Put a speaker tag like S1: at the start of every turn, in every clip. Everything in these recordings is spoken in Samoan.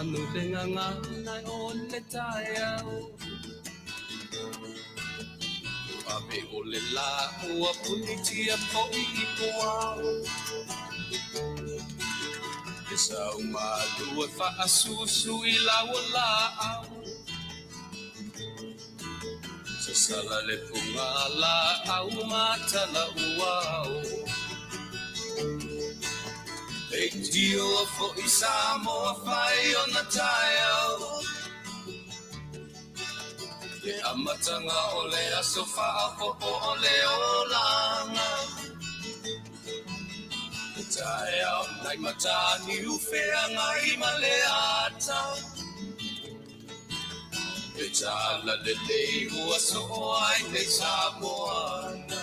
S1: manu le gagana o le taeao. Ave o le lā ua punitia foi i puao. E sau malu e faasusu i lau laau. Sasala le puga laau matala uao. Leitioa foi Samoa fai ona taeao. Le amataga o le aso faaopoopo o le olaga. Le taeao nai Mataniu feagai ma le ata. Le talalelei ua soo ai nei Samoana.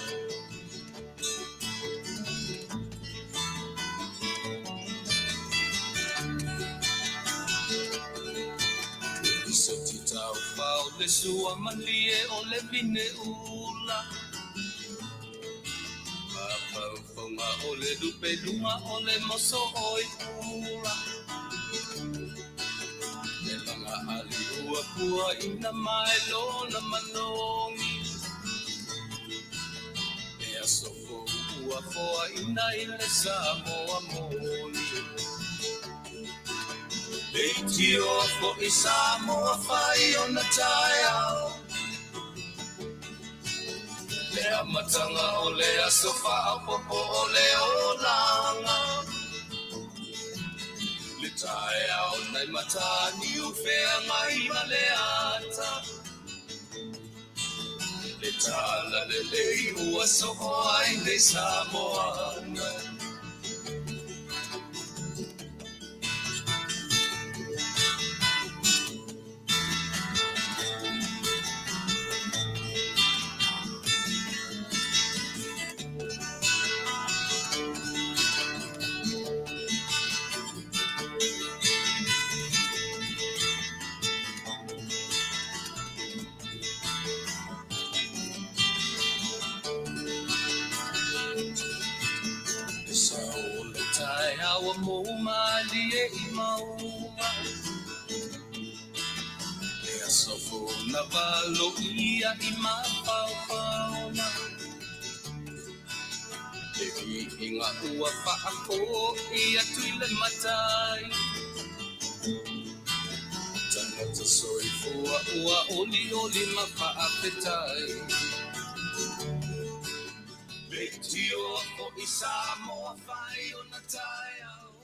S1: I soti taufao le sua malie o le vine ula. Mafaufauga o le lupe luga o le moso o i pula. Le laga ali ua pua ina mai lona manogi. E aso fou ua foaina i le Samoa moni. Leitioa foi Samoa fai ona taeao. Le amataga o le aso faaopoopo o le olaga. Le taeao nai Mataniu feagai ma le ata. Le talalelei ua soo ai nei Samoana. Le sao o le taeao ua mou malie i mauga. Le aso fou na valoia i mafaufauga. Le viiga ua faafoi atu i le Matai. Tagata soifua ua olioli ma faafetai. Leitioa foi Samoa fai ona taeao.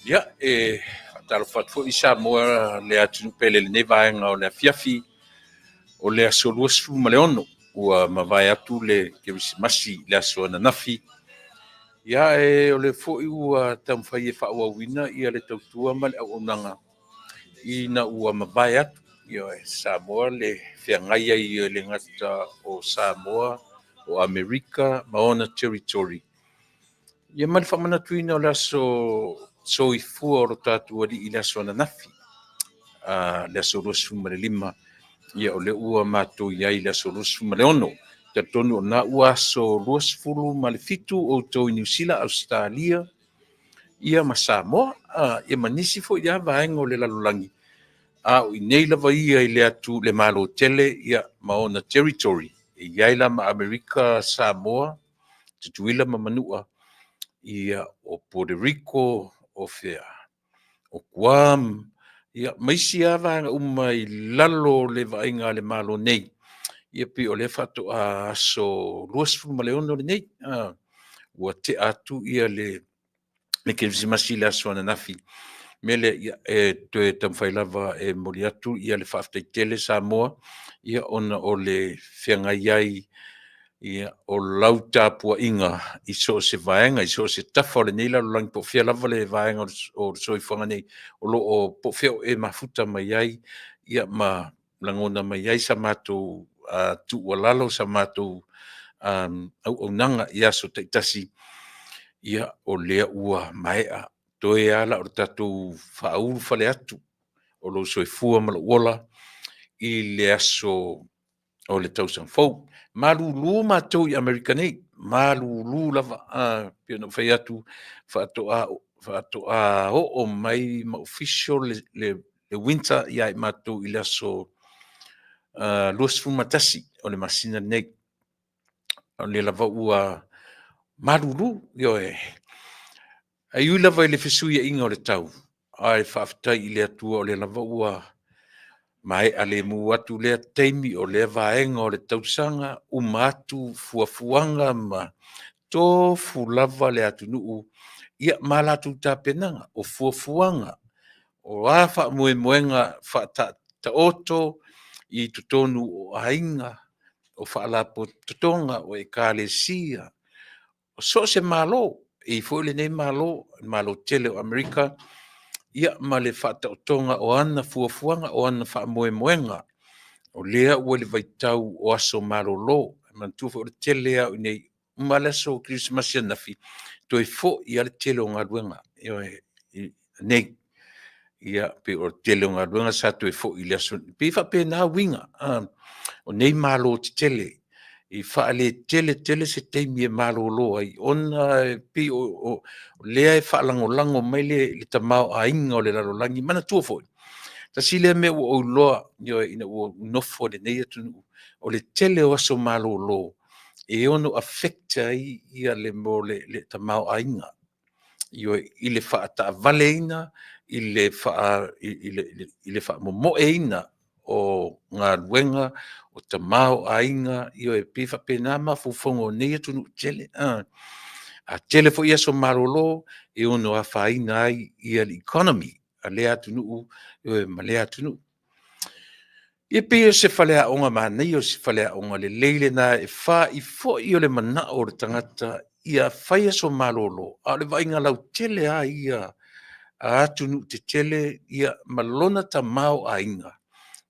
S2: Ia, e faatalofa atu foi Samoa le atunuu pele i lenei vaega o le afiafi o le aso 26 ua mavae atu le Kerisimasi i le aso ananafi. Ia, e o le foi ua taumafai e faaauauina ia le tautua ma le auaunaga ina ua mavae atu. Ia, Samoa le feagai ai e le gata o Samoa, o Amerika ma ona territory. Ia ma le faamanatuina o le aso soifua o lo tatou alii i le aso ananafi, le aso 25, ia o lea ua matou i ai i le aso 26. Talitonu o lena ua aso 27 outou i Niu Sila, Ausetalia, ia ma Samoa, ia ma nisi foi ia vaega o le lalolagi, a o i nei lava ia i le atu le Malo tele ia ma ona territory. E i ai la ma Amerika, Samoa, Tutuila ma Manua, ia o Puerto Rico, o fea, o Guam, ia ma isi lava vaega uma i lalo o le vaaiga a le Malo nei. Ia pei o lea faatoa aso 26 lenei, ua tea atu ia le Kerisimasi i le aso ananafi. Mea lea, ia, e toe taumafai lava e momoli atu ia le faafetai tele Samoa, ia ona o le feagai ai ia o lau tapuaiga i so o se vaega, i so o se tafa o lenei lalolagi, po o fea lava le vaega o le soifuaga nei, o lo o po o fea o e mafuta mai ai, ia ma lagona mai ai sa matou tuualalo, sa matou auaunaga i aso taitasi, ia o lea ua maea. Toe lava la o le tatou faaulufale atu o lou soifua ma lou ola i le aso o le tausaga fou. Malulu matou i Amerika nei, malulu lava, pei ona ou fai atu, faatoa Faatoa oo mai ma official le winter ia i matou i le aso 21 o le masina lenei. O lea lava ua malulu, ioe. Ae ui lava i le fesuiaiga o le tau, ae faafetai i le Atua o lea lava ua maea lemu atu lea taimi o lea vaega o le tausaga, uma atu fuafuaga ma tofu lava le atunuu ia ma latou tapenaga, o fuafuaga, o a faamoemoega faataoto i totonu o aiga, o faalapotopotoga, o ekalesia, o so o se Malo, e i ai foi lenei Malo, le Malo tele o Amerika, ia ma le faataotoga o ana fuafuaga, o ana faamoemoega, o lea ua i le vaitau o aso malolo. E manatua foi o le tele lava o i inei, uma lava le aso Kerisimasi ananafi, toe foi lava le tele o galuega, ioe, nei. Ia, pei o le tele o galuega sa toe foi i le aso, e pei e faapena uiga, o nei malo tetele, e faaletele tele se taimi e malolo ai, ona e pei o lea e faalagolago mai le tamaoaiga o le lalolagi. Manatua foi, tasi lea mea ua ou iloa, ioe, ina ua ou nofo i lenei atunuu, o le tele o aso malolo e ono affect ai le mea o le tamaoaiga, ioe, i le faataavaleina, i le faamomoeina o galuega, o tamaoaiga, ioe, e pei e faapena mafaufauga o nei atunuu tetele. A tele foi aso malolo, e ono afaina ai le economy a lea atunuu ma lea atunuu. Ia pei o se faleaoga manaia, o se faleaoga lelei lena e fa'i foi o le manao o le tagata ia fai aso malolo, a o le vaaiga lautele lava ia a atunuu tetele ma lona tamaoaiga,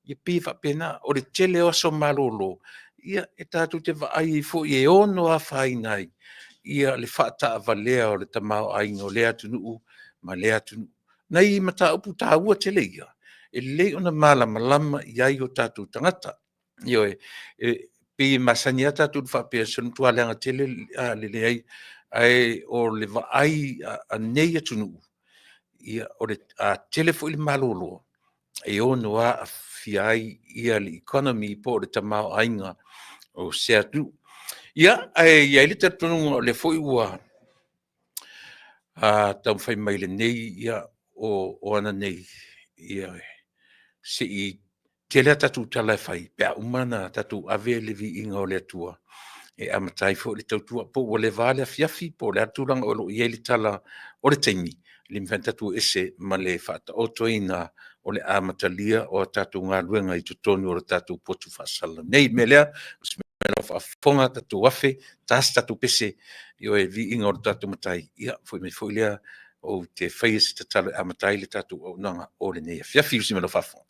S2: e pei e faapena. O le tele o aso malolo, ia e tatou te vaai ai foi e ono afaina ai le faataavalea o le tamaoaiga o lea atunuu ma lea atunuu. O nai mataupu taua tele ia, e lelei ona malamalama i ai o tatou tagata. Ioe, e pei e masani lava tatou i le faapea se matua leaga tele le leai, ae o le vaai a nei atunuu, a tele foi le malolo, e ono aafia ai le economy po o le tamaoaiga o sea atunuu. Ia, ae i ai le talitonuga o lea foi ua taumafai mai lenei, o ana nei, se i tele a tatou tala e fai pe a uma ona tatou ave le viiga o le Atua e amata ai foi le tautua. Po ua leva lava le afiafi po o le a le tulaga o lo o i ai le tala o le taimi, e le mafai ona tatou o ese ma le faataotoina o le amatalia o a tatou galuega i totonu o le tatou potu faasala nei. O le mea lea, i lau faafofoga tatou afe, ta se tatou pese, ioe, viiga o le tatou Matai, ia foi mai foi lea ou te faia se tatalo e amata ai le tatou auaunaga o lenei afiafi. Ma lou faaaloalo.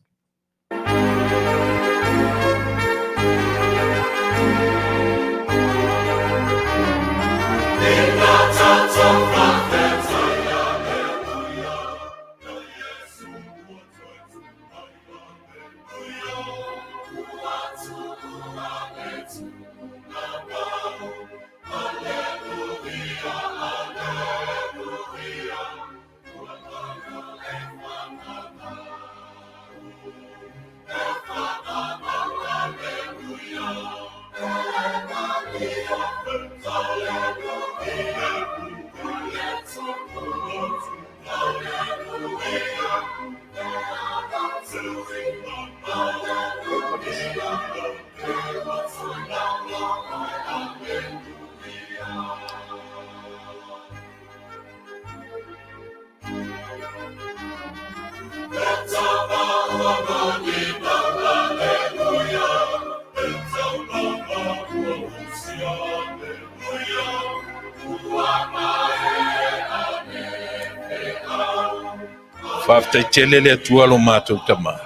S2: Faafetai tele le Atua lo matou Tama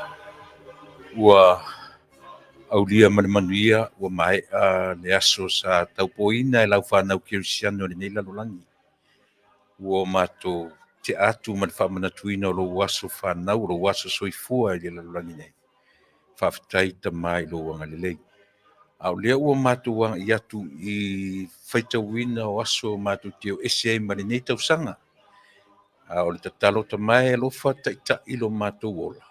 S2: ua aulia ma le manuia ua maea le aso sa taupoina e lau fanau kerisiano i lenei lalolagi. Ua matou tea atu ma le faamanatuina o lou aso fanau, o lou aso soifua i le lalolagi nei. Faafetai Tama i lou agalelei. A o lea ua matou agai atu i faitauina o aso matou te o ese ai ma lenei tausaga. A o le tatalo tama e, alofa taitai lo matou ola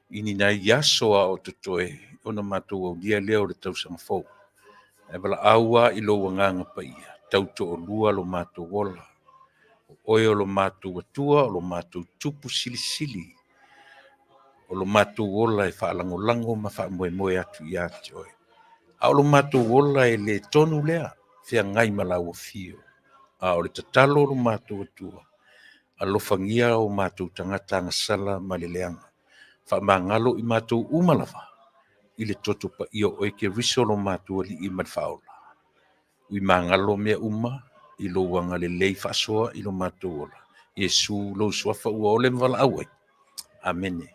S2: i ni nai aso a o totoe ona matou aulia lea o le tausaga fou. Ae valaau a i lou Agaga Paia, tautoalua lo matou ola. O oe o lo matou Atua, o lo matou Tupu Silisili, o lo matou ola e faalagolago ma faamoemoe atu ia te oe. A o lo matou ola e le tonu lea, feagai ma lau afio. A o le tatalo o lo matou Atua, alofagia o matou tagata agasala ma le leaga. Faamagalo i matou uma lava, i le toto paia o oe Keriso lo matou Alii ma le Faaola. Ui magalo mea uma i lou agalelei faasoa i lo matou ola. Iesu, lou suafa ua ole ma valaau ai. Amene.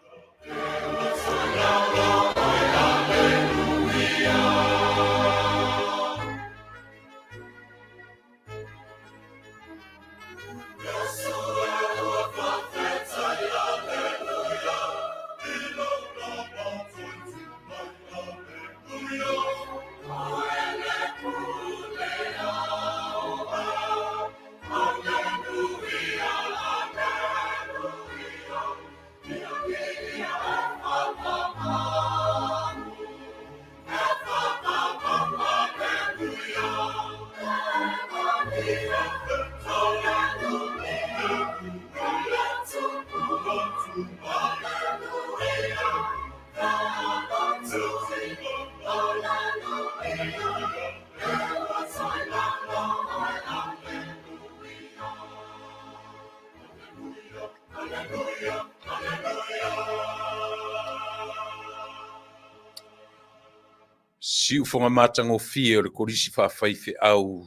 S2: Siufogoga matagofie o le Kolisi Faafaifeau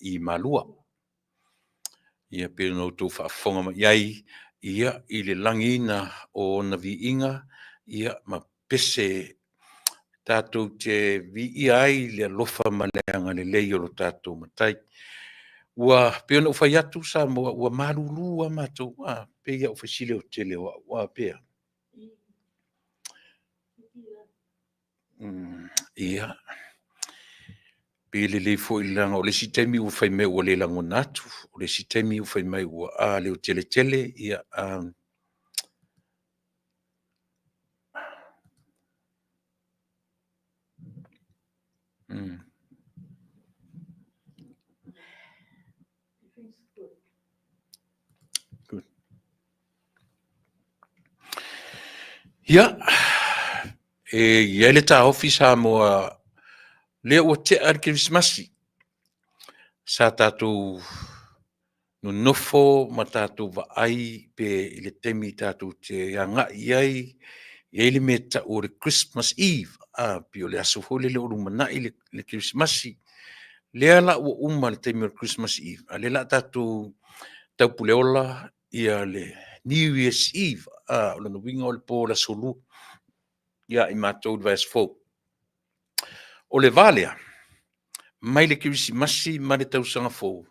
S2: i Malua. Ia pei ona outou faafofoga mai ai, ia i le lagiina o ona viiga, ia ma pese tatou te viia ai le alofa ma le agalelei o lo tatou Matai. Ua pei ona ou fai atu Samoa, ua malulu lava matou, pei lava ua fai si leotele o au, a pea. Ia, pe lelei foi leaga o le isi taimi ua fai mai ua le lagona atu, o le isi taimi ua fai mai ua leotele tele, ia Ia, e i ai le taofi Samoa, lea ua tea le Kerisimasi, sa tatou nonofo ma tatou vaai pe i le taimi tatou te agai i ai, e i ai le mea e tau o le Christmas Eve, pei o le aso foi lele o lumanai le Kerisimasi. Lea la ua uma le taimi o le Christmas Eve, a o lea o le a tatou taupuleola le New Year's Eve, o lona uiga o le po o le Aso Lua ia i matou i le vaiaso fou. O le va lea, mai le Kerisimasi ma le Tausaga Fou,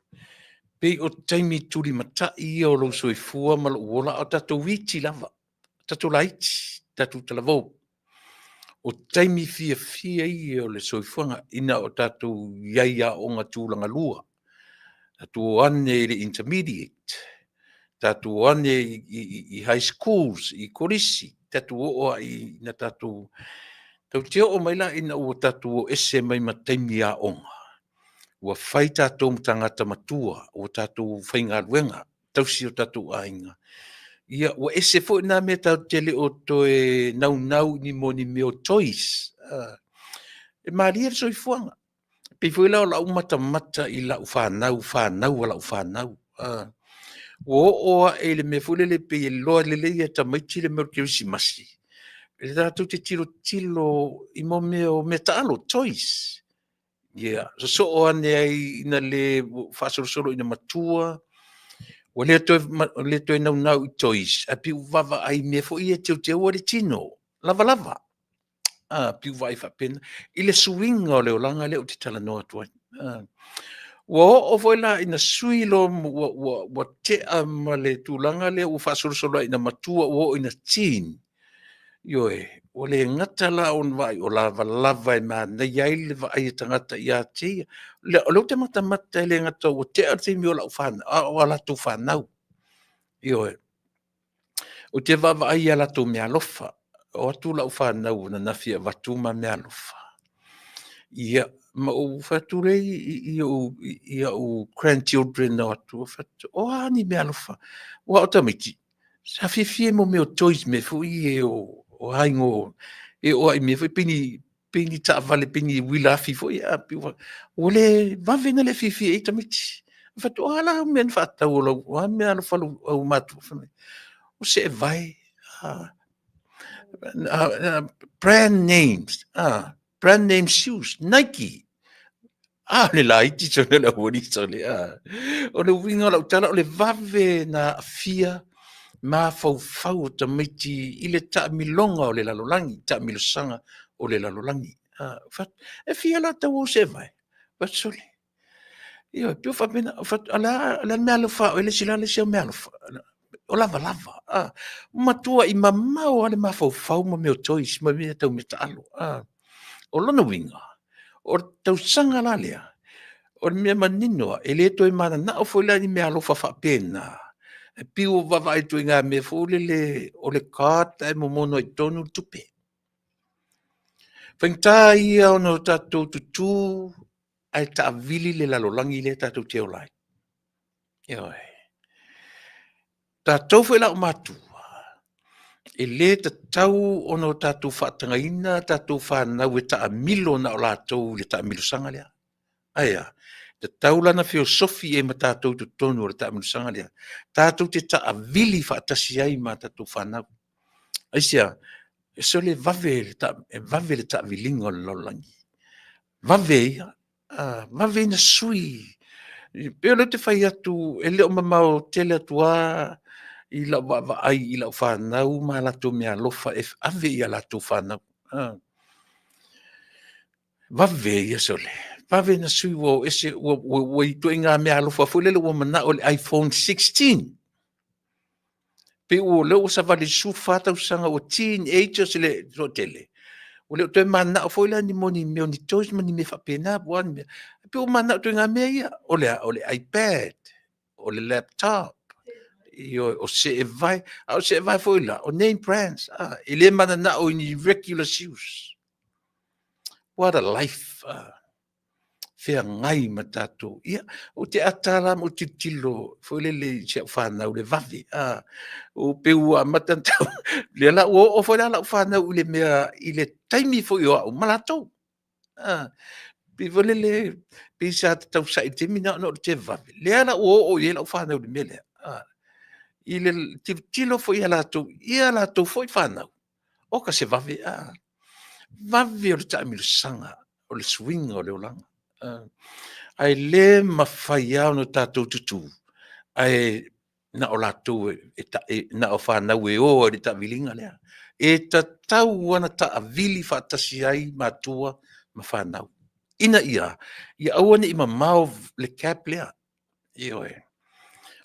S2: pei o taimi tulimatai ia o lou soifua ma lou ola a o tatou iti lava, tatou laiti, tatou talavou. O taimi fiafia ia o le soifuaga ina o tatou i ai i aoga tulagalua, tatou o ane i le intermediate, tatou o ane i high schools, i kolisi, tatou oo lava ina tatou te oo mai la ina ua tatou o ese mai ma taimi aoga, ua fai tatou ma tagata matua, ua tatou faigaluega, tausi o tatou aiga, ia ua ese foi na mea tatou te le o toe naunau i ni mea o toys. E malie le soifuaga. E pei foi la o lau matamata i lau fanau, fanau a lau fanau, ua oo ae i le mea foi lele pei e iloa lelei e tamaiti le mea o le Kerisimasi, e tatou te tilotilo i mea o meataalo, toys. Ia, sosoo ane ai ina le faasolosolo ina matua, ua le toe naunau i toys, ae pei ua vaavaai i mea foi ia e teuteu ai le tino, lavalava. Pei ua vaai faapena i le suiga o le olaga lea ou te talanoa atu ai. Ua oo foi la ina sui loa ua tea ma le tulaga lea ua faasolosolo ina matua ua oo ina teen, ioe, ua le gata la ona vaai o lavalava e manaia ai le vaai a tagata ia te ia. O lea ou te matamata e le gata ua tea le taimi o lau fanau, a o a latou fanau. Ioe. Ou te vaavaai i a latou meaalofa. O atu lau fanau ananafi e avatu uma meaalofa. Ia, ma ou fai atu lea i au grandchildren na o atu, ou fai atu, o a ni meaalofa? Aua o tamaiti, sa fiafia i mea o toys, mea foi ia o aiga e oo lava i mea foi pei ni pei ni taavale, pei ni uila afi foi ia, ua le vave ona le fiafia i ai tamaiti. Ou fai atu, o a la au mea na faatau o a meaalofa a ou matua? Fai mai, o seevae, brand names, brand name shoes, Nike. A o le laiti sole o le aualii sole. O le uiga o lau tala, o le vave na aafia mafaufau o tamaiti i le taamiloga o le lalolagi, taamilosaga o le lalolagi. E fia la tau o ou seevae? Fai atu, sole, ioe, pei ua faapena, ou fai atu, a o le a le meaalofa a oe le isi la le isi au meaalofa? O lavalava, matuai mamao lava le mafaufau ma mea o toys ma mea tau meataalo. O lona uiga, o le tausaga la lea, o le mea manino lava, e le toe mananao foi la i ni meaalofa faapena, e pei ua vaavaai i ituaiga mea foi lele o le card ae momono ai i totonu le tupe. O le faigata ia ona o tatou tutu ae taavili le lalolagi lea tatou te ola ai. Ioe. O tatou foi la o matua, e le tatau ona o tatou faatagaina a tatou fanau e taamilo na o latou i le taamilosaga lea. Ae a? E tatau la ona feosofi i ai ma tatou i totonu o le taamilosaga lea, tatou te taavili faatasi ai ma tatou fanau. Aisea? Sole, e vave le taaviliga o le lalolagi, vave ia, vave ona sui. E pei o lea ou te fai atu, e le o mamao tele atu lava i lau vaavaai i lau fanau ma latou meaalofa e ave i a latou fanau. Vave ia sole, vave ona sui ua o ese, ua ituaiga meaalofa foi lele ua manao i le iPhone 16. Pei o lea ua savali i le 14 tausaga ua teenagers le toatele, ua le o toe mananao foi la mo ni mea o ni toys ma ni mea faapena po o a ni mea, e pei ua mananao i ituaiga mea ia, o le a? O le iPad, o le laptop, ioe, o seevae, a o seevae foi la, o name brands, e le mananao i ni regular shoes. What a life! Feagai ma tatou. Ia, ou te ata la ma ou tilotilo foi lele i si au fanau i le vave, pei ua amata ona tau, lea la ua oo foi la lau fanau i le mea i le taimi foi o au ma latou. Pei foi lele, pei sa ta tausai i le taimi lena ona o le televave, lea la ua oo i ai lau fanau i le mea lea. I le tilotilo foi a latou i a latou foi fanau, oka se vave, vave o le taamilosaga o le suiga o le olaga. Ae le mafai lava ona tatou tutu ae na o latou na o fanau e o ai i le taaviliga lea. E tatau lava ona taavili faatasi ai matua ma fanau, ina ia aua ne i mamao le gap lea. Ioe.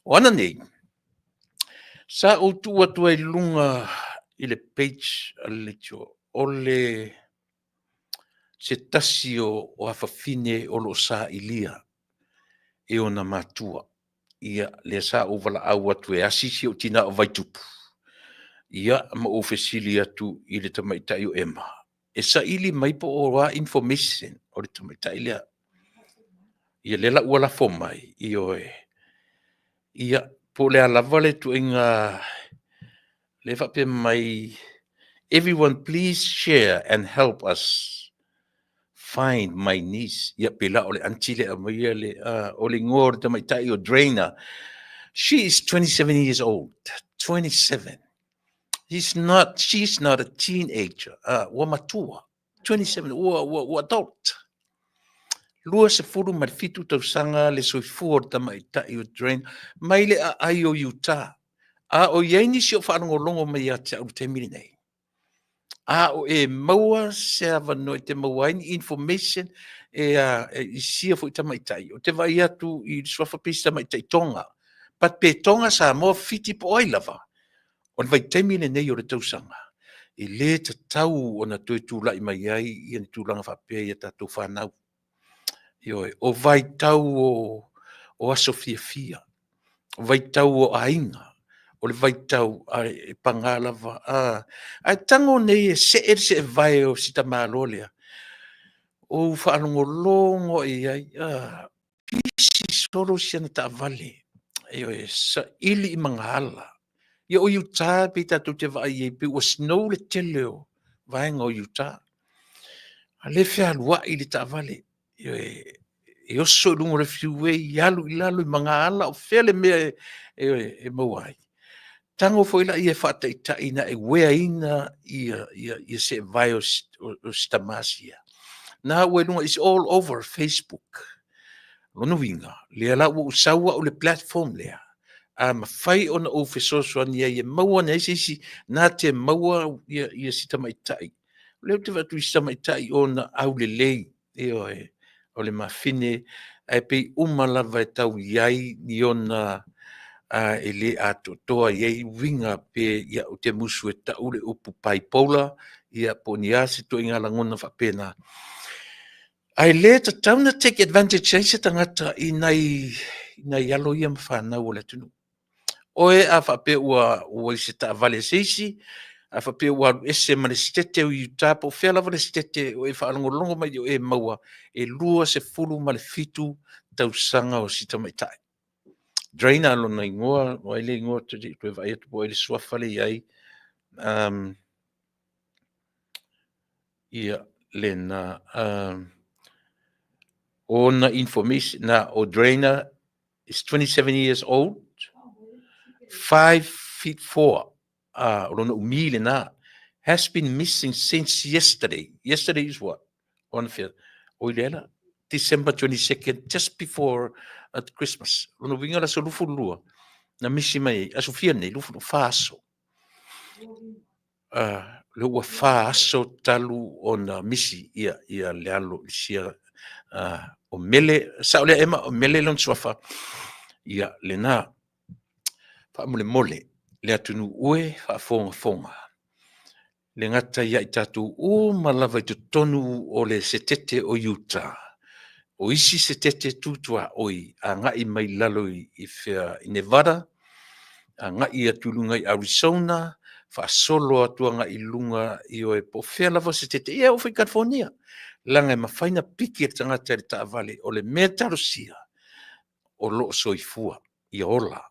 S2: O ana nei, sa ou tuu atu ai i luga i le page a le leitio, o le se tasi o afafine o lo o sailia e ona matua. Ia, lea sa ou valaau atu e asi si ou tina o Vaitupu, ia ma ou fesili atu i le tamaitai o Emma, e saili mai po o a information o le tamaitai lea. Ia lea la ua lafo mai, ioe, ia, po o le a lava le ituaiga lea e faapea mai, everyone please share and help us find my niece. Ia pei la o le aunty lea e aumaia le, o le igoa o le tamaitai o Drainer. She is 27 years old. 27. He's not, she's not a teenager. Ua matua. 27, ua adult. 27 tausaga le soifua o le tamaitai o Drainer mai le aai o Utah. A o i ai nisi o faalogologo mai ia te au i le taimi lenei? A o e maua se avanoa e te maua ai ni information e, i sia foi tamaitai. Ou te vaai atu i le suafa pei se tamaitai Tonga. But pe Tonga, Samoa, Fiti po o ai lava, o le vaitaimi lenei o le tausaga, e le tatau ona toe tulai mai ai ia ni tulaga faapea i a tatou fanau. Ioe, o vaitau o aso fiafia, o vaitau o aiga, O le vaitau e paga lava, ae tago nei e see le seevae o si tamaloa lea, ou faalogologo i ai, pisi solo si ana taavale, ioe, saili i magaala. Ia o Utah pei tatou te vaai i ai pei ua snow le tele o vaega o Utah. A o lea e fealuai le taavale, ioe, e oso i luga o le freeway, alu i lalo i magaala, o fea le mea e maua ai. Tago foi lea e faataitai ina e ueaina ia seevae o si tama sia. Na ua i luga, it's all over Facebook. O lona uiga, lea la ua ou sau au i le platform lea, a mafai ona ou fesoasoani ai e maua ane ai se isi na te maua si tamaitai. O lea ou te vaai atu i si tamaitai ona aulelei, ioe, o le mafine, ae pei uma lava e tau i ai ni ona e le atoatoa i ai uiga pe, ia, ou te musu e tau le upu bipolar, ia po o ni a se ituaiga lagona faapena. Ae le tatau ona take advantage ai se tagata i nai alo ia ma fanau o le atunuu. Oe a faapea ua i se taavale a se isi, a faapea ua alu ese ma le Setete o Utah po o fea lava le Setete o e faalogologo mai o e maua, e 27 tausaga o si tamaitai. Drainer lona igoa, o ai le igoa, ou te le i toe vaai atu po o ai le suafa lea e i ai. Ia, lena. Ona information, na, o Drainer is 27 years old, 5 feet 4, o lona umi lena, has been missing since yesterday. Yesterday is what? On fifth. O i lela, December 22nd, just before at Christmas. Lona uiga le aso 22, na misi mai ai, aso fia nei, 24 aso. Le ua 4 aso talu ona misi ia le alo i sia o Mele, sao lea Ema, o Mele lona suafa, ia lena. Faamolemole, le atunuu e faafogafoga, le gata ia i tatou uma lava i totonu o le Setete o Utah, o isi Setete tutuaoi agai mai lalo i fea i Nevada, agai atu i luga i Arizona, faasolo atu agai i luga i oe po o fea lava Setete, ia oo foi i California, leaga e mafai ona piki e le tagata i le taavale. O le mea talosia, o lo o soifua, ia ola.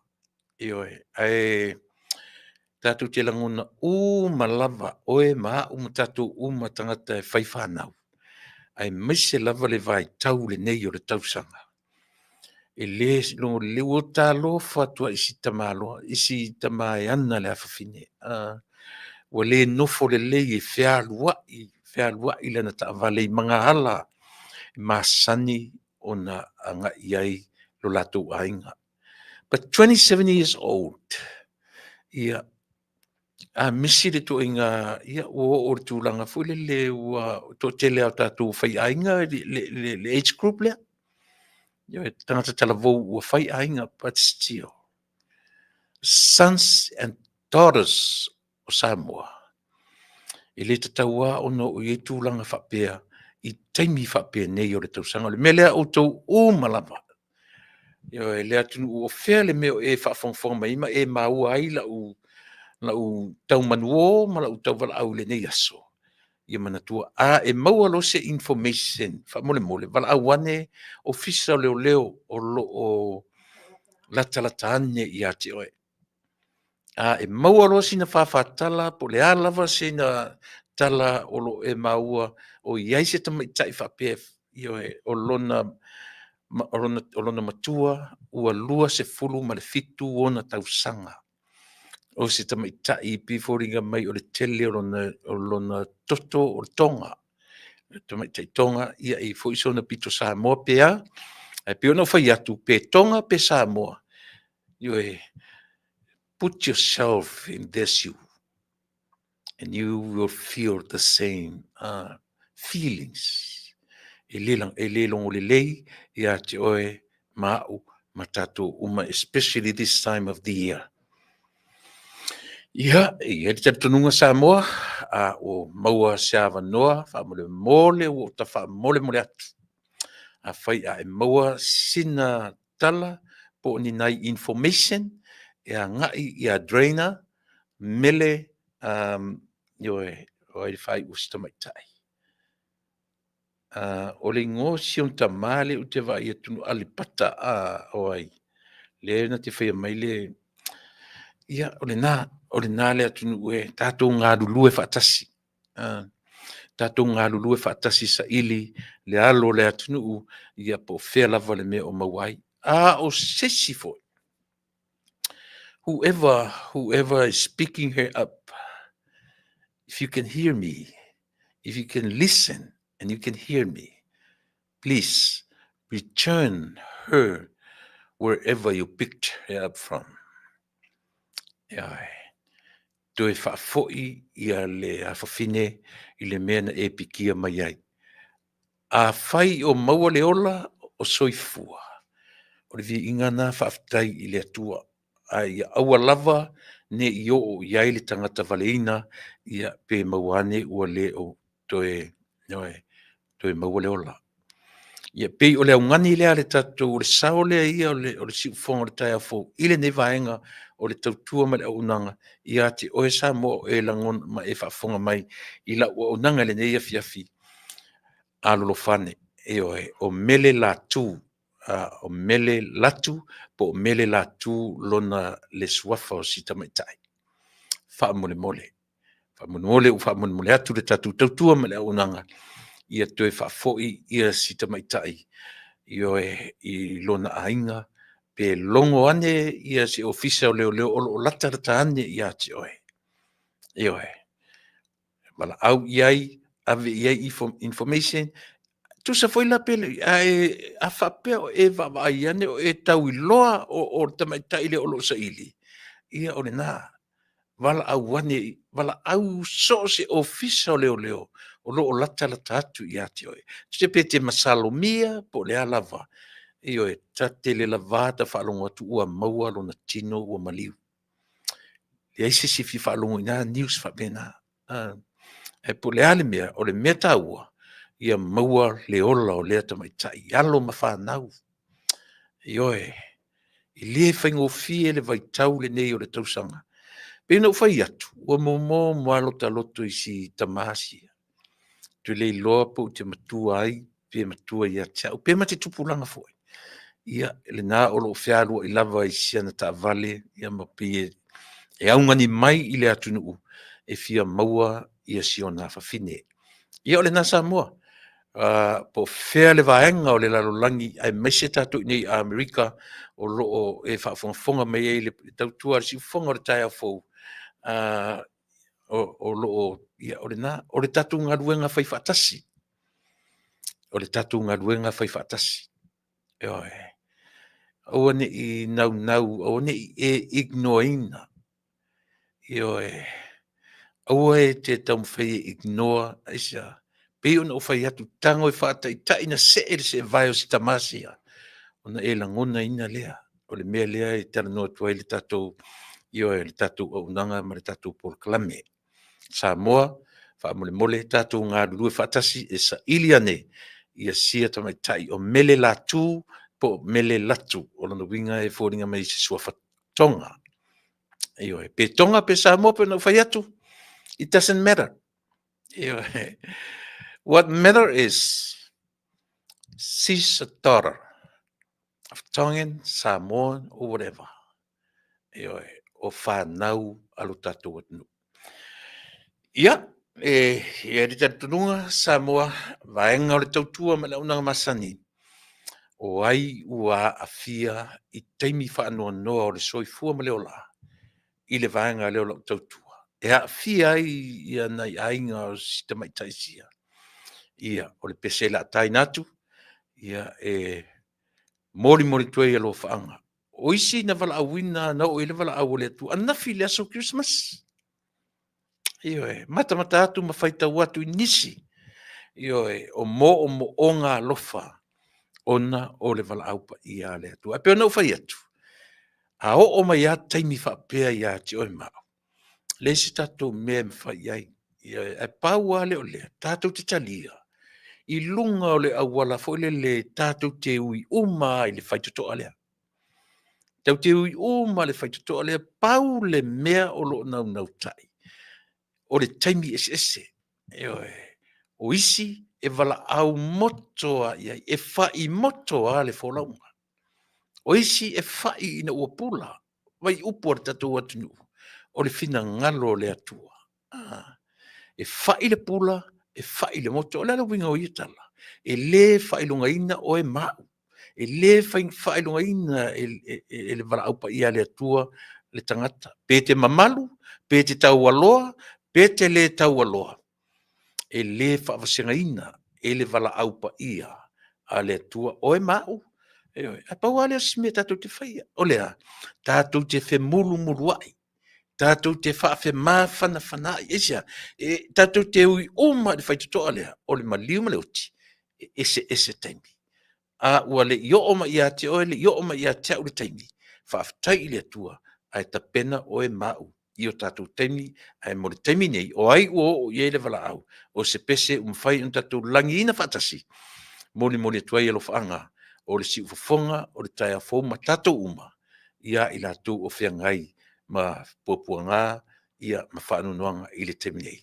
S2: Ioe, ae tatou te lagona uma lava, oe ma au ma tatou uma tagata e fai fanau, aemaise lava le vaitau lenei o le tausaga. E le logolelei, ua ou talofa atu ai i si tamaloa, i si tama e ana le afafine, ua le nofo lelei e fealuai, fealuai lana taavale i magaala e masani ona agai i ai lo latou aiga. But 27 years old, ia, a misi le ituaiga, ia, ua oo i le tulaga foi lele ua toatele lava o tatou faiaiga le age group lea. Ia, tagata talavou ua faiaiga, but still, sons and daughters o Samoa, e le tatau lava ona oo i ai tulaga faapea i taimi faapenei o le tausaga. O le mea lea outou uma lava, ioe, le atunuu o fea le mea o e faafogafoga mai ai ma e maua ai lau taumanuo ma lau tauvalaau i lenei aso, ia manatua, a e maua loa se information, faamolemole, valaau ane Ofisa o Leoleo o lo o latalata ane ia te oe. A e maua loa sina fāfātala po o le a lava sina tala o lo o e maua o i ai se tamaitai faapea, ioe, o lona matua ua 27 ona tausaga. O se tamaitai pei e foliga mai o le tele o lona toto o le Toga. Tamaitai Toga, ia e i ai foi sona pito Samoa pe a, ae pei ona ou fai atu, pe Toga pe Samoa, ioe, put yourself in their shoe and you will feel the same feelings. E le logolelei ia te oe ma au ma tatou uma, especially this time of the year. Ia, e i ai le talitonuga Samoa, a ua maua se avanoa, faamolemole ua ou tafaamolemole atu. Afai a e maua sina tala po o ni nai information, e agai ia Drainer, Mele, ioe, o ai le faaiu o si tamaitai. O le igoa o si ona tamā lea ou te vaai atu, Alipata, o ai? Lea na te faia mai le... Ia, o lena, o lena le atunuu e tatou galulue faatasi. Tatou galulue faatasi saili le alo o le atunuu, ia po o fea lava le mea o maua ai. A o se isi foi, whoever, whoever is picking her up, if you can hear me, if you can listen and you can hear me, please return her wherever you picked her up from. Ioe. Toe faafoi ia le afafine i le mea na e pikia mai ai. Afai o maua le ola, o soifua, o le viiga lena faafetai i le Atua. Ae ia aua lava ne i oo i ai le tagata valeina, ia pe maua ane ua le o toe, ioe, toe maua le ola. Ia pei o le augani lea a le tatou, o le sao lea ia o le, o le siufofoga o le taeao fou i lenei vaega o le tautua ma le auaunaga ia te oe Samoa o e lagona ma e faafofoga mai i lau auaunaga i lenei afiafi. Alolofa ane, ioe, o Mele Latu, o Mele Latu po o Mele Latu lona le suafa o si tamaitai. Faamolemole, faamolemole ua faamolemole atu le tatou tautua ma le auaunaga ia toe faafoi ia si tamaitai, ioe, i lona aiga, pe logo ane ia se ofisa o leoleo o lo o latalata ane ia te oe. Ioe, valaau i ai, ave i ai information, tusa foi la pe le, ae a faapea o e vaavaai ane o e tau iloa o le tamaitai lea o lo o saili, ia o lena, valaau ane, valaau so o se ofisa o leoleo o lo o latalata atu ia te oe. Se pe te masalomia po o le a lava, ioe, ta te le lava ta faalogo atu ua maua lona tino ua maliu. Leai se isi e fia faalogo i na news faapena. Ae po o le a le mea, o le mea taua, ia maua le ola o lea tamaitai, alo ma fanau. Ioe, e le faigofie le vaitau lenei o le tausaga. Pei ona ou fai atu, ua momo mo lava lota loto i si tama sia. Ou te le iloa pe ou te matua ai, pe matua ia te au, pe ma te tupulaga foi. Ia, lena o lo o fealuai lava i si ana taavale, ia ma pei e augani mai i le atunuu e fia maua ia si ona afafine. Ia o lena Samoa, po o fea le vaega o le lalolagi aemaise tatou i inei i Amerika o lo o e faafogafoga mai ai le tautua a le siufofoga o le taeao fou, o lo o, ia o lena, o le tatou galuega fai faatasi. O le tatou galuega fai faatasi. Ioe. Aua ne i naunau, aua ne i e ignore-ina. Ioe. Aua e te taumafai e ignore, aisea? Pei ona ou fai atu, tago e faataitai na see le seevae o si tama sia, ona e lagonaina lea. O le mea lea e talanoa atu ai le tatou, ioe, le tatou auaunaga ma le tatou polokalame. Samoa, faamolemole tatou galulue faatasi e saili ane ia sia tamaitai o Mele Latu po o Mele Latu. O lona uiga e foliga mai se suafa Tonga. Ioe, pe Tonga pe Samoa pei ona ou fai atu, it doesn't matter. Ioe. What matter is she's a daughter of Tongan, Samoan or whatever. Ioe, o whanau a lo tātou atunuu. Ia, e i ai le talitonuga Samoa, vaega o le tautua ma le auaunaga masani, o ai ua aafia i taimi faanoanoa o le soifua ma le ola i le vaega lea o lau tautua, e aafia ai ia nai aiga o si tamaitai sia, ia, o le pese o le a taina atu, ia, e molimoli atu ai alofaaga. O isi na valaauina, na oo i ai le valaau a le Atua ananafi i le aso Kerisimasi. Ioe, matamata atu ma faitau atu i nisi, ioe, o moomooga alofa ona o le valaau paia a le Atua. Ae pei ona ou fai atu, a oo mai lava taimi faapea ia te oe ma au, leai se tatou mea e mafai i ai. Ioe, ae pau lava lea o lea, tatou te talia i luga o le auala foi lele tatou te ui uma lava i le faitotoa lea. Tatou te ui uma i le faitotoa lea, pau le mea o lo o naunautai, o le taimi eseese. Ioe. O isi e valaau moto lava i ai, e fai moto lava le folauga. O isi e fai ina ua pula, vaai i upu a le tatou atunuu, o le finagalo o le Atua. Ah, e fai le pula, e fai le moto. O le a le uiga o ia tala? E le faailogaina oe ma au. E le faailogaina e le valaau paia a le Atua le tagata. Pe te mamalu, pe te taualoa, pe te le taualoa, e le faavasegaina e le valaau paia a le Atua oe ma au. Ioe. Ae pau lava lea o si mea tatou te faia, o le a? Tatou te femulumuluai, tatou te faafemafanafanaai. Aisea? E tatou te ui uma i le faitotoa lea, o le maliu ma le oti, e eseese taimi. A ua le i oo mai ia te oe, le i oo mai ia te au le taimi, faafetai i le Atua, ae tapena oe ma au i o tatou taimi, ae mo le taimi nei, o ai ua oo i ai le valaau, o se pese ua mafai ona tatou lagiina faatasi, molimoli atu ai alofaaga o le siufofoga o le taeao fou ma tatou uma ia i latou o feagai ma puapuaga ma faanoanoaga i le taimi nei.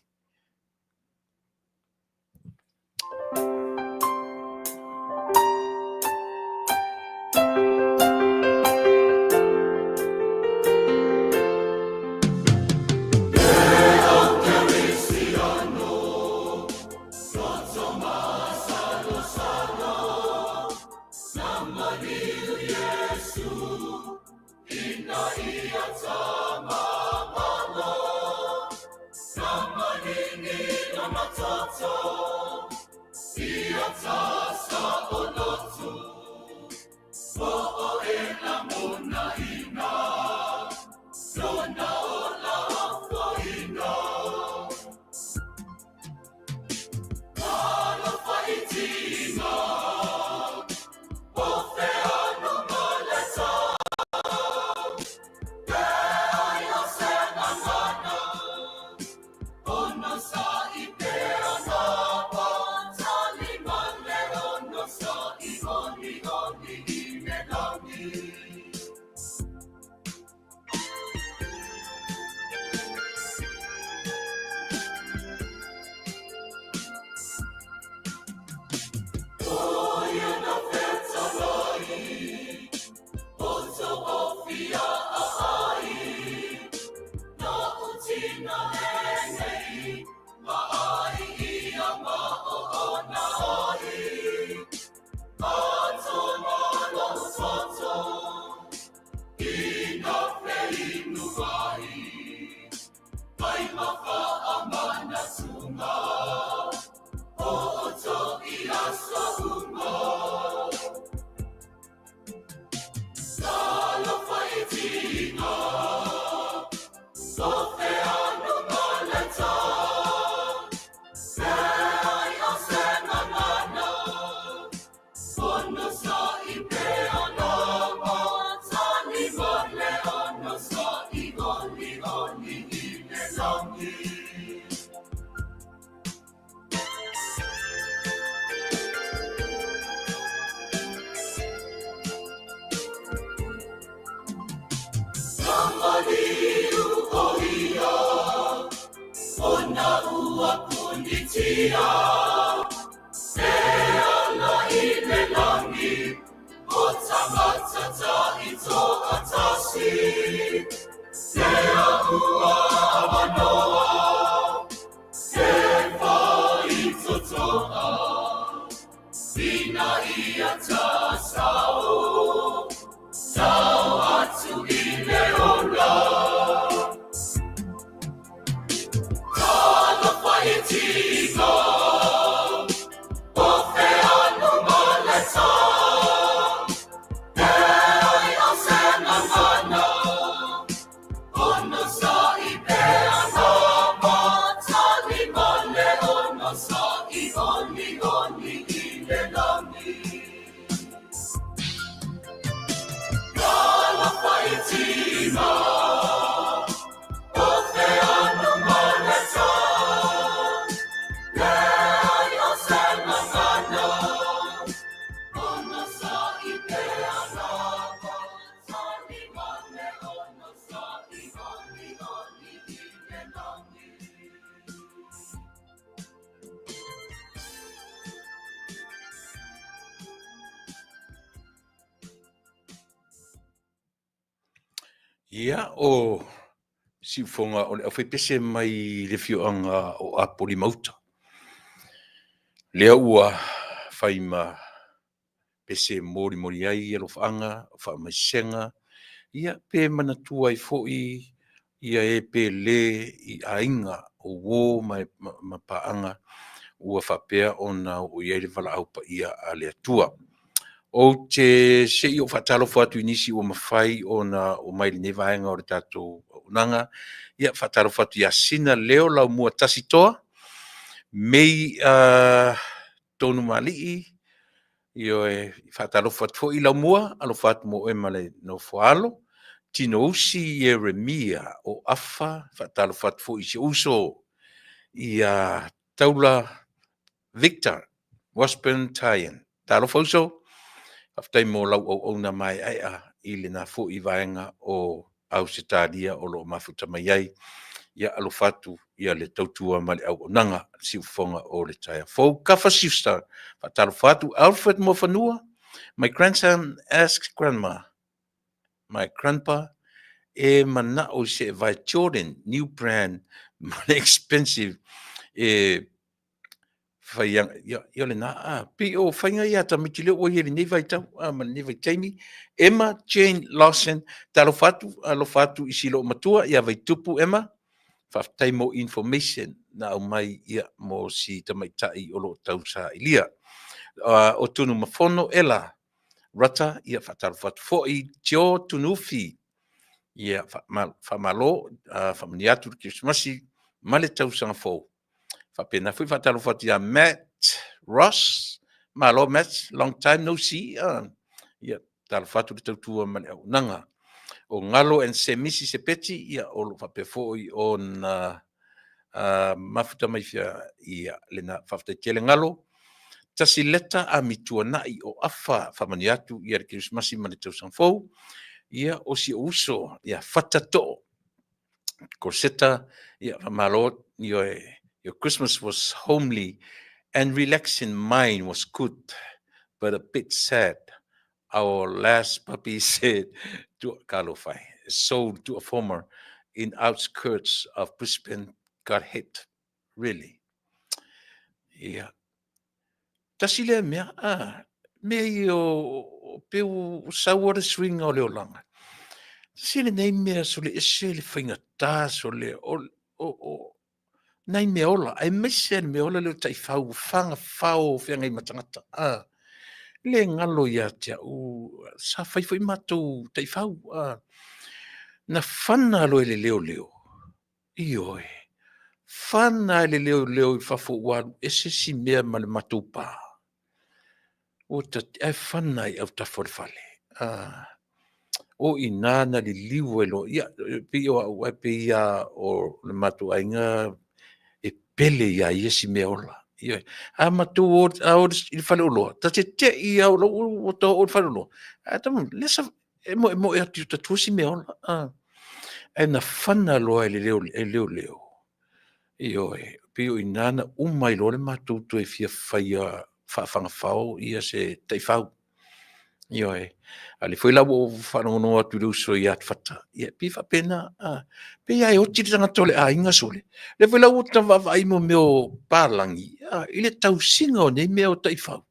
S2: Ia, o siufoga o le aufaipese mai le afioaga o Apolima-uta. Lea ua fai ma pese e molimoli ai alofaaga, o faamaisega, ia pe manatua ai foi ia e pele i aiga o uo ma, ma, ma paaga ua faapea ona oo i ai le valaau paia a le Atua. Ou te se i ou faatalofa atu i nisi ua mafai ona oo mai i lenei vaega o le tatou auaunaga. Ia, faatalofa atu ia Sina Leo Laumua Tasitoa, Mei Tonumalii, ioe, faatalofa atu foi Laumua, alofa atu mo oe ma le nofo a alo. Tinousi Ieremia o Afa, faatalofa atu foi i si ou uso ia Taula Victor Washburn Tyan. Talofa uso, faafetai mo lau auauna maeaea i lena foi vaega o Ausetalia o lo o mafuta mai ai. Ia alofa atu ia le tautua ma le auaunaga siufofoga o le taeao fou. Kafa Schuster, faatalofa atu. Alfred Moafanua, my grandson asked grandma, my grandpa, e manao i se evae Jordan new brand ma le expensive e fai ia, ia lena a pei o faiga ia a tamaiti lea ua i ai i lenei vaitau a ma lenei vaitaimi. Emma Jane Lawson, talofa atu, alofa atu i si loomatua ia Vaitupu Emma, faafetai mo information na aumai ia mo si tamaitai o lo o tausailia. O Tunumafono Ela Rata, ia faatalofa atu foi. Joe Tunuufi, ia faamalo, faamanuia atu le Kerisimasi ma le tausaga fou. Faapena foi faatalofa atu ia Matt Ross, malo Matt, long time no see. Ia talofa atu le tautua ma le auaunaga. O Galo and Semisi Sepeti, ia o lo o faapea foi ona mafuta mai fia ia lena. Faafetai tele Galo. Tasi leta Amituanai o Afa, faamanuia atu ia le Kerisimasi ma le tausaga fou. Ia o si ou uso ia Fata Too Corseta, ia faamalo, your Christmas was homely and relaxing, mine was good but a bit sad. Our last puppy said to Kalofai, sold to a farmer in outskirts of Brisbane, got hit. Really? Ia. Tasi lea mea, a, mea ia o pe o sau le suiga o le olaga. Tasi lenei mea sole ese le faigata sole o, o, o nai mea ola, aemaise le mea ola lea o taifau, fagafao o feagai ma tagata. A, le galo ia te au, sa fai foi matou taifau. A, na fana loa e le leoleo, ioe, fana e le leoleo i fafo ua alu ese si mea ma le matou pa. Ua ta, ae fana i autafa o le fale. A, o i ina na liliu ai loa. Ia, pei o au, ae pei lava o le matou aiga e pele ia ia si mea ola. Ioe. A matou o, a o i le faleoloa, ta te tei lava o lou ua ta oo i le faleoloa, ae ta lea sa e moemoe atu i uta tua si mea ola. A. Ae na fana loa e le leoleo. Ioe, pei o i ina na uma ai loa le matou toe fia faia faafagafao ia se taifau. Ioe, a o lea foi la ua ou faalogologo atu i le uso ia Fata, ia pei e faapena, a, pei lava e oti le tagata o le aiga sole. O lea foi la ua ta vaavaai i mea o palagi, a, i le tausiga o nei mea o taifau,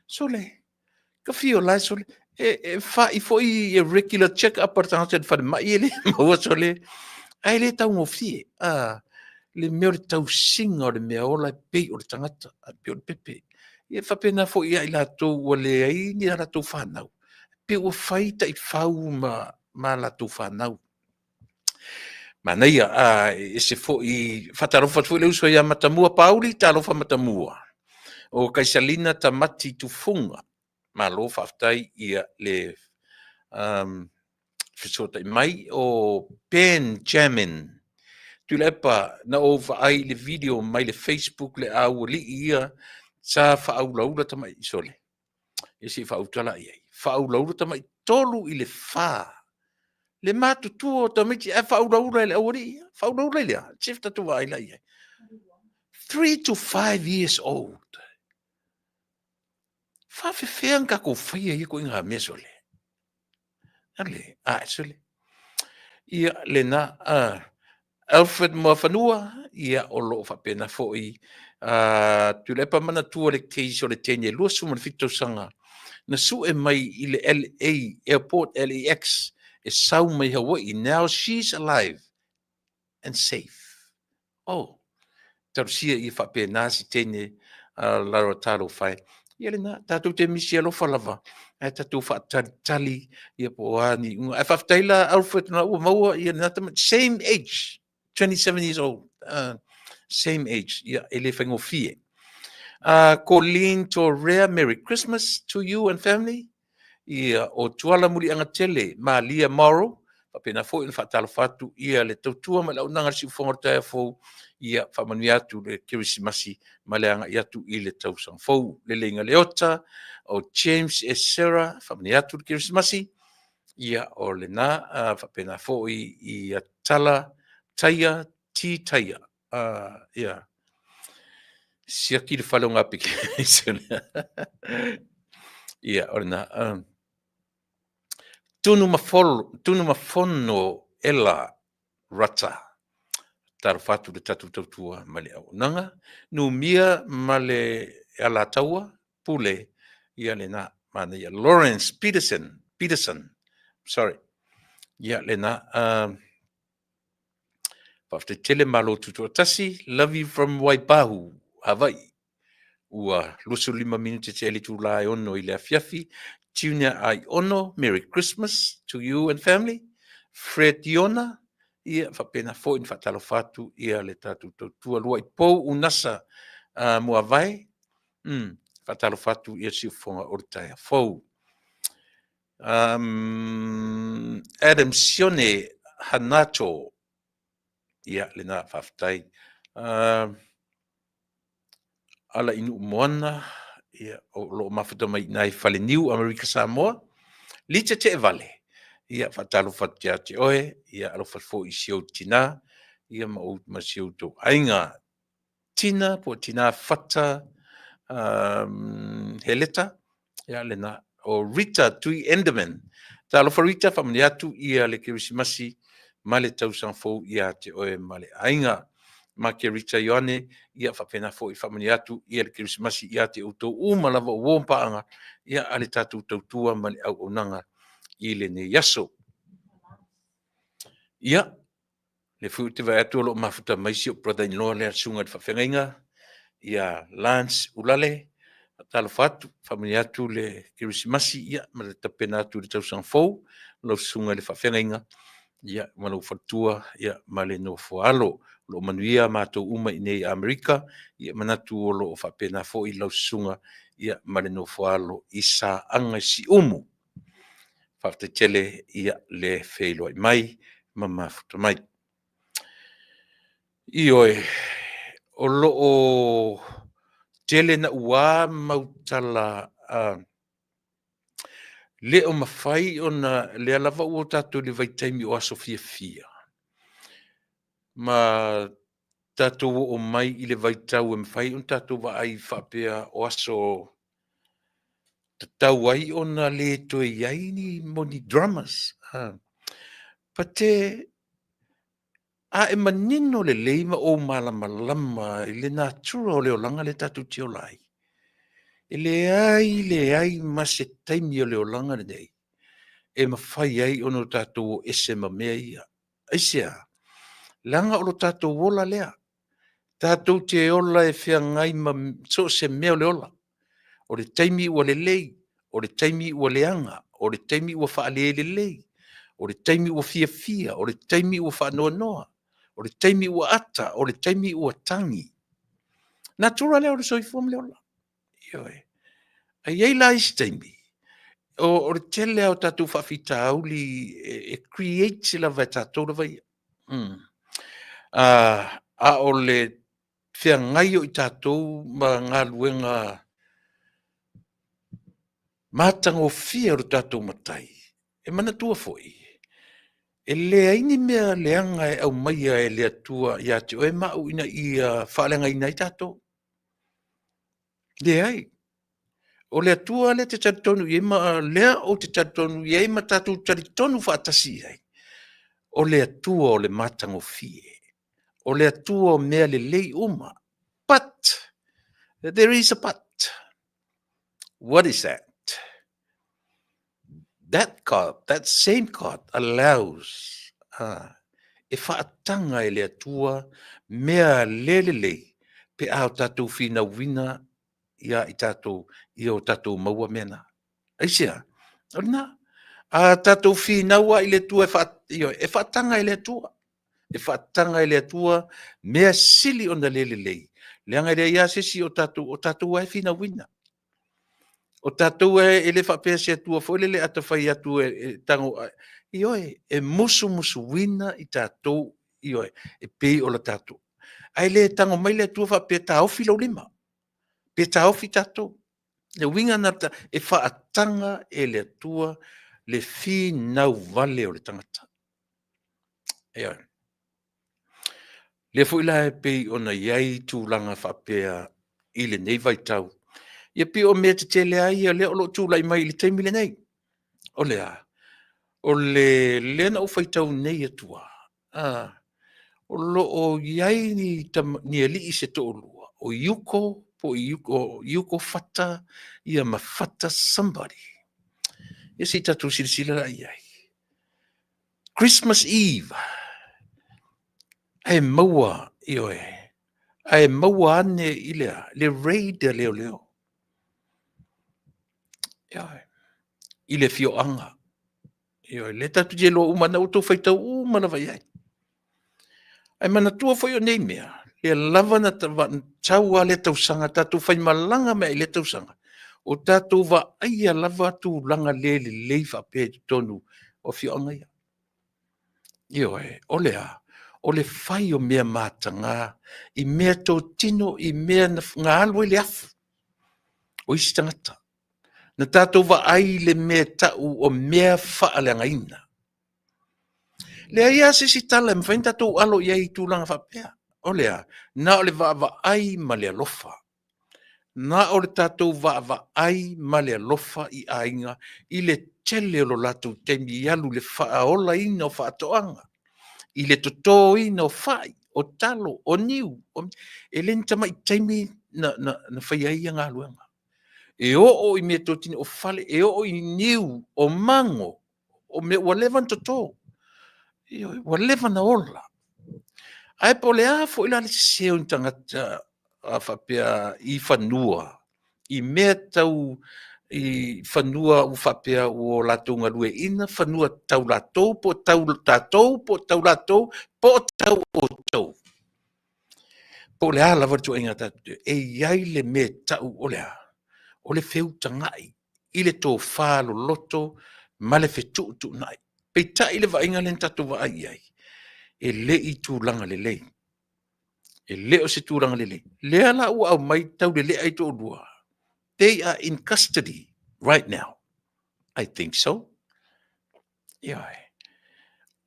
S2: sole, ka fio la e sole, e fa'i foi e regular check up a le tagata i le falemai e le maua sole, ae le taugofie, a, le mea o le tausiga o le mea ola e pei o le tagata, e pei o le pepe. Ia e faapena foi ia i latou ua leai ni a latou fanau, pei ua fai taifau ma a latou fanau. Manaia, a, e ese foi, faatalofa atu foi le uso ia Matamua Pauli, talofa Matamua. O Kaisalina Tamati Tufuga, malo faafetai ia le fesootai mai. O Ben Jamin, Tuilaepa, na ou vaai i le video mai le Facebook le aualii ia sa faaulaula tamai sole. Ia se i faauta la i ai. Faaulaula tamai 3 i le 4. Le matutua o tamaiti ae faaulaula e le aualii ia. Faaulaula i le a? Se tatou vaai la i ai. 3 to 5 years old. Faafefea ona tatou faia ia ituaiga mea sole? Ale, a sole. Ia, lena, Alfred Moafanua, ia, o lo o faapena foi Tuilaepa manatua le case o le teine 27 tausaga na sue mai i le LA Airport LAX e sau mai Hawaii. Now she's alive and safe. Oh, talosia ia faapena si teine Lara talofa e. Ia lena, tatou te misi alofa lava, ae tatou faatalitali ia po o a ni iuga. Ae faafetai la Alfred na ua maua ia lena tama, same age, 27 years old, same age, ia e le faigofie. Colleen Torea, Merry Christmas to you and family. Ia, o Tuala Muliagatele, Malia Morrow, faapena foi ona faatalofa atu ia le tautua ma le auaunaga a le Siufofoga o le Taeao Fou, ia faamanuia atu le Kerisimasi ma le agai atu i le tausaga fou. Leleiga Leota, o James Esera, faamanuia atu le Kerisimasi, ia o lena, faapena foi ia Tala Taia T Taia, ia siaki le fale o ngā piki. Ia, o lena. Tunu ma folo, tunu ma fono ela rata. Talofa atu le tatou tautua ma le auaunaga. Numia ma le Alataua, Pule, ia lena, manaia. Lawrence Peterson, Peterson, sorry. Ia lena, faafetai tele malo tutoatasi. Love you from Waipahu, Hawaii. Ua 25 minute te itula e 6 i le afiafi. Junior Aiono, Merry Christmas to you and family. Fred Iona, ia faapena foi na faatalofa atu ia le tatou tautua lua i pou unasa Muavae. Faatalofa atu ia siufofoga o le taeao fou. Adam Sione Hanato, ia lena faafetai. Ala i Nuumoana, ia, o lo o mafuta mai i nai Faleniu, Amerika Samoa. Lita Teevale, ia, faatalofa atu ia te oe, ia, alofa foi i si ou tina, ia, ma, ou, ma si outou aiga. Tina, po o tina Fata, Heleta, ia lena, o Rita Tui Enderman. Talofa Rita, faamanuia atu ia le Kerisimasi ma le tausaga fou ia te oe ma le aiga. Makerita Ioane, ia faapena foi faamanuia atu ia le Kerisimasi ia te outou uma lava o uo ma paaga, ia a le tatou tautua ma le auaunaga i lenei aso. Ia, lea foi ou te vaai atu o lo o mafuta mai si ou brother-in-law lea le susuga i le faafeagaiga, ia Lance Ulale. Faatalofa atu, faamanuia atu le Kerisimasi, ia, ma le tapena atu i le tausaga fou, lau susuga i le faafeagaiga, ia, ma lou faletua, ia, ma le nofoaalo. O lo o manuia matou uma i inei i Amerika, ia, manatu o lo o faapena foi lau susuga, ia, ma le nofoaalo i Saaga i Siumu. Faafetai tele ia le feiloai mai ma mafuta mai. Ioe, o lo o tele naua mau tala le o mafai ona lea lava ua tatou i le vaitaimi o aso fiafia ma tatou oo mai i le vaitau e mafai ona tatou vaai faapea o aso tatau ai ona le toe i ai ni mo ni dramas. But a e manino lelei ma ou malamalama i le natura o le olaga lea tatou te ola ai, e leai leai ma se taimi o le olaga lenei e mafai ai ona o tatou o ese ma mea ia. Aisea? Leaga o lo tatou ola lea. Tatou te ola e feagai ma so o se mea o le ola. O le taimi ua lelei, o le taimi ua leaga, o le taimi ua faalelelei, o le taimi ua fiafia, o le taimi ua faanoanoa, o le taimi ua ata, o le taimi ua tagi. Natura lea o le soifua ma le ola. Ioe. Ae i ai la isi taimi, o le tele lava o tatou faafitauli e create lava e tatou lava ia. A o le feagai o i tatou ma galuega matagofie o le tatou Matai, e manatua foi, e leai ni mea leaga e aumaia e le Atua ia te oe ma au ina ia faaleagaina ai tatou. Leai. O le Atua lea e te talitonu i ai ma lea ou te talitonu i ai ma tatou talitonu faatasi i ai. O le Atua o le matagofie, o le Atua o mea lelei uma. But, there is a but. What is that? That God, that same God allows e faataga e le Atua mea le lelei pe a o tatou finauina ia i tatou ia o tatou maua mea na. Aisea? O lena. A tatou finau lava i le Atua e faataga e le Atua. E faataga e le Atua mea sili ona le lelei, leaga e leai lava se isi o tatou, o tatou lava e finauina. O tatou e le faapea se Atua foi lele a ta fai atu e tago, ioe, e musumusuina i tatou, ioe, e pei o le tatou. Ae le tago mai le Atua faapea taofi lou lima, pe taofi tatou. Le uiga lena, e faataga e le Atua le finau vale o le tagata. Ioe. Lea foi la e pei ona i ai tulaga faapea i lenei vaitau, ia pei o mea tetele lava ia o lea o lo o tulai mai i le taimi lenei. O le a? O lea na ou faitau nei atu lava, o lo o i ai ni alii se toalua, o Yuko po o Yuko Fata ma Fata somebody. Ia se i tatou silasila la i ai. Christmas Eve, ae maua, ioe, ae maua ane i le a? Le raid a leoleo. Ioe, i le afioaga. Ioe, lea tatou te iloa uma, lena ua outou faitau uma lava i ai. Ae manatua foi o nei mea, lea lava na sau lava lea tausaga, tatou faimalaga mai lava i lea tausaga, o tatou vaaia lava tulaga le lelei faapea i totonu o afioaga ia. Ioe, o le a? O le fai o mea mataga i meatotino i mea na alu ai le afu o isi tagata. Na tatou vaai i le mea e tau o mea faaleagaina. Leai lava se isi tala e mafai ona tatou alo i ai i tulaga faapea. O le a? Na o le vaavaai ma le alofa. Na o le tatou vaavaai ma le alofa i aiga i le tele o lo latou taimi i alu i le faaolaina o faatoaga, i le totoina o fai, o talo, o niu. E le ni tamai taimi na faia ai ia galuega. E oo i meatotino o fale, e oo i niu, o mago, o mea ua leva ona toto, ioe, ua leva ona ola. Ae po o le a foi la le sese o ni tagata faapea i fanua, i mea tau i fanua ua faapea ua latou galueaiina, fanua tau latou po o tau tatou po o tau latou po o tau outou. Po o le a lava le ituaiga tatou te, e i ai le mea e tau o le a? O le feutagai i le tofa loloto ma le fetuutuunai. Peitai le vaaiga lea na tatou vaai i ai, e le i tulaga lelei. E le o se tulaga lelei. Lea la ua aumai taulelea ai toalua, they are in custody right now. I think so. Ioe.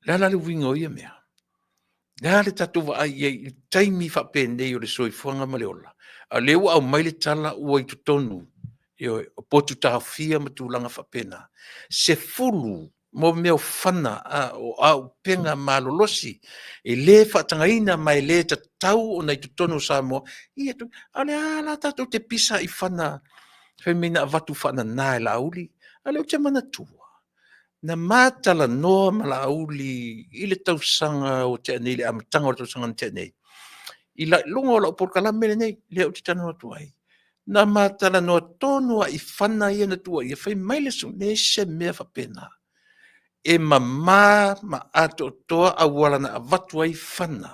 S2: O le a la le uiga o ia mea? O le a le tatou vaai i ai i taimi faapenei o le soifuaga ma le ola, a o lea ua aumai le tala ua i totonu, ioe, o potu taofia ma tulaga faapena. 10 mo mea o fana, o auupega malolosi e le faatagaina ma e le tatau ona i totonu o Samoa. Ia, a o le a la tatou te pisa i fana fai mai na avatu faanana e Laauli? A o lea ou te manatua, na ma talanoa ma Laauli i le tausaga ua tea nei, i le amataga o le tausaga na tea nei, i luga o lau polokalame lenei lea ou te talanoa atu ai. Na ma talanoa tonu lava i fana ia na tuuaia, fai mai le sui, leai se mea faapena. E mama ma atoatoa auala na avatu ai fana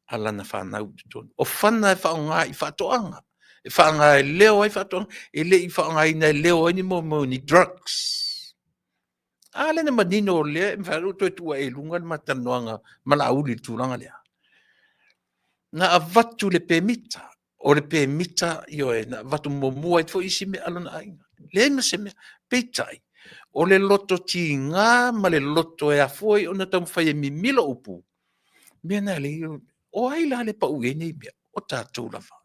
S2: a lana fanau i totonu. O fana e faaaoga i faatoaga, e faaaoga e leo ai faatoaga, e le i faaaogaina e leo ai ni mea o ni drugs. A lea na manino o lea e mafai ona ou toe tuu atu i luga le ma talanoaga ma Laauli i le tulaga lea. Na avatu le pemita, o le pemita, ioe, na avatu muamua ai foi isi mea a lona aiga. Leai ma se mea. Peitai, o le loto tiga ma le loto e afua ai ona taumafai e mimilo upu, mea na e ala ai, o ai la le pau i ai nei mea? O tatou lava.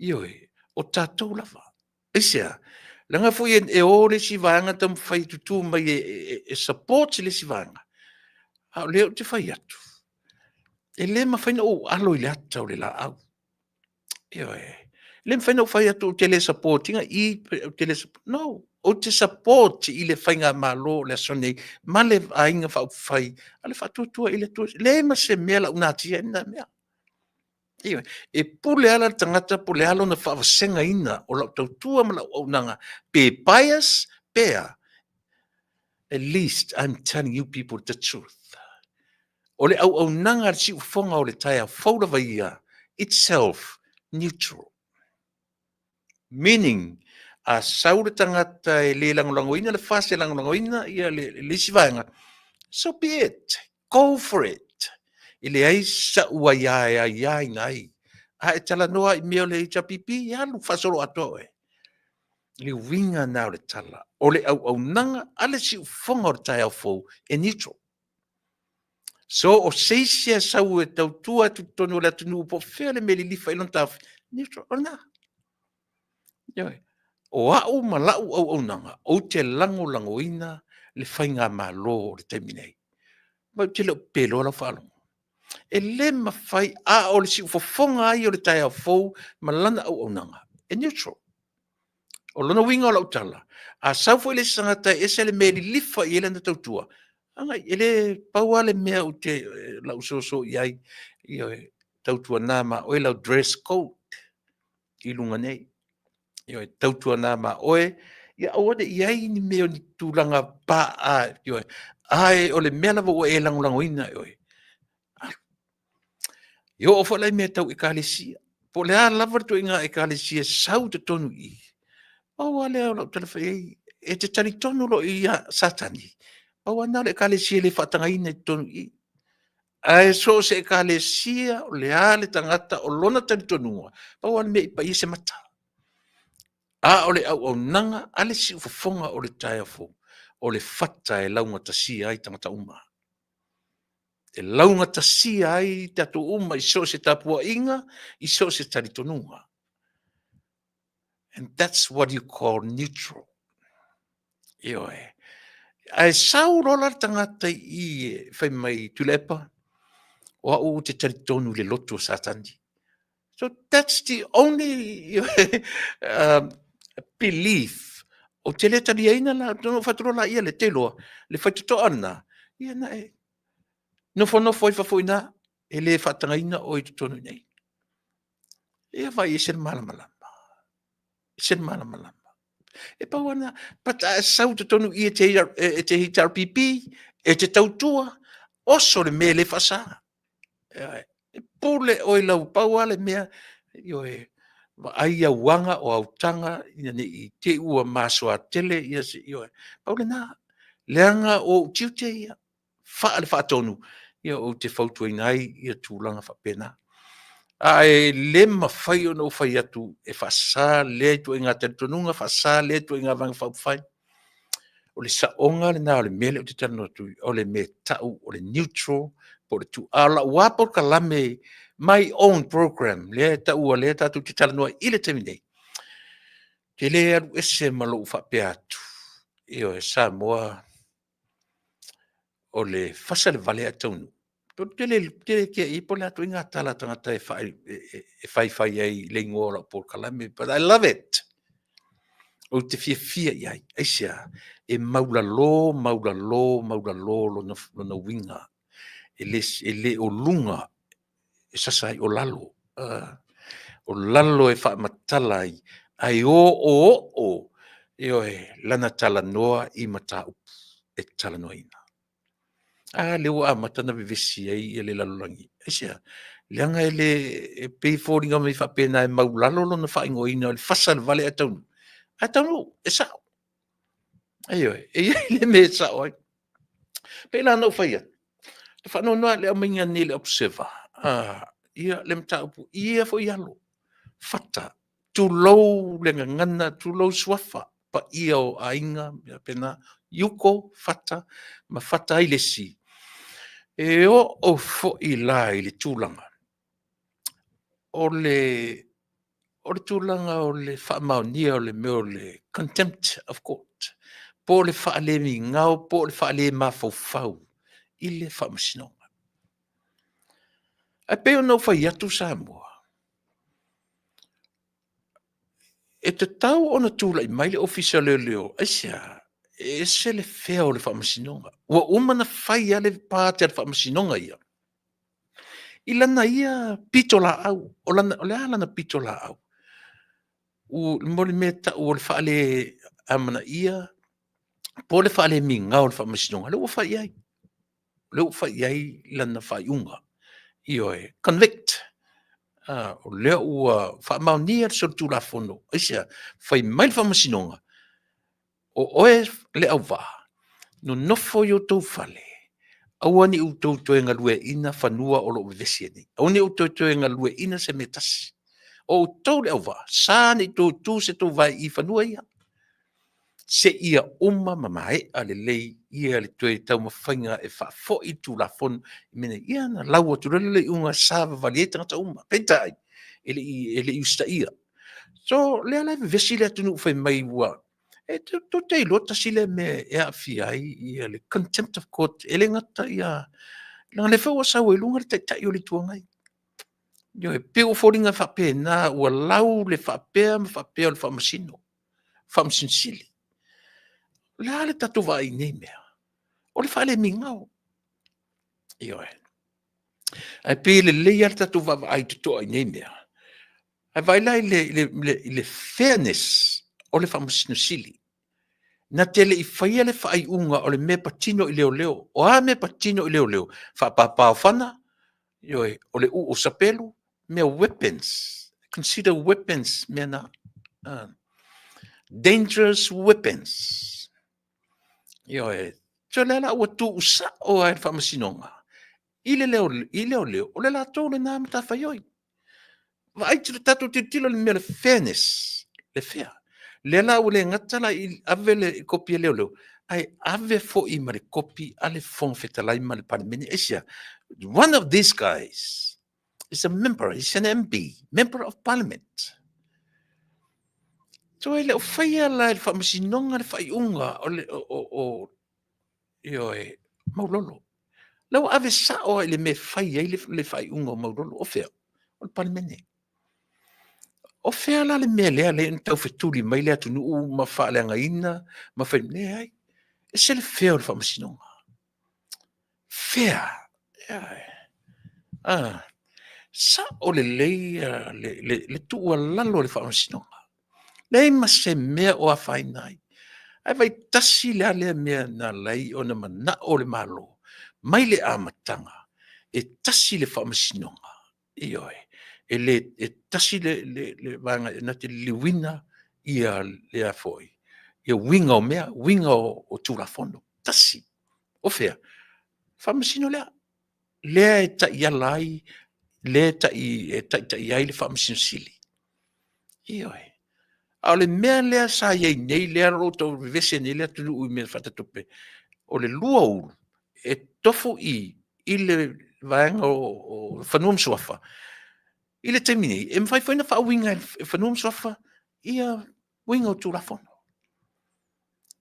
S2: Ioe, o tatou lava. Aisea? Leaga foi e o le isi vaega taumafai e tutu mai e support le isi vaega. A o lea ou te fai atu, e le mafai ona ou alo i le ata o le laau. Ioe. E le mafai ona ou fai atu ou te le support ina i, ou te le support. No, ou te support i le faigamalo o le aso nei ma le Aiga Faaupufai a le Faatuatua i le Atua. E leai ma se mea o le a ou natia ai lena mea. Ioe. E pule lava la le tagata po o le a lona faavasegaina o lau tautua ma lau auaunaga, pe bias pe a, at least I'm telling you people the truth. O le auaunaga a le siufofoga o le taeao fou lava ia, itself neutral. Meaning, a sau le tagata e le lagolagoina le FAST e lagolagoina ia le, le isi vaega, so be it. Go for it. E leai sa'u aia e aiaina ai. A e talanoa i mea o le HRPP, alu faasoloatoa oe. Le uiga lena o le tala, o le auaunaga a le siufofoga o le taeao fou e neutral. So o se isi e sau e tautua atu i totonu o le atunuu po o fea le mea e lilifa i lona taofi, neutral, o lena. Ioe. O au ma lau auaunaga, ou te lagolagoina le faigamalo o le taimi nei. Ma ou te le o peloa lau faalogo. E le mafai, a o le siufofoga lava ia o le taeao fou ma lana auaunaga, e neutral. O lona uiga o lau tala, a sau foi le isi tagata e ese le mea e lilifa i ai lana tautua, agai, e le pau lava le mea ou te lau soso i ai, ioe, tautuana ma oe lau dress code i luga nei. Ioe, tautuana ma oe, ia aua ne i i ai ni mea o ni tulaga paa, ioe, ae o le mea lava ua e lagolagoina e oe, alu. E oo foi la i mea tau ekalesia, po o le a lava le ituaiga ekalesia e sau i totonu i i, pau lava lea o lau tala fai i ai, e te talitonu loa ia Satani, pau lava lena o le ekalesia e le faatagaina i totonu i i. Ae so o se ekalesia, o le a le tagata o lona talitonuga, pau lava le mea i paia se mata. A o le auaunaga a le siufofoga o le taeao fou, o le fata e laugatasia ai tagata uma. E laugatasia ai tatou uma i so o se tapuaiga, i so o se talitonuga. And that's what you call neutral. Ioe. Ae sau loa la le tagata i i e fai mai, Tuilaepa, o au ou te talitonu i le lotu o Satani. So that's the only belief ou te le taliaina la, ona ou fai atu loa laia lea, te iloa, le faitotoa lena, ia na e nofonofo ai fafo i ina, e le faatagaina oe i totonu i inei. Ia vaai e ese le malamalama. Ese le malamalama. E pau lava lena, but a e sau i totonu i i e te HRPP, e te tautua, oso le mea e le faasa. E pule oe i lau, pau lava le mea, ioe, vaai au aga, o au taga, ina ne i te i ua masoa tele ia se, ioe, pau lena. Leaga o ou tiute ia, faale-faatonu, ia ou te fautuaina ai ia tulaga faapena. Ae le mafai ona ou fai atu e faasa lea ituaiga talitonuga, faasa lea ituaiga Vaega Faaupufai. O le saoga lena o le mea lea ou te talanoa atu ai, o le mea e tau o le neutral, po o le tu, a o lau lava polokalame, my own program, lea e taua lea tatou te talanoa ai i le taimi nei, ou te le alu ese ma lou faapea atu, ioe, Samoa, o le fasa le vale ae taunuu. Ou te le kea i ai po o le a ituaiga tala a tagata e faifai ai i le igoa o lau polokalame, but I love it. Ou te fiafia i ai. Aisea? E maulalo, maulalo, maulalo lona, lona uiga. E le, e le o luga e sasa ai, o lalo. O lalo e faamatala ai, ae oooo, ioe, lana talanoa i mataupu e talanoaina. A lea ua amata ona vevesi ai le lalolagi. Aisea? Leaga e le, e pei e foliga mai faapena e maulalo lona faaigoaina o le fasa o le vale ae taunuu. Ae taunuu, e sao. Ioe, e i ai le mea e sao ai. Pei la ona ou fai atu, e faanoanoa i le aumaiga nei i le Observer, ia le mataupu i ia foi alo, fata, tulou le gagana, tulou suafa, paia o aiga ma faapena, Iuko, Fata ma fata ai le isi. E oo foi la i le tulaga o le o le tulaga o le faamaonia o le mea o le contempt of court, po o le faalemigao po o le faalemafaufau. i le Faamasinoga. Ae pei ona ou fai atu Samoa, e tatau ona tulai mai le Ofisa o Leoleo, aisea? E ese le fea o le Faamasinoga. Ua uma ona fai lava le part a le Faamasinoga ia i lana ia pitolaau. O le a lana pitolaau? Mo le mea e tau o le faale amanaia po o le faalemigao o le Faamasinoga, lea ua fai i ai. O lea ua fai i ai lana faaiuga. Ioe, convict. O lea ua faamaonia le solitulafono. Aisea? Fai mai le Faamasinoga, o oe le auvaa, nonofo i o outou fale, aua ne i outou toe galueaiina fanua o lo o vevesi ai nei. Aua ne i outou toe galueaiina se mea e tasi. O outou le auvaa, sa ne i toe tu se tou vae i fanua ia, seia uma ma maea lelei ia le toe taumafaiga e faafoi le Tulafono i mea nei. Ia ona lau atu loa lea o le iuga e savavali ai tagata uma. Peitai, e le i usitaia. So, o lea la e vevesi le atunuu fai mai ua... E tou te iloa tasi lea mea e aafia ai le contempt of court, e le gata ia... leaga o lea foi ua sau ai i luga le Taitai o le Itu Agai. Ioe, e pei ua foliga faapena ua lau le faapea ma faapea o le Faamasino, Faamasino Sili. O le a le tatou vaai i nei mea? O le faalemigao. Ioe. Ae pei e lelei lava le tatou vaavaai totoa i nei mea. Ae vaai la i le fairness o le Faamasino Sili, na te le i faia le faaiuga o le mea e patino i leoleo. O a mea e patino i leoleo? Faapapa o fana, ioe, o le uu o sapelu, mea weapons, consider weapons mea na. Dangerous weapons. Ioe. So lea la ua tuusao lava e le Faamasinoga i le leoleo, o le latou lena matafaioi. Vaai, tatou tilotilo i le mea o le fairness, le fair. Lea la ua le gata la i ave le kopi a leoleo, ae ave foi ma le kopi a le Fofoga Fetalai ma le Palemene. Aisea? One of these guys is a member, he's an MP, Member of Parliament. So e le o faia la e le Faamasinoga le faaiuga o le o ioe, Maulolo. La ua ave sao lava i le mea e fai ai le faaiuga o Maulolo. O fea? O le Palemene. O fea la le mea lea na taufetuli mai le atunuu ma faaleagaina ma fai... Leai. E ese le fea o le Faamasinoga. Fea. Ah, sao lelei le tuualalo a le Faamasinoga. Leai ma se mea o afaina ai. Ae vaai tasi la lea mea na ala ai ona manao le Malo mai le amataga e tasi le Faamasinoga. Ioe, e le e tasi le vaega na te liliuina ia le a foi, ia uiga o mea, uiga o Tulafono. Tasi. O fea? Faamasino lea. Lea e taiala ai, lea e taitai ai le Faamasino Sili. Ioe. A o le mea lea sa i ai nei, lea o lo o tau vevesi ai nei le atunuu i mea faatatope, o le lua ulu e tofu i i le vaega o Fanua ma Suafa. I le taimi nei, e mafai foi ona faauiga e Fanua ma Suafa ia uiga o Tulafono.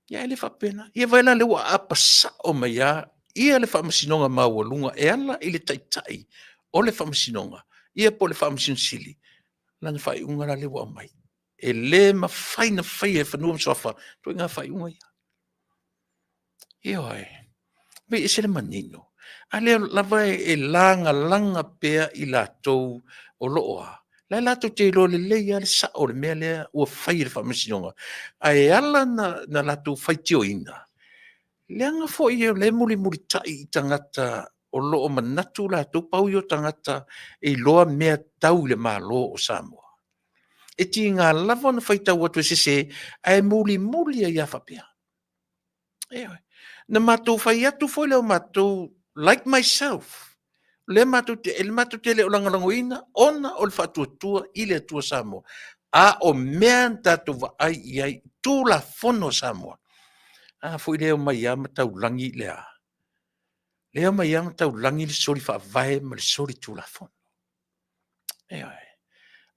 S2: Ia e le faapena. Ia vaai la lea ua aapa sao mai lava ia le Faamasinoga Maualuga e ala i le Taitai o le Faamasinoga, ia po o le Faamasino Sili, lana faaiuga la lea ua aumai. E le mafai ona faia e Fanua ma Suafa ituaiga faaiuga ia. Ioe. Pei e ese le manino. A lea lava e lagalaga pea i latou o lo o a, la e latou te iloa lelei lava le sao o le mea lea ua fai e le Faamasinoga. Ae ala ona latou faitioina, leaga foi o lea e mulimulitai i tagata o lo o manatu latou pau ia o tagata e iloa mea tau i le Malo o Samoa. E tiga lava ona faitau atu e sese, ae mulimuli ai lava faapea. Ioe. Na matou fai atu foi lea o matou, like myself, lea matou te, matou te le o lagolagoina ona o le faatuatua i le Atua Samoa. A o mea na tatou vaai i ai, Tulafono a Samoa, a foi lea e omai lava ma taulagi le a? Lea e omai lava ma taulagi le soli faavae ma le soli tulafono. Ioe.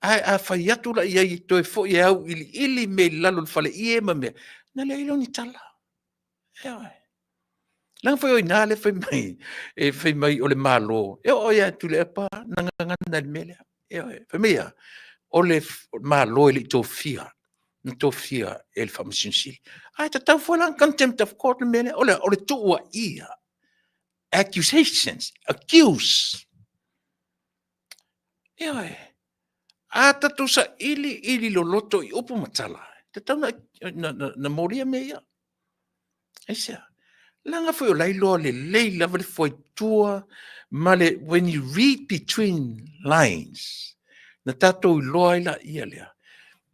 S2: Ae a fai atu la i ai e toe foi e auiliili mea i lalo o le faleie ma mea, ona leai lea o ni tala. Ioe. Leaga foi o i ina lea fai mai, e fai mai o le Malo, e oo lava ia Tuilaepa na gagana i le mea lea. Ioe. Fai mai e a? O le Malo e le i tofia, na tofia e le Faamasino Sili. Ae tatau foi la ona contempt of court le mea lea. O le a? O le tuuaia, accusations, accuse. Ioe. A tatou sailiili loloto i upu ma tala, e tatau ona molia mea ia. Aisea? Leaga foi o la e iloa lelei lava le fuaitua ma le, when you read between lines, na tatou iloa ai laia lea,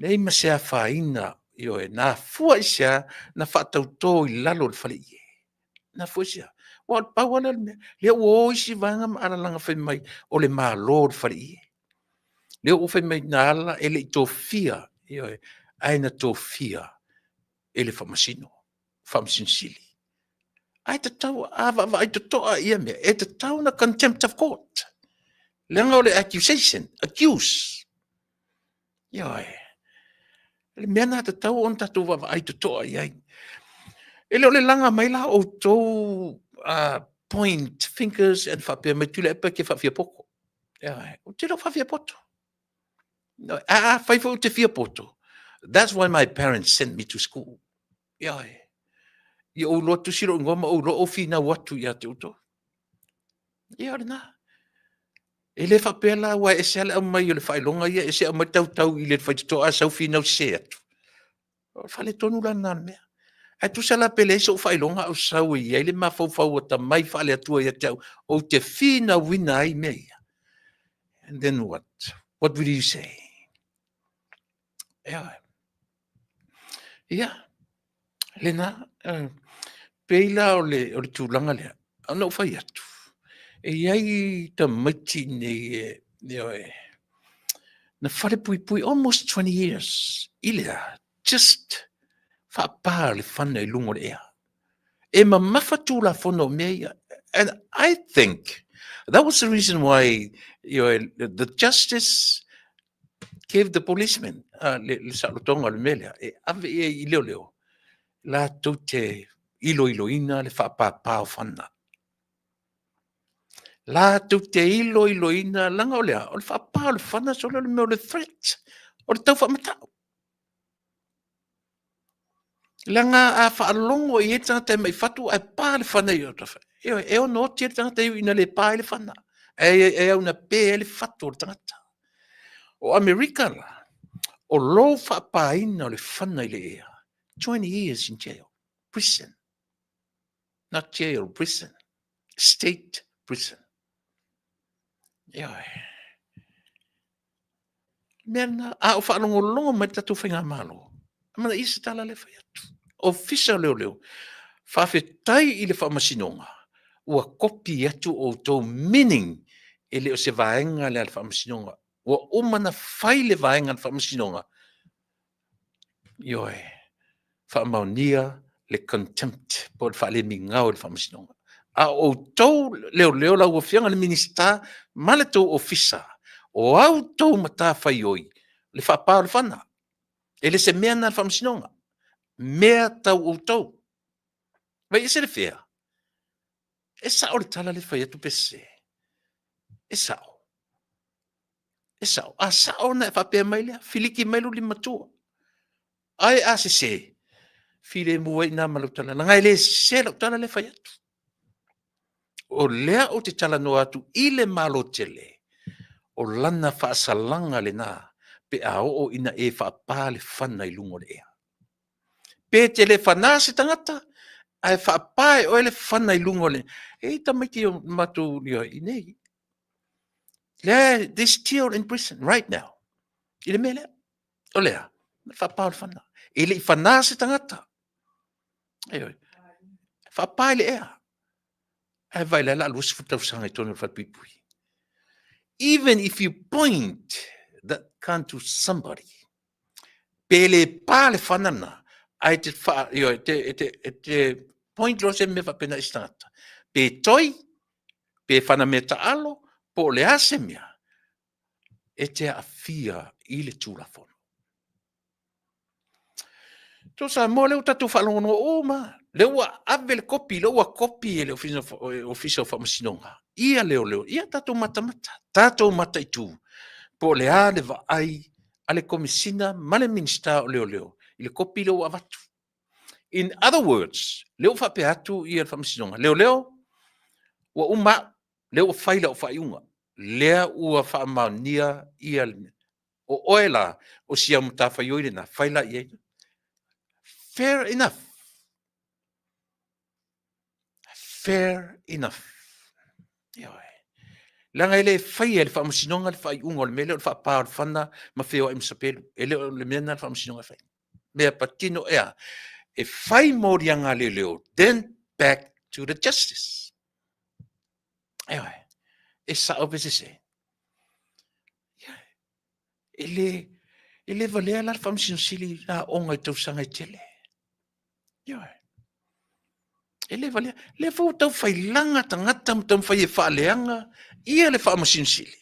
S2: leai ma se afaina, ioe, na afua i se a na faatauto i lalo o le faleie? Na afua i se a? Aua o le pau lava lea o le mea, lea ua o isi vaega ma alalaga fai mai o le Malo o le faleie. Lea ua fai mai na ala e le i tofia, ioe, ae na tofia e le Faamasino, Faamasino Sili. Ae tatau, a vaavaai totoa i ia mea, e tatau ona contempt of court. Leaga o le accusation, accuse. Ioe. O le mea lena e tatau ona tatou vaavaai totoa i ai. E le o le laga mai la o outou point fingers and faapea mai Tuilaepa e te faafiapoto. Ioe. Ou te le o faafiapoto. A fai foi ou te fiapoto, that's why my parents sent me to school. Ioe. Ia ou iloa tusi lou igoa ma ou iloa ou finau atu ia te outou. Ia o lena. E le faapea la ua ese lava le aumai o le faailoga ia, ese aumai tautau i le faitotoa ae sau finau sese atu. O le faaletonu la lena o le mea. Ae tusa la pe leai sou faailoga a ou sau e i ai le mafaufau atamai faale-Atua ia te au, ou te finauina ai mea ia. And then what? What will you say? Ioe. Ia, lena, pei la o le tulaga lea, ona ou fai atu, e i ai tamaiti nei e, ioe, na falepuipui almost 20 years i le a? Just faapa le fana i luga o le ea. E mamafa Tulafono o mea ia. And I think that was the reason why the justice gave the policeman le saolotoga o le mea lea e ave i ai i leoleo latou te iloiloina le faapapa o fana. Latou te iloiloina, leaga o le a? O le faapa o le fana solo le mea o le threat, o le tau faamatau. Leaga a faalogo i ai le tagata e mai fatu ae pa le fana i tafa, ioe, e ono oti ai le tagata e ui ina le pa ai le fana, ae au ina pe ai le fatu o le tagata. O Amerika la, o lou faapaina o le fana i le ea, 20 years in jail, prison. Not jail, prison. State prison. Ioe. Mea lena, a o faalogologo mai le tatou faigamalo, mana i se tala lea fai atu. Ofisa o Leoleo, faafetai i le Faamasinoga, ua kopi atu outou, meaning e le o se vaega lea a le Faamasinoga. Ua uma ona fai le vaega a le Faamasinoga, ioe, faamaonia le contempt po o le faalemigao i le Faamasinoga. A o outou leoleo, lau Afioga i le Minisita ma le tou Ofisa, o a outou matafaioi, le faapa o le fana. E le se mea lena a le Faamasinoga, mea tau outou. Vai ese le fea? E sao le tala lea e fai atu pe sese? E sao. E sao. A sao ona e faapea mai lea, filiki mai lou limamatua. Ae a sese, filemu ai i ina ma lau tala, leaga e le sese lau tala lea e fai atu. O lea ou te talanoa atu i le Malo tele, o lana faasalaga lena pe a oo ina e faapa le fana i luga o le ea. Pe te le fanā se tagata, ae faapa e oe le fana i luga o le... E i ai tamaiti o matou i nei. Lea, they still in prison right now. I le mea lea. O le a? Le faapa o le fana. E le i fanā se tagata. Ioe. Faapa i le ea. Ae vaai la, la 20 tausaga i totonu o le falepuipui. Even if you point that gun to somebody, pe le pa le fana na, ae te, wha, ioe, te, te, te, te point loa se mea faapena i se tagata. Pe toi, pe fana mea taalo, po o le a se mea, e te aafia i le Tulafono. So Samoa lea ua tatou faalogologo uma, lea ua ave le kopi, lea ua kopi e le Ofisa o Faamasinoga ia leoleo, ia tatou matamata, tatou mataitu po o le a le vaai a le Komesina ma le Minisita o Leoleo i le kopi lea ua avatu. In other words, lea ua faapea atu ia le Faamasinoga, leoleo, ua uma au, lea ua fai lau faaiuga, lea ua faamaonia ia le mea. O oe la, o si au matafaioi lena, fai la i ai. Fair enough. Fair enough. Ioe. Leaga e le faia e le Faamasinoga le faaiuga o le mea lea o le faapa o le fana ma feoai ma sapelu. E le o le mea lena a le Faamasinoga e fai. Mea patino ea, e fai moliaga a leoleo, then back to the justice. Ioe. E sao pe sese? E le, e le valea la le Faamasino Sili i aoga i tausaga e tele. Ioe. E le valea. Lea foi ua tau failaga tagata ma taumafai e faaleaga ia le Faamasino Sili.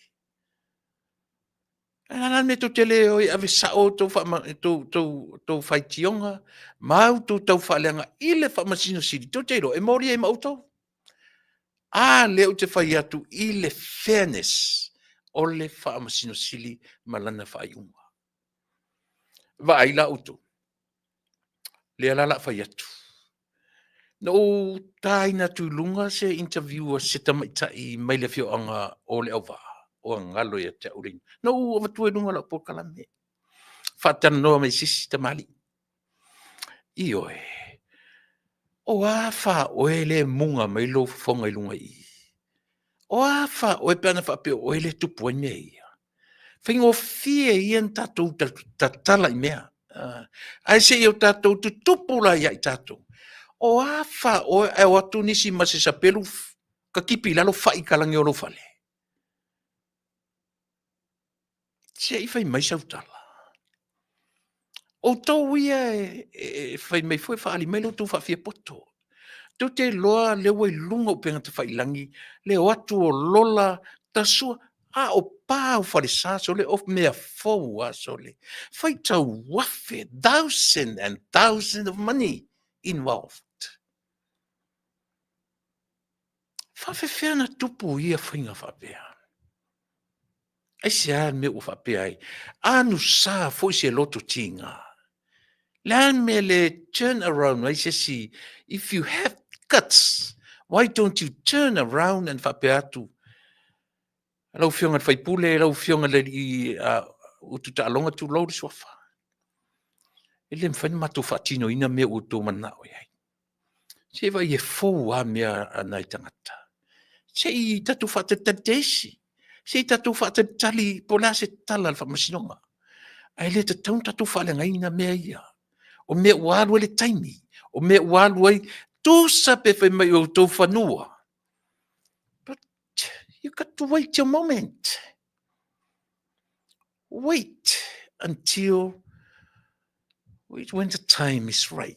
S2: Ae a la le mea tou te le o e ave sao tou, faama, tou, tou, tou faitioga ma outou tau faaleaga i le Faamasino Sili, tou te iloa e moli ai ma outou. A lea ou te fai atu i le fairness o le Faamasino Sili ma lana faaiuga. Vaai la outou, lea la o le a fai atu. Na ou taina atu i luga se interview a se tamaitai mai le afioaga o Leauvaa, ua galo ia te au le igoa. Na ou avatua i luga o lau polokalame, faatalanoa mai e se isi tamalii. Ioe, o a fa oe lea e muga mai lou fofoga i luga i i? O a fa oe pe ana faapea o oe lea e tupu ai mea ia? Faigofie ia ona tatou tatala i mea, ae se i o tatou tutupu la ia i tatou. O a fa oe ae o atu nisi ma se sapelu katipi i lalo fai i talaane o lou fale? Se i fai mai sau tala. Outou ia e fai mai foi, faaali mai lo outou faafiapoto. Tou te iloa lea ua i luga o upega tafailagi le o atu o lola tasua, a o pa o falesa sole, o mea fou lava sole. Faitau afe, thousand and thousand of money involved. Faafefea ona tupu ia faiga faapea? Aisea le mea ua faapea ai? Anusa foi se loto tiga. Le a le mea le turn around ai se isi? If you have guts, why don't you turn around and faapea atu, lau Afioga i le Faipule, lau Afioga i le alii utu taaloga, tulou le suafa. E le mafai ona matou faatinoina mea ua outou mananao i ai. Se i vaai e fou lava mea a nai tagata. Se i tatou faatalitali te isi. Se i tatou faatalitali po o le a se tala a le Faamasinoga. Ae le tatau ona tatou faaleagaina mea ia. O mea ua alu ai le taimi, o mea ua alu ai, tusa pe fai mai o outou fanua. But you got to wait your moment. Wait until wait when the time is right.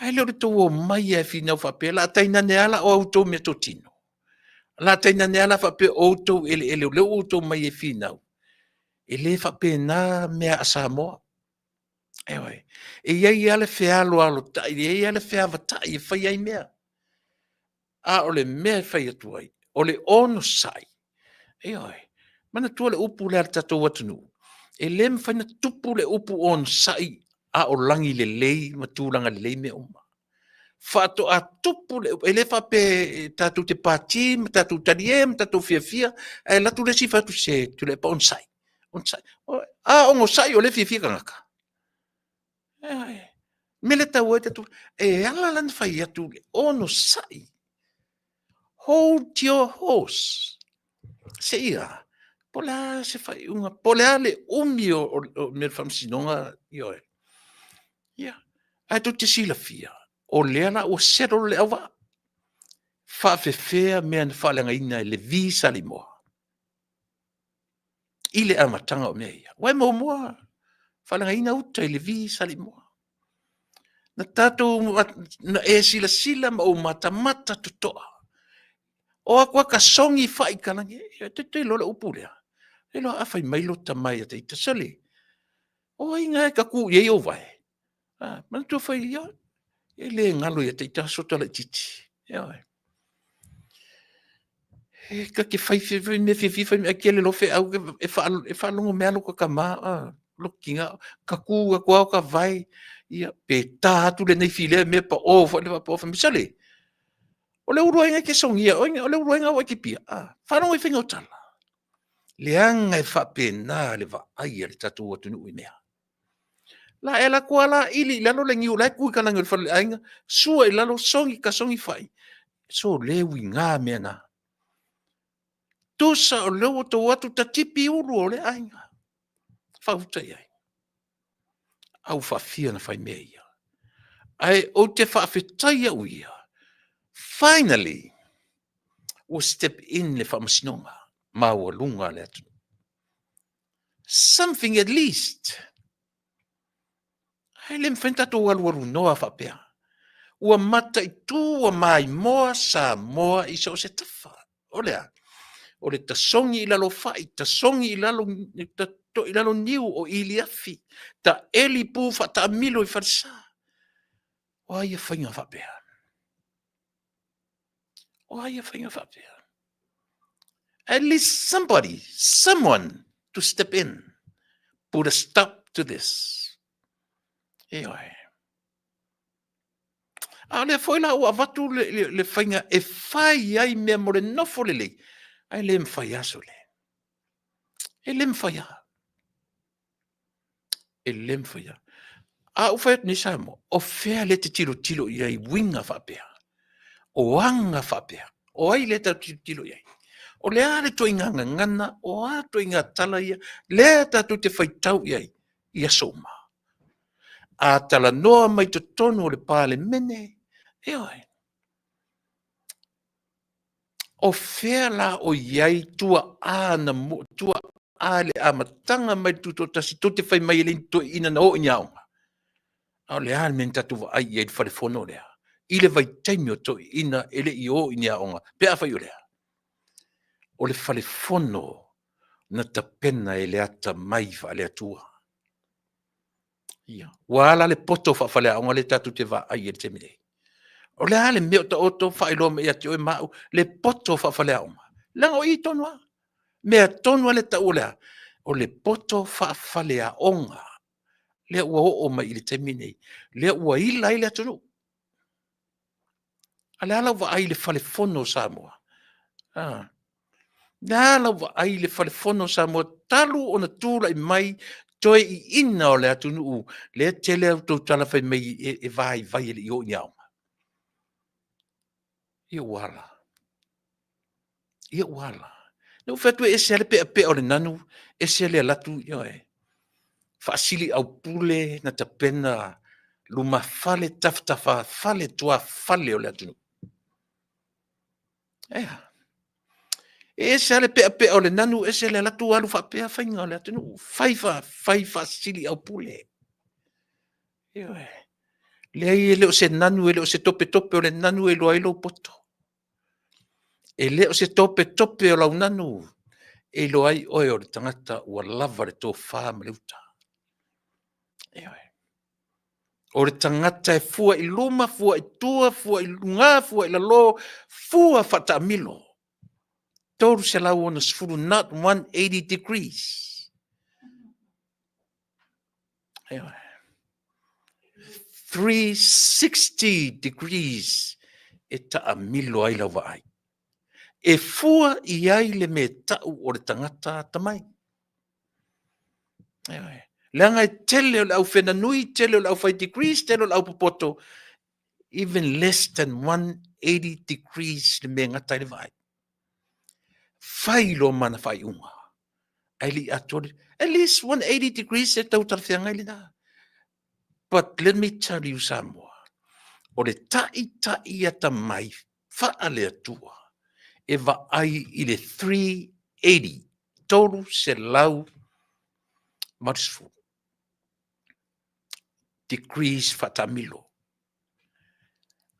S2: Ae le o le tou omai e finau faapea, la tainane lava la o outou meatotino. La tainane lava la faapea o outou eleele o lea ua outou mai e finau. E le faapena mea a Samoa. Ioe. E i ai lava le fealoalotai, e i ai lava le feavatai e fai ai mea. A o le mea e fai atu ai, o le onosai. Ioe. Manatua le upu lea a le tatou atunuu, e le mafai ona tupu le upu onosai a o lagi lelei ma tulaga lelei mea uma. Faatoa tupu le upu, e le faapea tatou te pati ma tatou talie ma tatou fiafia, ae alu atu le isi fai atu, se tuilaepa onosai, onosai. A onosai o lea e fiafia tagata. Mea lea e tau ai tatou, e ala la ona fai atu le onosai. Hold your horse. Seia, po o le a se faaiuga, po o le a le umi o mea o le faamasinoga, ioe. Ia, ae tou te silafia, o lea la ua settle le auvaa. Faafefea mea na faaleagaina e Levi Salimoa i le amataga o mea ia. Aua e muamua faaleagaina uta i Levi Salimoa. Na tatou, na e silasila ma ou matamata totoa. O atu a ta sogi fai i kalagi. E te iloa le upu lea. E iloa a fai mai lo tama ia te ita, sole. O ai nga e ka ku i ai ou vae? Ah, manatua fai ia, e le galo ia te i taso laititi. Ioe. E ka te fai fai mea fiafia fai mea tele lo feau e e faalogo mea lo ka tama lo tina ka tu atu ao ka vai ia pe ta atu lenei filea mea pa o foi le pa o fai sale o le ulu ai ke songia o le ulu ai ngau ai ke pia ah faalogo i faiga o tala. Leaga e faapena le vaai a le tatou atunuu i mea. La e alu atu lava la ili i lalo le niu la e tu i kalagi o le fale o le aiga, sua i lalo, sogi ka sogi fai. So le uiga mea na. Tusa o lea ua outou o atu ta tipi ulu o lea aiga. Faauta i ai. A ua faafia ona fai mea ia. Ae ou te faafetai au ia, finally, ua step in le faamasinoga maualuga a le atunuu. Something at least. Ae le mafai ona tatou alualu noa faapea. Ua mataitu ua maimoa Samoa i so o se tafa. O le a? O le tasogi i lalo fai, tasogi i lalo, to i lalo niu o iliafi, taeli pu faataamilo i falesa. O a ia faiga faapea? O a ia faiga faapea? At least somebody, someone to step in, put a stop to this. Ioe. A o lea foi la ua avatu le faiga e fai ai mea mo le nofo lelei, ae le mafai lava sole. E le mafai lava. E le mafai lava. A ou fai atu nei Samoa, o fea lea e te tilotilo i ai i uiga faapea? O aga faapea? O ai lea e tatou te tilotilo i ai? O le a le ituaiga gagana, o a ituaiga tala ia, lea tatou te faitau i ai i aso uma? A talanoa mai totonu o le Palemene, ioe, o fea la o i ai tuaa na tuaa i le amataga mai le Tutoatasi tou te fai mai e le ni toeaiina na o i ni aoga? A o le a le mea na tatou vaai i ai i le fale fono lea i le vaitaimi o toeaiina e le i o i ni aoga pe afai o lea? O le fale fono na tapena e le atamai faale-Atua. Ia, ua ala le poto faafaleaoga lea tatou te vaai i ai i le taimi nei. O le a le mea o taoto faailoa mai ia te oe ma au le poto faafaleaoga? Leaga o i tonu lava. Mea tonu lava le tau o le a? O le poto faafaleaoga lea ua oo mai i le taimi nei, lea ua ila ai le atunuu. A le a lau vaai i le fale fono o Samoa? Ah. Le a lau vaai i le fale fono o Samoa talu ona tulai mai toeaiina o le atunuu lea tele a outou tala fai mai e vaivai e le i o i ni aoga. Ia ua ala. Ia ua ala. Na ou fai atu e ese lava le peapea o le nanu, ese le alu atu, ioe, faasili aupule na tapena lumafale tafatafafale tuafale o le atunuu. Ea. E ese lava le peapea o le nanu, ese le alu atu alu faapea faiga o le atunuu. Fai fa, fai faasili aupule. Ioe. Leai, e le o se nanu, e le o se topetope o le nanu e iloa ai lou poto. E le o se topetope o lau nanu e iloa ai oe o le tagata ua lava le tofa ma le uta. Ioe. O le tagata e fua i luma, fua i tua, fua i luga, fua i lalo, fua faataamilo. 360, not 180 degrees. Ioe. 360 degrees e taamilo ai lau vaai. E fua i ai le mea tau o le tagata atamai. Ioe. Leaga e tele o le aufenanui, tele o le aufai degrees, tele o le aupopoto, even less than 180 degrees le mea e gata ai le vaai. Fai loa ma ana faaiuga. Ae le i atoa le, at least 180 degrees e tau talafeagai lena. But let me tell you Samoa, o le taitai atamai faale-Atua e vaai i le 380, 380 degrees faataamilo.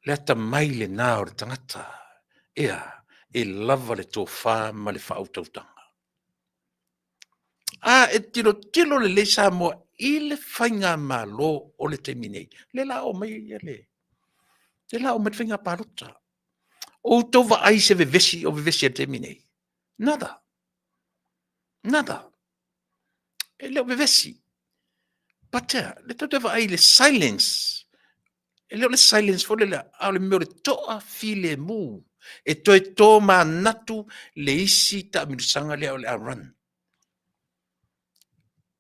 S2: Le atamai lena o le tagata, ea, e lava le tofa ma le faautautaga. A e tilotilo lelei Samoa i le faigamalo o le taimi nei, lea la oo mai le, lea la oo mai le faiga palota. O outou vaai i se vevesi o vevesi ai i le taimi nei? Nada. Nada. E le o vevesi. But lea tou te vaai i le silence. E le o le silence foi lele, a o le mea o le toafilemu e toe tomanatu le isi taamilosaga lea o le a run.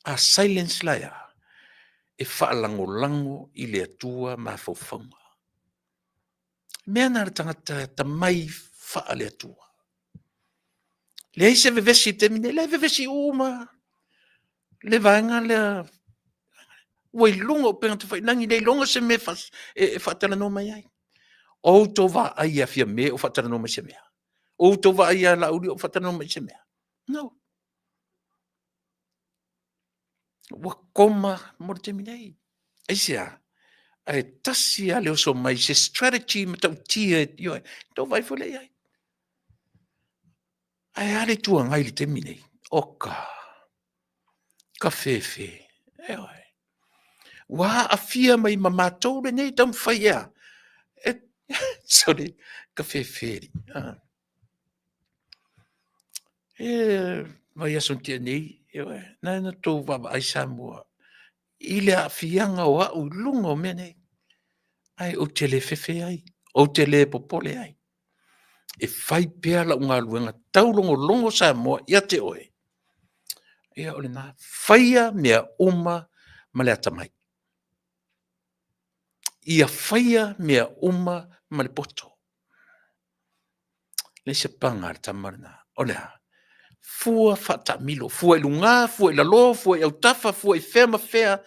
S2: A silence la e a? E faalagolago i le Atua mafaufauga. Mea na a le tagata atamai faale-Atua. Leai se vevesi i le taimi nei, la e vevesi uma le vaega lea ua i luga o upega tafailagi, le iloga se mea e faatalanoa mai ai. O outou vaai ia Fiame o faatalanoa mai se mea? O outou vaai ia Laauli o faatalanoa mai se mea? No. Ua koma mo le taimi nei. Aisea? Ae tasi lava le oso mai se strategy matautia, ioe, tou vaai foi lea i ai. Ae a le Itu Agai i le taimi nei? Oka, ka fefe, ioe. Ua aafia mai ma matou lenei taumafai ea? E, sorry, ka fefe. Ah. E vaiaso na tea nei, ioe, na na tou vaavaai Samoa i le aafiaga o au i luga o mea nei. Ae ou te le fefe ai, ou te le popole ai. E fai pea lau galuega taulogologo Samoa ia te oe. Ia o lena, faia mea uma ma le atamai. Ia faia mea uma ma le poto. Le isi paga a le tama lena, o le a? Fua faataamilo, fua i luga, fua i lalo, fua i autafa, fua i fea ma fea,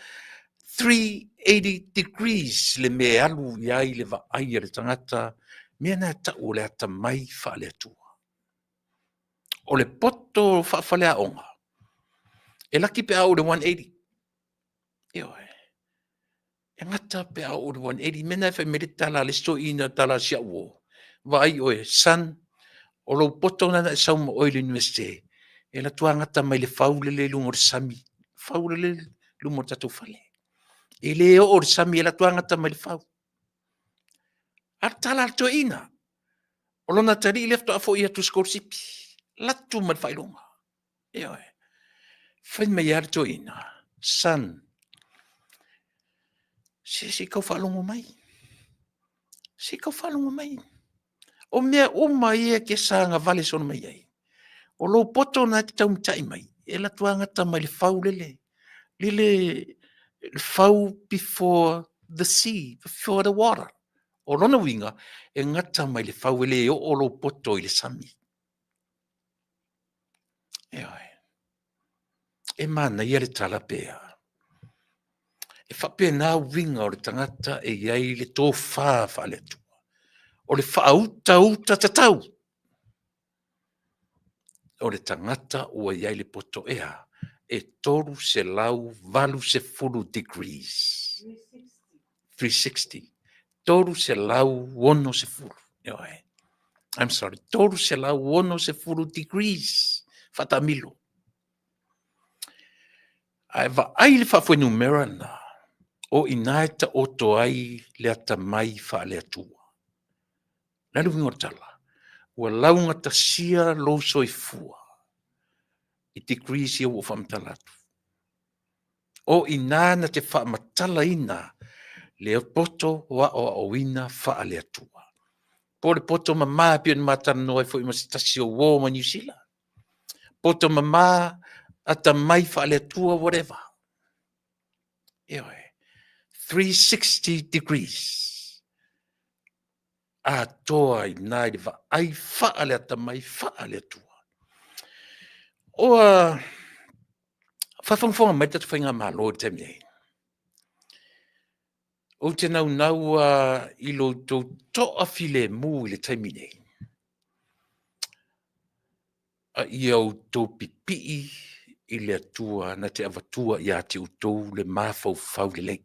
S2: 380 degrees le mea e alu i ai le vaai a le tagata, mea na e tau o le atamai faale-Atua. O le poto faafaleaoga, e laki pe a oo i le 180. Ioe. E gata pe a oo i le 180. Mea na e fai mai le tala a le isi toeaina, tala a si au uo. Vaai oe, son, o lou poto lena na e sau ma oe i le Iunivesite, e alu atu lava gata mai le fau lele i luga o le sami, fau lele i luma o le tatou fale. E le oo i le sami, e alu atu lava gata mai le fau. A o le tala a le toeaina, o lona atalii lea faatoa foi atu i sikolasipi, alu atu ma le faailoga. Ioe. Fai mai lava le toeaina, son, se se i tau faalogo mai, se i tau faalogo mai. O mea uma ia e te savavale solo mai ai, o lou poto lena e te taumitai mai, e alu atu lava gata mai le fau lele, lele le fau before the sea, before the water. O lona uiga, e gata mai le fau e le oo lou poto i le sami. Ioe. E manaia le tala pea. E faapena uiga o le tagata e i ai le tofa faale-Atua. O le faautauta tatau o le tagata ua i ai le poto ea e 380 degrees. 360. 360. Ioe. I'm sorry, 360 degrees. Faataamilo. Ae vaai le faafuainumera lena, o i ina e taoto ai le atamai faale-Atua. O le a le uiga o le tala? Ua laugatasia lou soifua i degrees ia ua ou faamatala atu. O i ina na te faamatalaina le poto aoaoina faale-Atua. Po o le poto mama e pei ona ma talanoa ai foi ma se tasi o uo mai Niu Sila. Poto mama, atamai faale-Atua, whatever. Ioe. 360 degrees. Atoa i ina i le vaai faale-atamai, faale-Atua. Ua faafogafoga mai le tatou faigamalo i le taimi nei. Ou te naunau lava i lo outou toafilemu i le taimi nei. A ia outou pipii i le Atua na te avatua ia te outou le mafaufau lelei.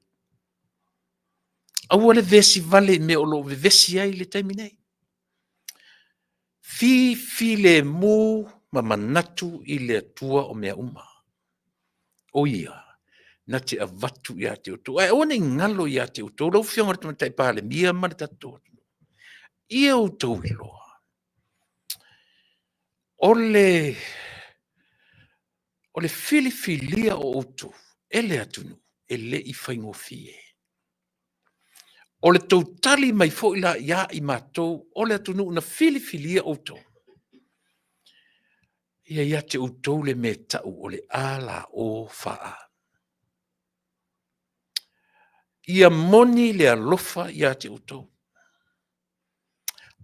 S2: Aua le vesi vale i mea o lo o vevesi ai i le taimi nei. Fifilemu ma manatu i le Atua o mea uma. O ia, na te avatu ia te outou. Ae aua ne i galo ia te outou, lau Afioga i le Tamaitai Palemia ma le tatou atunuu, ia outou iloa, o le filifilia o outou e le atunuu e le i faigofie. O le tou tali mai foi la ia i matou o le atunuu na filifilia outou, ia ia te outou le mea e tau o le A L O F A. Ia moni le alofa ia te outou.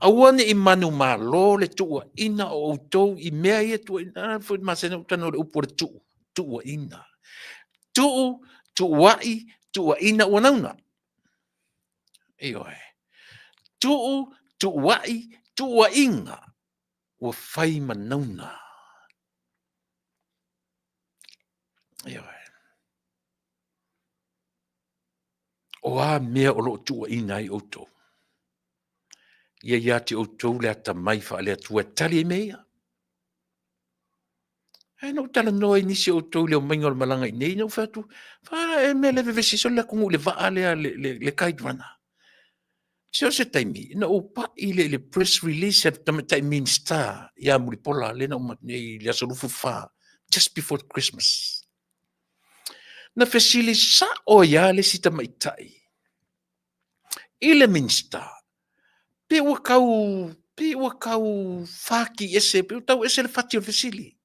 S2: Aua ne i manumalo le tuuaina o outou i mea ia tuuaina. A foi masani ona ou talanoa i le upu o le tuu, tuuaina. Tuu, tuuai, tuuaina ua nauna. Ioe. Tuu, tuuai, tuuaina ua fai ma nauna. Ioe. O a mea o lo o tuuaina ai outou? Ia ia te outou le atamai faale-Atua e tali ai mea ia. Ae na ou talanoa i nisi o outou i le omaiga o le malaga i inei, na ou fai atu, e mea le vevesi solo le atunuu i le vaa lea, le Kite Runner. Se o se taimi, na ou pai lea i le press release a le tamaitai Minisita ia Mulipola lea na uma atu nei i le aso 24, just before Christmas. Na fesili sao ai lava le isi tamaitai i le Minisita, pe ua tau, pe ua tau fati ese, pe ua tau ese le fati o le fesili.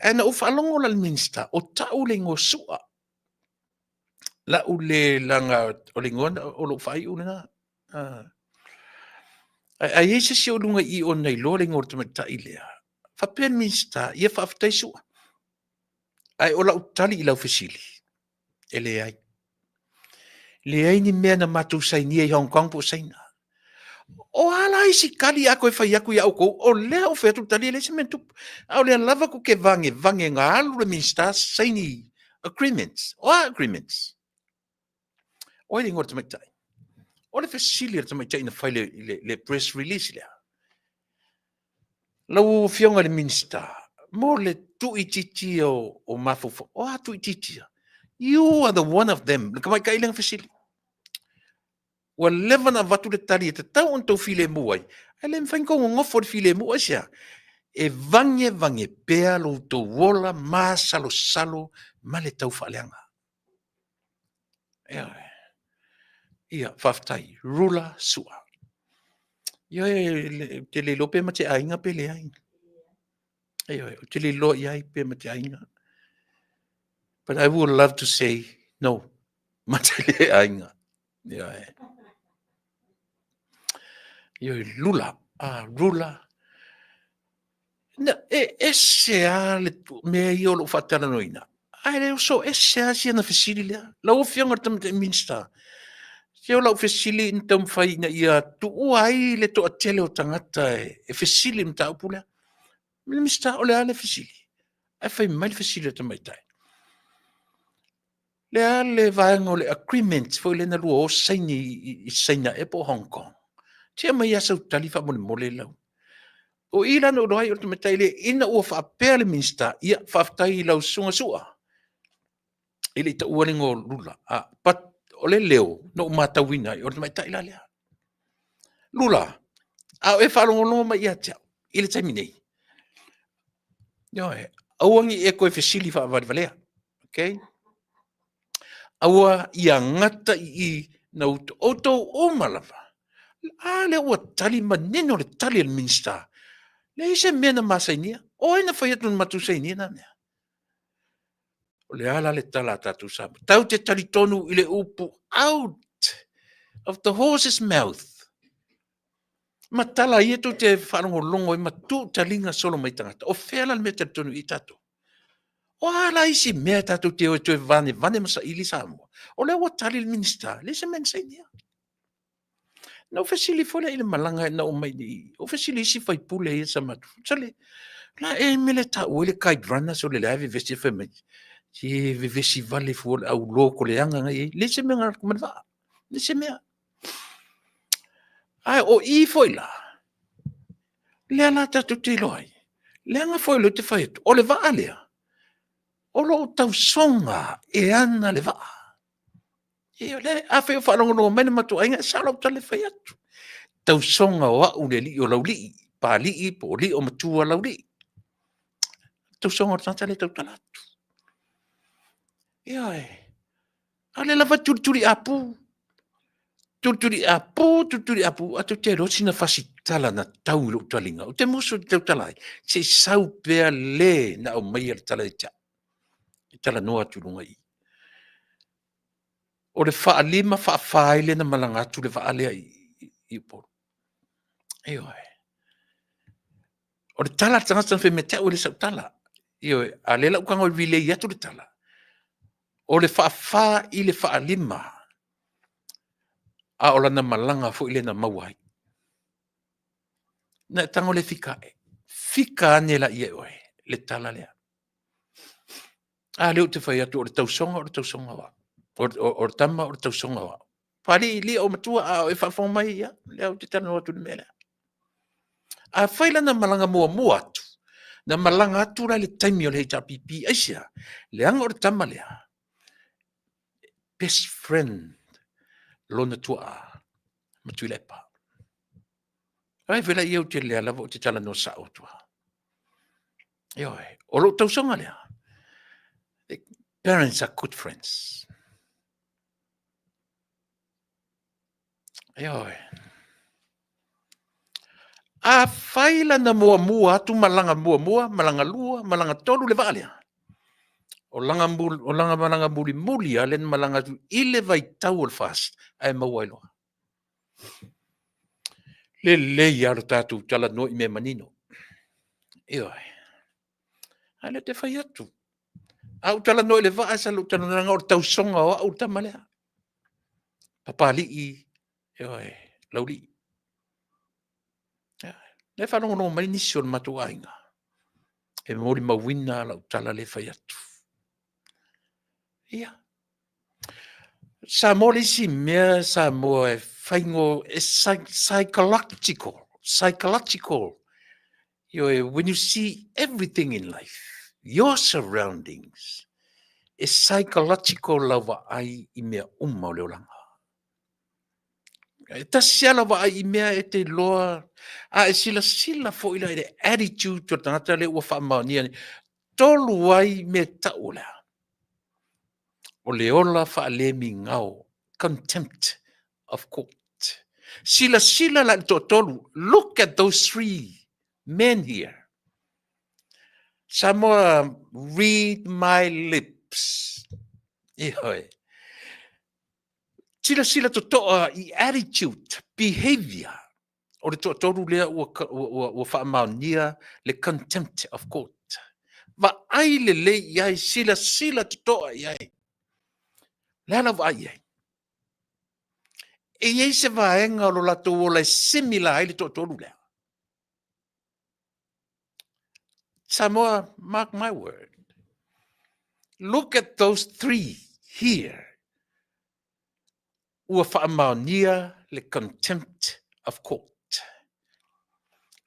S2: Ae na ou faalogo la i le Minisita, o tau le igoa Su'a, la'u le laga o le igoa o lou faaiu lena. Ae a i ai se isi o luga i i o na iloa le igoa o le tamaitai lea, faapea le Minisita, ia faafetai Su'a. Ae o lau tali i lau fesili, e leai. Leai ni mea na matou sainia i Hong Kong po o Saina. O a la isi tali a toe fai atu ia outou, o lea ua fai atu le tali e leai se mea na tupu. A o lea lava tou te vagevage na alu le Minisita saini agreements. O a agreements? O ai le igoa o le tamaitai? O le fesili a le tamaitai na fai le, le press release lea. Lau Afioga i le Minisita, mo le tuuitiitia o mafaufauga, o a tuuitiitia? You are the one of them, le tamaitai lea na fesili. Ua leva ona avatu le tali e tatau ona outou filemu ai, ae le mafai ona outou nonofo i le filemu. Aisea? E vagevage pea lo outou ola masalosalo ma le taufaaleaga. Ioe. Ia, faafetai. Rula Sua. Ioe, ou te le iloa pe ma te aiga pe leai. Ioe, ou te le iloa i ai pe ma te aiga. But I would love to say no, ma te le aiga. Ioe. Ioe, Lula. Ah, Rula. Na, e ese lava le mea ia o lou faatalanoaina. Ae le oso ese lava si ana fesili lea. Lau Afioga i le Tamaitai Minisita, se o lau fesili na taumafai ina ia tuua ai le toatele o tagata e fesili i le mataupu lea. Minisita, o le a le fesili? Ae fai mai le fesili a le tamaitai. Le a le vaega o le agreement foi lea na lua o saini i Saina ea po o Hong Kong. Se aumai lava sau tali faamolemole lau. O i la na ou iloa ai o le tamaitai lea ina ua faapea le Minisita, ia faafetai i lau susuga Su'a. E le i taua le igoa o Lula, but o le leo na ou matauina ai, o le tamaitai la lea. Lula, a o e faalogologo mai ia te au i le taimi nei, ioe, aua ne i e toe fesili faavalevalea, okay? Aua ia gata i i na outou uma lava. A lea ua tali manino le tali a le Minisita. Leai se mea na ma sainia. O ai na fai atu na matou sainia na mea? O le a la le tala a tatou Samoa? Tatou te talitonu i le upu out of the horse's mouth. Ma tala ia tou te faalogologo ai ma tuu taliga solo mai tagata. O fea la le mea e talitonu i ai tatou? O a la isi mea tatou te o e toe vanevane ma saili Samoa? O lea ua tali le Minisita, leai se mea na sainia. Na ou fesili foi lea i le malaga na ou mai nei, ou fesili i isi faipule ia sa matou, sole, la e mea le taua ai le Kite Runner sole le a vevesi e fai mai, se vevesi vale fua le au loto leaga na i ai, leai se mea na alu atu ma le vaa, leai se mea. Ae o i foi la, lea la tatou te iloa ai, leaga foi o lea ou te fai atu, o le vaa lea, O lou tausoga e ana le vaa. E o le afai o faalogologo mai le matou aiga, e sao lau tala e fai atu. Tausoga o au le alii o Laulii, Papalii po o alii o matua Laulii. Tausoga o le tagata lea e tautala atu. Ioe. A o lea lava e tulituliapu, tulituliapu, tulituliapu, ae tou te iloa sina fasi tala na tau i lou taliga, ou te musu ou te tautala ai, se i sau pea le na aumaia le tala ia te au, e talanoa atu i luga i i. O le faa-5 faa-4 ai lea ona malaga atu le vaa lea i Upolu. Ioe. O le tala a le tagata na fai mai ia te au e le o sau tala. Ioe, a o lea o le a ou tago e relay atu le tala, o le faa-4 i le faa-5, a o lana malaga foi lea na maua ai. Na e tago lea e fika ae, fika ane laia e oe le tala lea. A lea ou te fai atu o le tausoga o le tausoga o au. O le tama o le tausoga o au. Papalii, alii o matua a o e faafofoga mai, ia, o lea ou te talanoa atu i le mea lea. Afai la na malaga muamua atu, na malaga atu la i le taimi o le HRPP, aisea? Leaga o le tama lea, best friend lona tuaa ma Tuilaepa. Ai foi la ou te lea lava ou te talanoa sao atu lava. Ioe, o lou tausoga lea. Parents are good friends. Ioe. Afai la na muamua atu malaga muamua, malaga lua, malaga tolu le vaa lea, o lana malaga mulimuli lava lea na malaga atu i le vaitau o le FAST ae maua ai loa. Lelei lava lo tatou talanoa i mea manino. Ioe. A o lea ou te fai atu, a ou talanoa i le vaa, sa ou talanoa leaga o le tausoga o au le tama lea. Papalii, ioe, Laulii. Ioe. O la e faalogologo mai nisi o le matou aiga, e molimauina lau tala lea e fai atu. Ia, Samoa le isi mea Samoa e e psychological, psychological. Ioe, when you see everything in life, your surroundings, e psychological lau vaai i mea uma o le olaga. E tasi lava lau vaai i mea e te iloa, a e silasila foi la i le attitude o le tagata lea ua faamaonia nei, tolu ai mea e tau o le a? O le ola faalemigao, contempt of court. Silasila la i le toatolu, look at those three men here. Samoa, read my lips. Ioe. Silasila totoa i attitude, behavior o le toatolu lea ua, ua, ua, ua faamaonia le contempt of court. Vaai lelei i ai, silasila totoa i ai. Le a lau vaai i ai? E i ai se vaega o lo latou ola e similar ai le toatolu lea? Samoa, mark my word. Look at those three here. Ua faamaonia le contempt of court.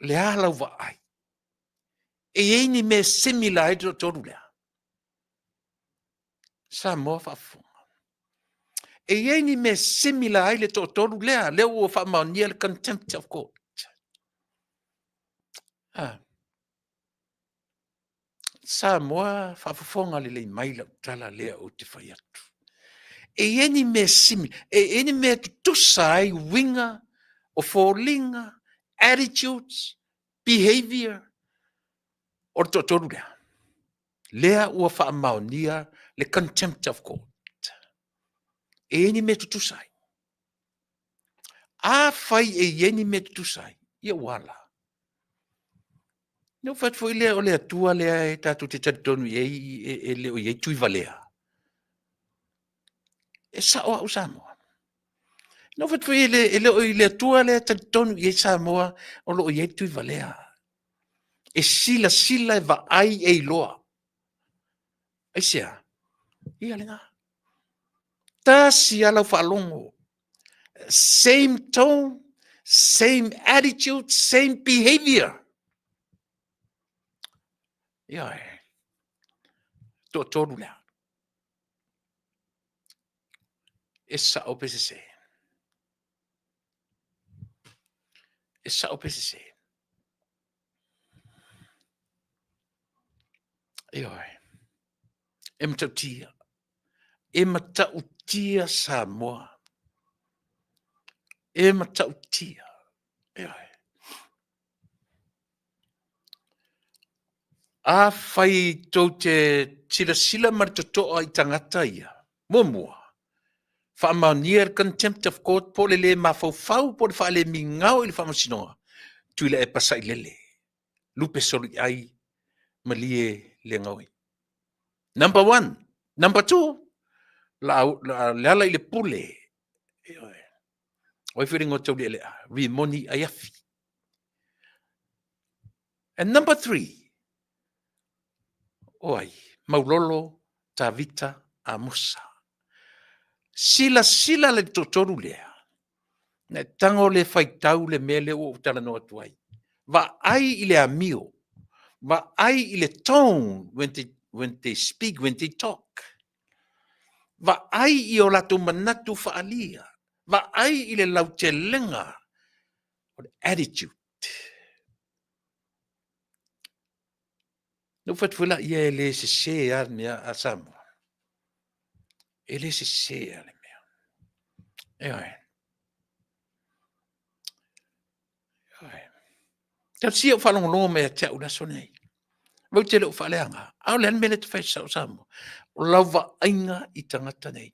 S2: Le a lau vaai? E i ai ni mea similar ai le toatolu lea? Samoa faafofoga. E i ai ni mea similar ai le toatolu lea, lea ua faamaonia le contempt of court. Ah. Samoa faafofoga lelei mai lau tala lea ou te fai atu. E i ai ni mea simi, e i ai ni mea tutusa ai uiga o foliga, attitudes, behavior o le toatolu lea. Lea ua faamaonia le contempt of court. E i ai ni mea tutusa ai. Afai e i ai ni mea tutusa ai, ia ua ala. Na ou fai atu foi lea, o le Atua lea e tatou te talitonu i ai e le o i ai tuivalea. E sao au Samoa. Na ou fai atu foi e le o i le Atua lea e talitonu i ai Samoa o lo o i ai tuivalea. E silasila, e vaai, e iloa. Aisea? Ia lena. Tasi lava lau faalogo. Same tone, same attitude, same behavior. Ioe. Toatolu lea. E sao pe sese. E sao pe sese. Ioe. E matautia. E matautia Samoa. E matautia. Ioe. Afai tou te silasila ma le totoa i tagata ia, muamua, faamaonia le contempt of court po o le le mafaufau po o le faalemigao i le faamasinoga, Tuilaepa Sailele, lupe solo i ai, malie le gaoi. Number one. Number two, la, la, le ala i le pule. Ioe. O ai foi le igoa taulealea? Rimoni Aiafi. And number three, o ai? Maulolo Tavita Amosa. Silasila le toatolu lea, na e tago le faitau le mea lea ua ou talanoa atu ai. Vaai i le amio, vaai i le tone when they speak, when they talk. Vaai i o latou manatu faaalia, vaai i le lautelega o le attitude. Na ou fai atu foi laia e le sese lava le mea a Samoa. E le sese lava le mea. Ioe. Ioe. Talosia ou faalogologo mai ia te au i le aso lenei. Matou te le o faaleaga, a o le a le mea lea e te fai sao Samoa? O lau vaaiga i tagata nei.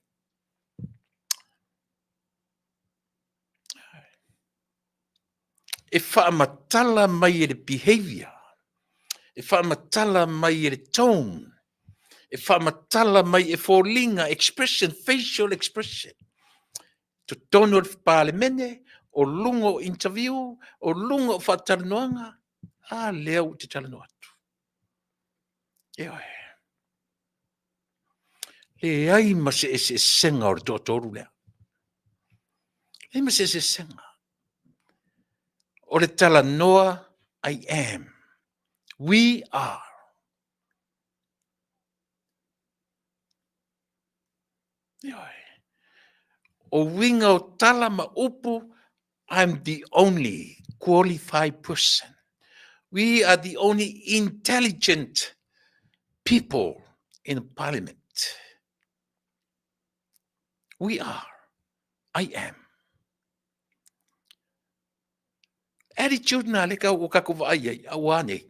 S2: E faamatala mai e le behavior, e faamatala mai e le tone, e faamatala mai e foliga, expression, facial expression. Totonu o le Palemene, o luga o interview, o luga o faatalanoaga, a lea ua ou te talanoa atu. Ioe. Leai ma se eseesega o le toatolu lea. Leai ma se eseesega. O le talanoa, I am. We are. Ioe. O uiga o tala ma upu, I'm the only qualified person. We are the only intelligent people in parliament. We are. I am. Attitude na le kau o kakou vaai ai, a ua nei.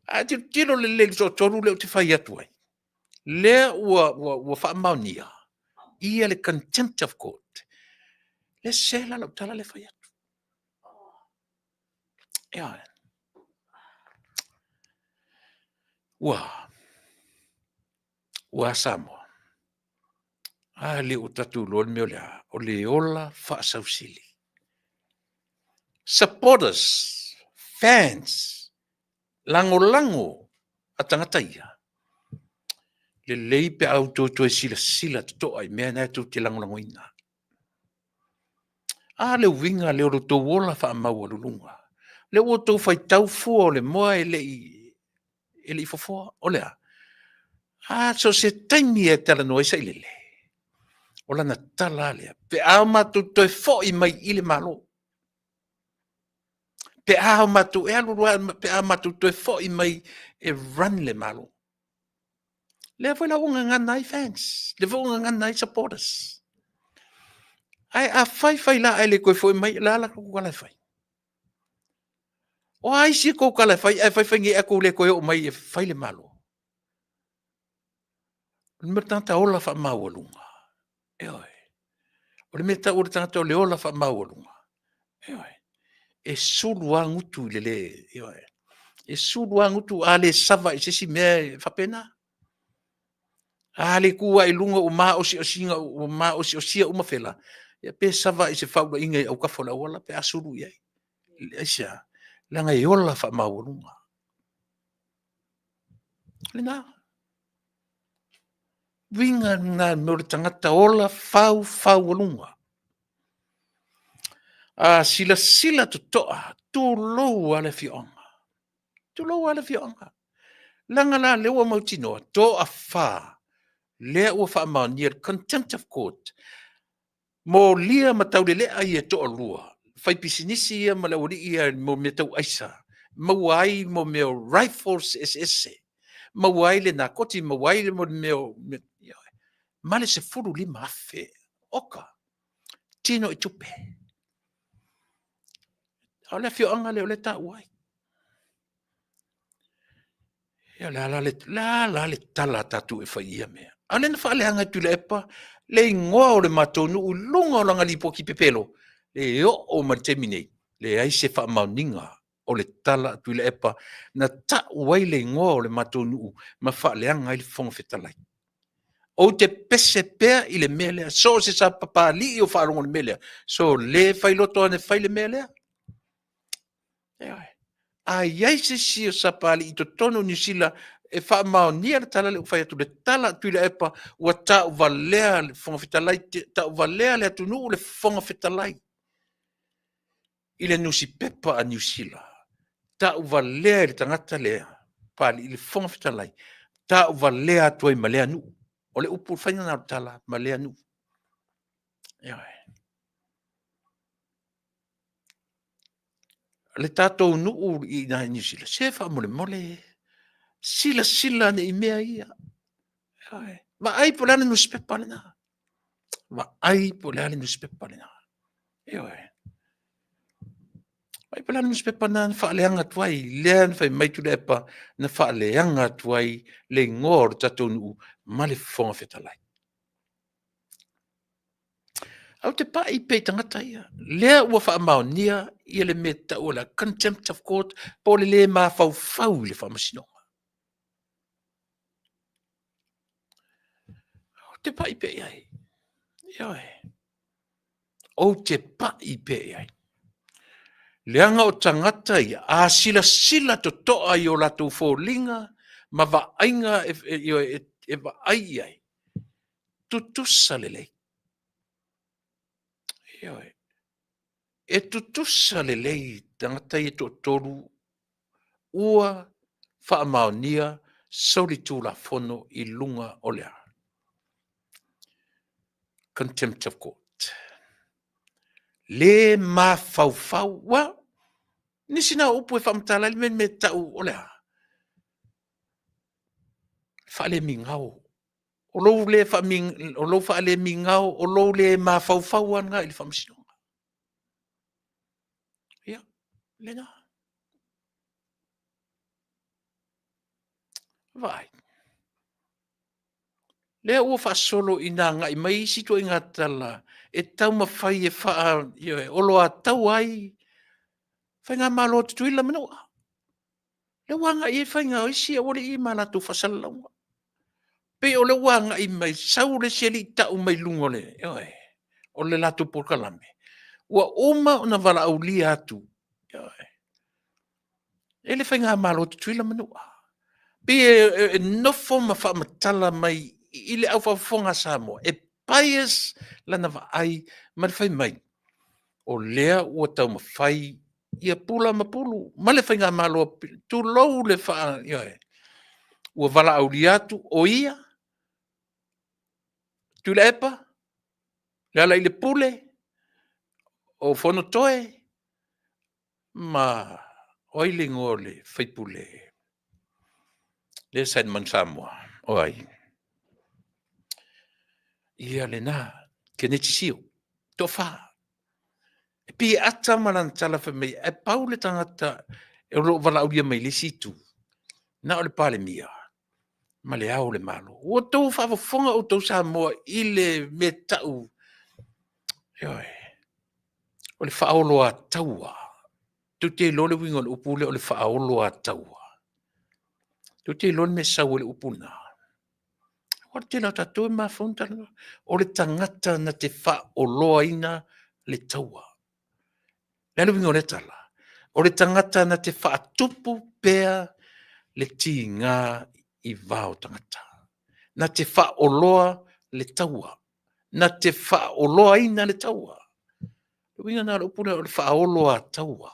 S2: A tilotilo lelei i le toatolu lea ou te fai atu ai. Lea ua, ua, ua faamaonia ia le contempt of court. Le se la lau tala le fai atu. Ia. Ua, ua Samoa. A le ua tatou iloa le mea o le a, o le ola faasausili. Supporters, fans, lagolago a tagata ia, lelei pe a outou toe silasila totoa i mea na e tou te lagolagoina. A le uiga lea o lo outou ola faamaualuluga, lea ua outou faitau fua o le moa e le i fofoa, o le a? A so o se taimi e talanoa ai Sailele, o lana tala lava lea, pe a matou toe foi mai i le Malo, pe a matou, e alu alu lava, pe a matou toe foi mai e run le Malo. Lea foi la ua gagana ai fans, lea foi ua gagana ai supporters. Ae a fai fai la ae le toe foi mai, o le a la tou tala e fai? O a isi tou tala e fai ae fai fai nei ae tou le toe oo mai e fai le Malo? O le mea o le tagata ola faamaualuga. Ioe. O le mea e tau o le tagata o le ola faamaualuga. Ioe. E sulu lava gutu i le le, ioe. E sulu lava gutu a le sava i se isi mea e faapena. A le tu lava i luga ua maosiosiga ua maosiosia uma fela, ia pe sava i se faaulaiga i autafa o le auala pe a sulu i ai. Aisea? Leaga e ola faamaualuga. Lena. Uiga lena mo le tagata ola faufaualuga. A silasila totoa, tulou lava le afioaga. Tulou lava le afioaga. Leaga la lea ua mautinoa, toafa lea ua faamaonia le contempt of court, molia ma taulelea ia toalua, faipisinisi ia ma le aualii ia mo mea tau aisa, maua ai mo mea o rifles eseese, maua ai le nakoti, maua ai le mea o ma le 15,000 oka tino i tupe. A o le afioaga lea o lea e taua ai. Ia o le a la le, le a la le tala a tatou e fai i ia mea? A o lea na faaleaga e Tuilaepa le igoa o le matou nuu i luga o lana lipoti pepelo, e oo mai le taimi nei, leai se faamaoniga o le tala a Tuilaepa na tau ai le igoa o le matou nuu ma faaleaga ai le Fofoga Fetalai. Ou te pese pea i le mea lea, so o se Sapapalii o faalogo i le mea lea, so le failoto ane fai le mea lea. A i ai se isi o Sapaalii i totonu o Niu Sila e faamaonia le tala lea ua fai atu, le tala a Tuilaepa ua tauvalea le Fofoga Fetalai, tauvalea le atunuu le Fofoga Fetalai i le nusipepa a Niu Sila, tauvalea e le tagata lea, Papalii, le Fofoga Fetalai, tauvalea atu ai ma lea nuu. O le upu, o le faiga lena o le tala ma lea nuu. Ioe. Le tatou nuu i ina i Niu Sila, se faamolemole, silasila ane i mea ia. Ioe. Vaai po o le a le nusipepa lena. Vaai po o le a le nusipepa lena. Ioe. Vaai po o le a le nusipepa lena na faaleaga atu ai, lea na fai mai Tuilaepa na faaleaga atu ai le igoa o le tatou nuu ma le Fofoga Fetalai. Ae ou te pai pea i tagata ia, lea ua faamaonia ia le mea e tau o le contempt of court, po o le le mafaufau i le faamasinoga. Ou te pai pea i ai. Ioe. Ou te pai pea i ai. Leaga o tagata ia, a silasila totoa i o latou foliga ma vaaiga e, e, e, e vaai i ai, tutusa lelei. Ioe. E tutusa lelei tagata ia toatolu ua faamaonia solitulafono i luga o le a? Contempt of court. Le mafaufau. Ua, nisi na upu e faamatala ai le mea mea tau o le a? Faalemigao. O lou le o lou faalemigao, o lou le mafaufau lava lena i le faamasinoga. Ia, lena. Vaai. Lea ua faasolo ina agai mai isi ituaiga tala e taumafai e faa, ioe, oloatau ai Faigamalo a Tutuila ma Manua. Lea ua agai i ai faiga o isi aualii ma latou faasalalauga. Pei o lea ua agai mai, sau le isi alii tau mai luga o le, ioe, o le latou polokalame. Ua uma ona valaaulia atu, ioe, e le Faigamalo a Tutuila ma Manua. Pei e nofo ma faamatala mai i le au faafofoga a Samoa, e bias lana vaai ma le fai mai, o lea ua taumafai ia pula ma pulu ma le faigamalo, tulou le faa, ioe, ua valaaulia atu o ia, Tuilaepa, Lealailepule, o Fonotoe, ma o ai le igoa o le faipule lea sa i le Manu Samoa, o ai? Ia lena, Keneti Sio, toafa. E pei e ata ma lana tala fai mai, e pau le tagata o lo o valaaulia mai le isi itu, na o le Palemia ma le Ao o le Malo. Ua outou faafofoga outou Samoa i le mea tau, ioe, o le faaoloataua. Tou te iloa le uiga o le upu lea o le faaoloataua? Tou te iloa le mea e sau ai le upu lena? O le tele o tatou e mafaufau ona talanoa. O le tagata na te faaoloaina le taua. O le a le uiga o lea tala? O le tagata na te faatupu pea le tiga i va o tagata. Na te faaoloa le taua. Na te faaoloaina le taua. O le uiga lena o le upu lea o le faaoloataua.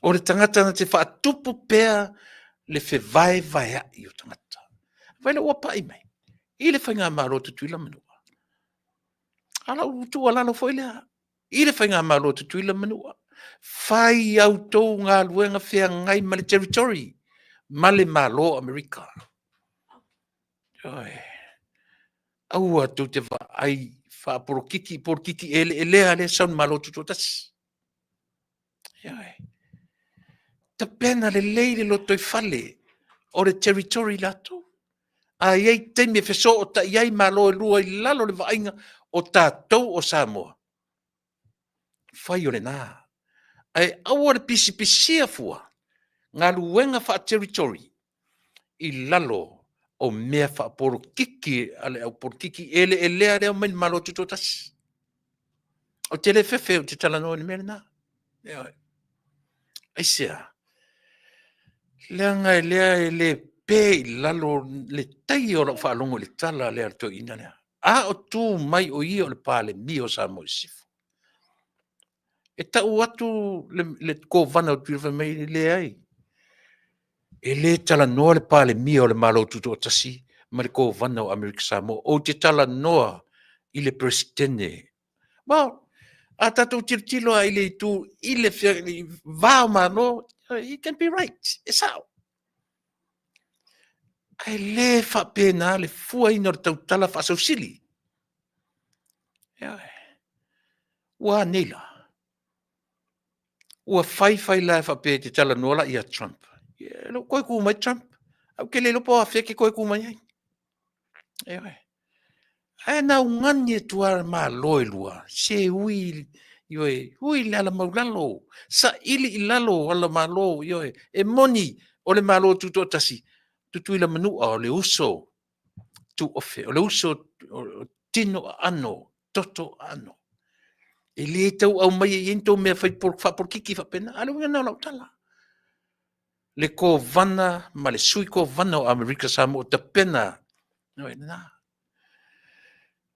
S2: O le tagata na te faatupu pea le fevaevaea'i o tagata. Vaai la ua pai mai i le Faigamalo a Tutuila ma Manua. A o lau tuualalo foi lea i le Faigamalo a Tutuila ma Manua, fai a outou galuega feagai ma le territory ma le Malo o Amerika. Ioe. Aua tou te vaai faapolokiki i polokiki eleelea lea e sau i le Malo Tutoatasi. Ioe. Tapena lelei le lotoifale o le territory latou. A i ai taimi e fesootai ai Malo e lua i lalo o le vaaiga o tatou o Samoa, fai o lena. Ae aua le pisipisia fua galuega faa-territory i lalo o mea faapolokiki a le aupolokiki eleelea lea e omai i le Malo Tutoatasi. Ou te le fefe ou te talanoa i le mea lena. Ioe. Aisea? Leaga e lea e le pe i lalo le taia o lau faalogo i le tala lea a le toeaina lea. A o tu mai o ia o le Palemia o Samoa i Sisifo. E tau atu le Kovana o Tutuila fai mai e leai, e le talanoa le Palemia o le Malo Tutoatasi ma le Kovana o Amerika Samoa. Ou te talanoa i le Peresetene. Well, a tatou tilotilo lava i le itu i le va o Malo, he can be right, e sao. Ae le faapena le fuaina o le tautala faasausili. Ua a nei la? Ua fai fai la e faapea e te talanoa la ia Trump. E le o toe tu mai Trump. Ae ou te le iloa po o afea e te toe tu mai ai. Ioe. Ae na augani atu lava Malo e lua, se ui, ioe, ui le ala maulalo, saili i lalo ala Malo, ioe. E moni o le Malo Tutoatasi, Tutuila ma Manua o le uso tuofe, o le uso o tino aano, toto aano. E le tau aumaia i ai ni tou mea faapolokiki faapena. A o le uiga lena o lau tala. Le Kovana ma le Sui Kovana o Amerika Samoa o tapena, ioe, lena.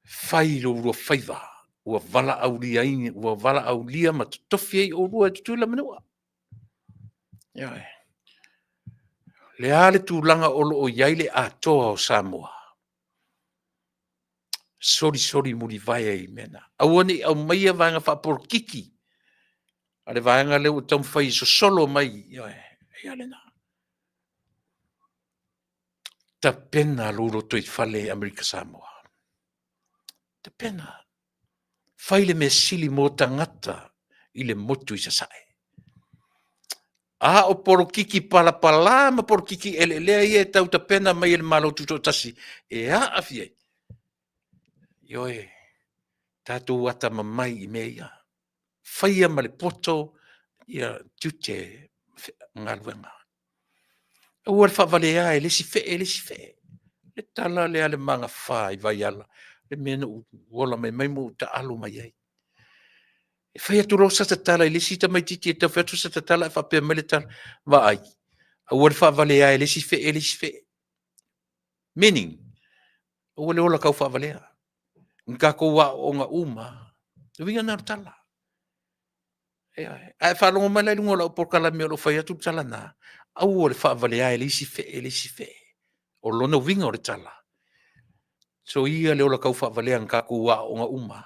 S2: Fai lo oulua faiva ua valaaulia ai, ua valaaulia ma totofi ai oulua e Tutuila ma Manua. Ioe. O le a le tulaga o lo o i ai le atoa o Samoa? Solisoli mulivae ai i mea na. Aua ne i aumaia vaega faapolokiki a le vaega lea ua taumafai e sosolo mai. Ioe, ia lena. Tapena lou lotoifale Amerika Samoa. Tapena. Fai le mea sili mo tagata i le motu i Sasae. A o polokiki palapala ma polokiki eleelea ia e tau tapena mai e le Malo Tutoatasi e aafia ai. Ioe, tatou atamamai i mea ia. Faia ma le poto ia tiute ma galuega. Aua le faavalea e le isi fee e le isi fee. Le tala lea a le magafa i Vaiala, le mea na ou ola mai mai ma ou taalo mai ai. E fai atu loa sata tala i le isi tamaitiiti e tau fai atu sata tala ae faapea mai le tala, vaai, aua le faavalea e le isi fee e le isi fee. Meaning, aua le ola tau faavalea. Ni tatou aoaoga uma. Le uiga lena o le tala. Ioe. A e faalogo mai la i luga o lau polokalame o lo o fai atu le tala lena, aua le faavalea e le isi fee e le isi fee. O lona uiga o le tala, soia le ola tau faavalea na tatou aooga uma.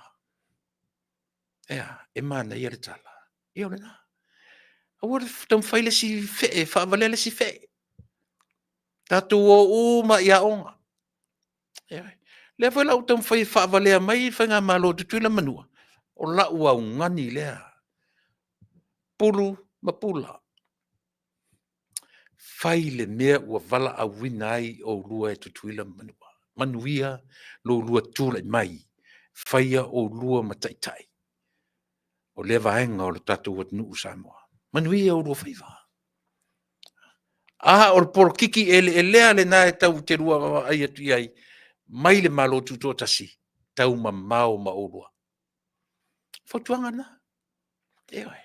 S2: Ea, e manaia le tala. Ia o lena. Aua le taumafai le isi fee, faavalea le isi fee. Tatou o uma i aoga. Ioe. Lea foi la ua taumafai e faavalea mai le Faigamalo a Tutuila ma Manua, o lau augani lea, pulu ma pula, fai le mea ua valaauina ai oulua e Tutuila ma Manua. Manuia lo oulua tulai mai, faia oulua ma taitai o lea vaega o le tatou atunuu o Samoa. Manuia oulua faiva. A o le polokiki eleelea lena e tau te lua vaavaai atu i ai mai le Malo Tutoatasi, taumamao ma oulua. Fautuaga lena. Ioe.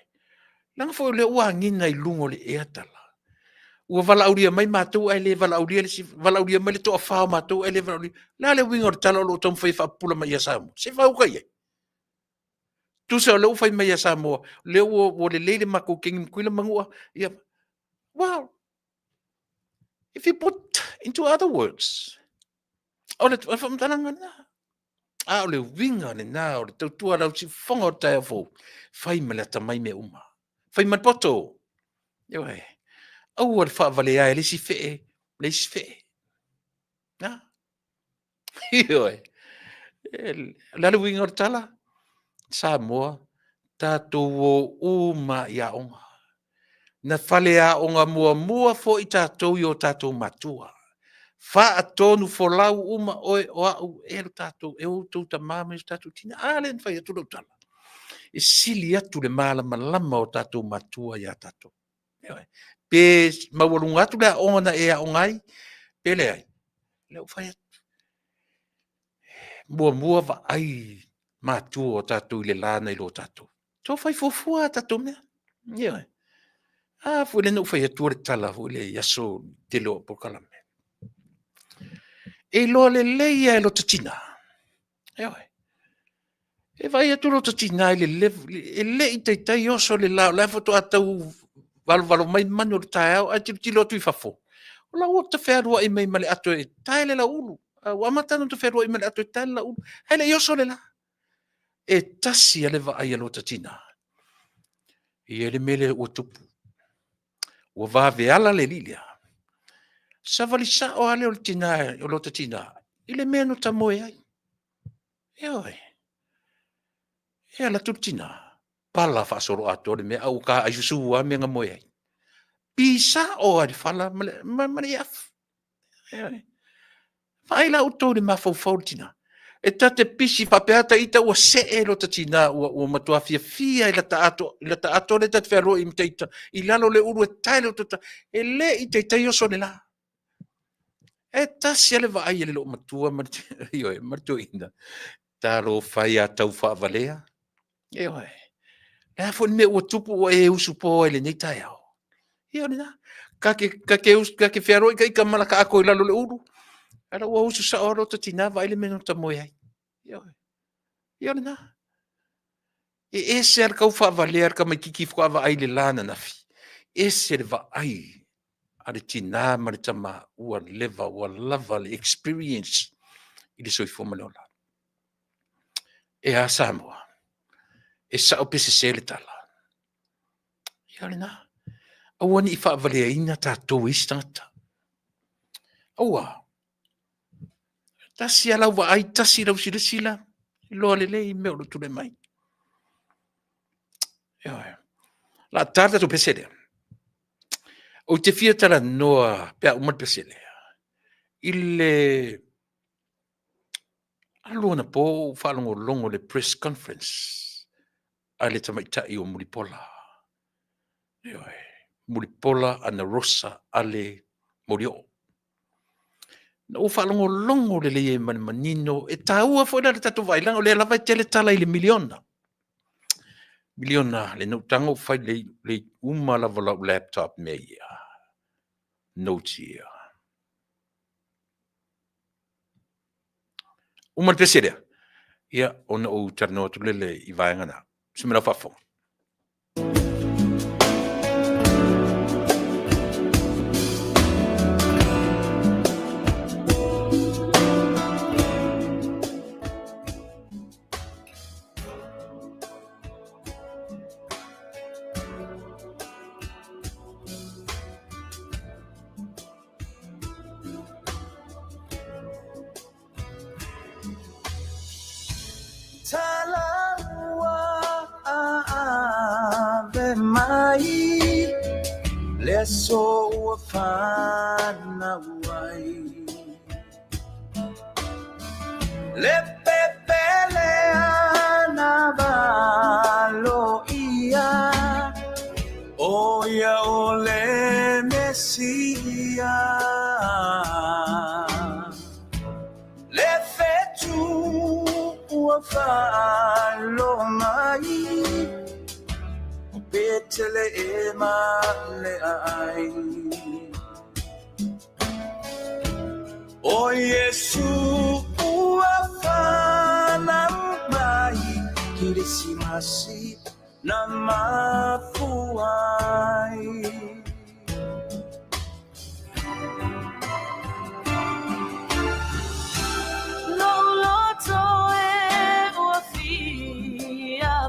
S2: Leaga foi o lea ua agiga i luga o le ea tala. Ua valaaulia mai matou ae le valaaulia le isi, valaaulia mai le toafa o matou ae le valaaulia. O le a le uiga o le tala o lo o taumafai e faapupula mai ia Samoa? Se i fai uta i ai. Tusa o lea ua fai mai ia Samoa, o lea ua lelei le matou kegi ma Tutuila ma Manua, ia, well, If you put into other words, o le faamatalaga lena. A o le uiga lena o le tautua a lau siufofoga o le taeao fou, fai ma le atamai mea uma. Fai ma le poto. Ioe. Aua le faavalea e le isi fee, le isi fee. Na. Ioe. O le a le uiga o le tala? Samoa, tatou o uma i aoga. Na faleaoga muamua foi tatou i o tatou matua. Faatonufolau uma oe o au e lo tatou, e outou tama ma o tatou tina. A lea na fai atu lau tala, e sili atu le malamalama o tatou matua ia tatou. Ioe. Pe maualuga atu le aoga na e aoga ai, pe leai, o lea ua fai atu. Muamua vaai matua o tatou i le la na i lo tatou. Toe fai fuafua a tatou mea. Ioe. A foi lea na ou fai atua le tala foi lea i aso tele o polokalame. E iloa lelei lava e lota tina, ioe, e vaai atu lota tina i le level, e le i taitai oso le la, o la e faatoa tau valovalo mai manu o le taeao, ae tilotilo atu i fafo, o la ua fealuai mai ma le ato e tae le lauulu. Ua amata ona fealuai mai ma le ato e tae le lauulu, ae le i oso le la. E tasi lava le vaai a lota tina, e i ai le mea lea ua tupu, ua vaveala le alii lea. Savali sao lava lea o le tina, o lota tina i le mea na ota moe ai. Ioe. E alu atu le tina, pala faasoloatoa le mea, a ua taaisusu lava le mea na moe ai. Pisao lava i le fala ma le afu. Ioe. Vaai la outou i le mafaufau o le tina. E ta te pisi faapea lava ita ua see lota tina ua matua fiafia i lata ato lea ta te fealuai ma ita i lalo o le ulu e tae le toto. E le i taitai oso le la. E tasi lava le vaai a le loomatua ma le, ioe, ma le toeaina. Talofa e ia taufaavalea. Ioe. Le a foi le mea ua tupu ua e usupo ai i lenei taeao? Ia o lena. Ta te fealuai ita ma lata ato i lalo o le ulu, a o la ua usu sao lava lota tina vaai le mea na ota moe ai. Ioe. Ia o lena. E ese lava le tau faavalea a le tamaitiiti faatoa vaai i le la ananafi, ese le vaai a le tina ma le tama ua leva, ua lava le experience i le soifua ma le ola. E a Samoa? E sao pe sese le tala? Ia o lena. Aua ne i faavaleaina tatou e isi tagata. Aua. Tasi lava lau vaai, tasi lau silasila, iloa lelei mea o lo o tulai mai. Ioe. O le a ta le tatou pese lea. Ou te fia talanoa pe a uma le pese lea i le alu anapo ou faalogologo i le press conference a le tamaitai o Mulipola. Ioe, Mulipola Anarosa Ale Molioo. Na ou faalogologo lelei ai ma le manino, e taua foi la le tatou vaai, leaga o lea lava e tele tala i le miliona. Miliona, le na ou tago ou fai le, le uma lava o lau laptop mea ia, notes ia. Uma le pese lea, ia, ona ou talanoa atu lea i vaega na. Se mea lau faafofoga.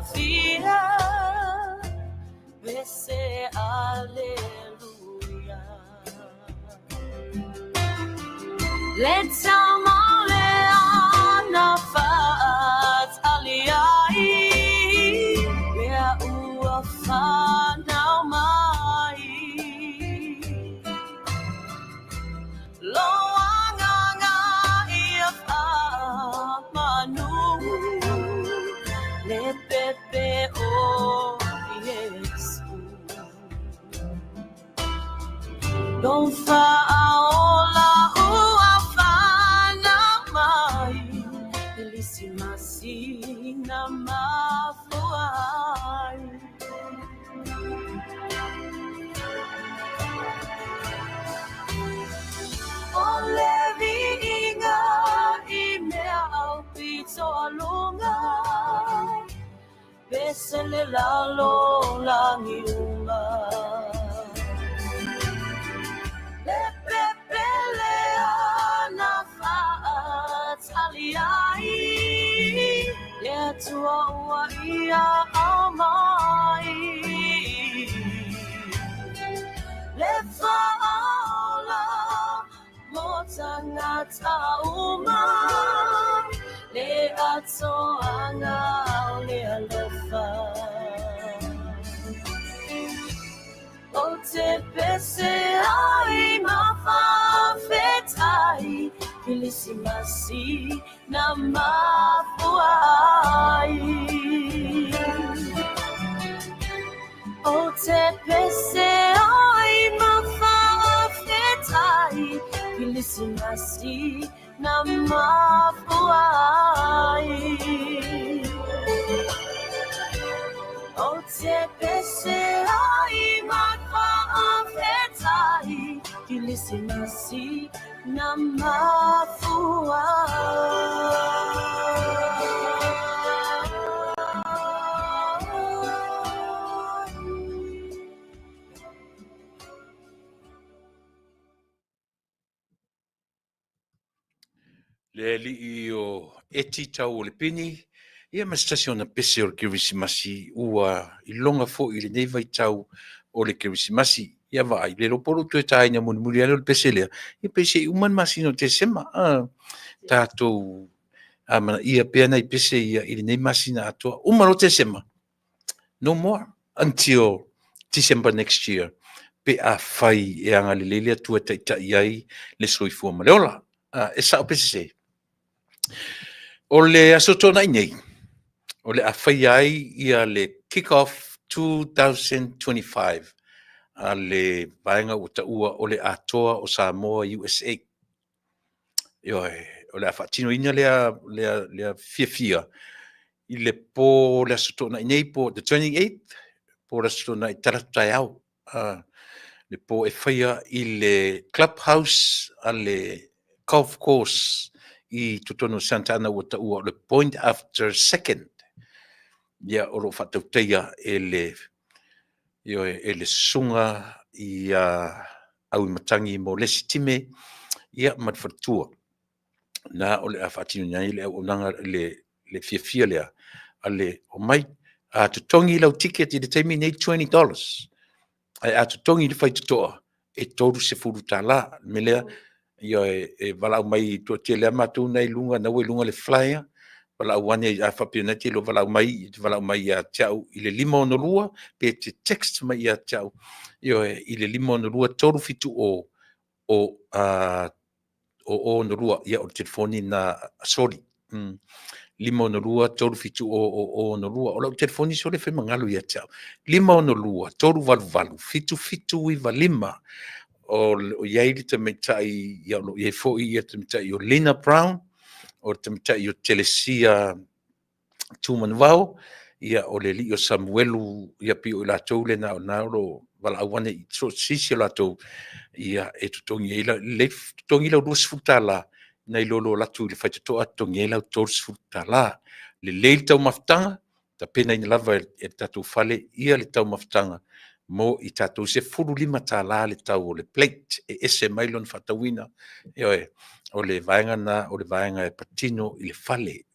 S1: fiafia, pese aleluia. Le tama le ana faatali ai, lea ua fanau mai. Lo agaga ia faamanu, le pepe o Iesu. Lo faaola ua fanau mai, Kerisimasi na mafua ai. O le viiga i mea aupito aluga, pese le lalolagi uma. Le pepe lea na faatali ai, le Atua ua ia aumai. Le faaola mo tagata uma, le atoaga o le alofa. Ou te pese ai ma faafetai, Kerisimasi na mafua ai. Ou te pese ai ma faafetai, Kerisimasi na mafua ai. Ou te pese ai ma faafetai, Kerisimasi na mafua.
S2: Le alii o Eti Tau o le Pini, ia ma se tasi o ona pese o le Kerisimasi ua iloga foi i lenei vaitau o le Kerisimasi. Ia vaai, le iloa po o lou toe taina mulimuli lea o le pese lea, ia pe se i uma le masina o Tesema. Tatou amanaia pea nai pese ia i lenei masina atoa. Uma loa Tesema, no more until December next year, pe afai e agalelei le Atua e taitai ai le soifua ma le ola. E sao pe sese? O le Aso Toonai nei, o le a faia ai ia le Kick-Off 2025 a le vaega ua taua o le Atoa o Samoa USA. Ioe, o le a faatinoina lea fiafia i le po o le Aso Toonai nei, po the 28th, po o le Aso Toonai talaatu taeao. Le po e faia i le clubhouse a le golf course i totonu o Santa Ana ua taua o le Point After Second. Ia, o lo o faatautaia e le, ioe, e le susuga i a Auimatagi mo Lesi Time, ia, ma le faletua. Na o le a faatinoina ai le auaunaga le fiafia lea a le omai. A totogi lau ticket i le taimi nei $20. Ae a totogi i le faitotoa e $30. Le mea lea, ioe, e valaau mai toatele lava matou na i luga, na ua i luga le flyer, valaau ane, a faapea na te iloa valaau mai, e te valaau mai ia te au i le 562, pe te text mai ia te au, ioe, i le 562 370 o 062. Ia, o le telefoni na a Soli. 562 370 062. O lau telefoni sole e fai magalo ia te au. 562 388 7795. O i ai le tamaitai, ia, o lo o i ai foi ia tamaitai o Lina Brown, o le tamaitai o Telesia Tumanuvao, ia, o le alii o Samuelu, ia, pei o i latou lena o na o lo o valaau ane i so o se isi o latou, ia, e totogi ai lelei totogi lau $20 nai lo alu atu i le faitotoa totogi ai lau $30. Lelei le taumafataga, tapenaina lava e le tatou fale ia le taumafataga mo i tatou. $15 le tau o le plate e ese mai lona faatauina. Ioe, o le vaega lena o le vaega e patino i le fale.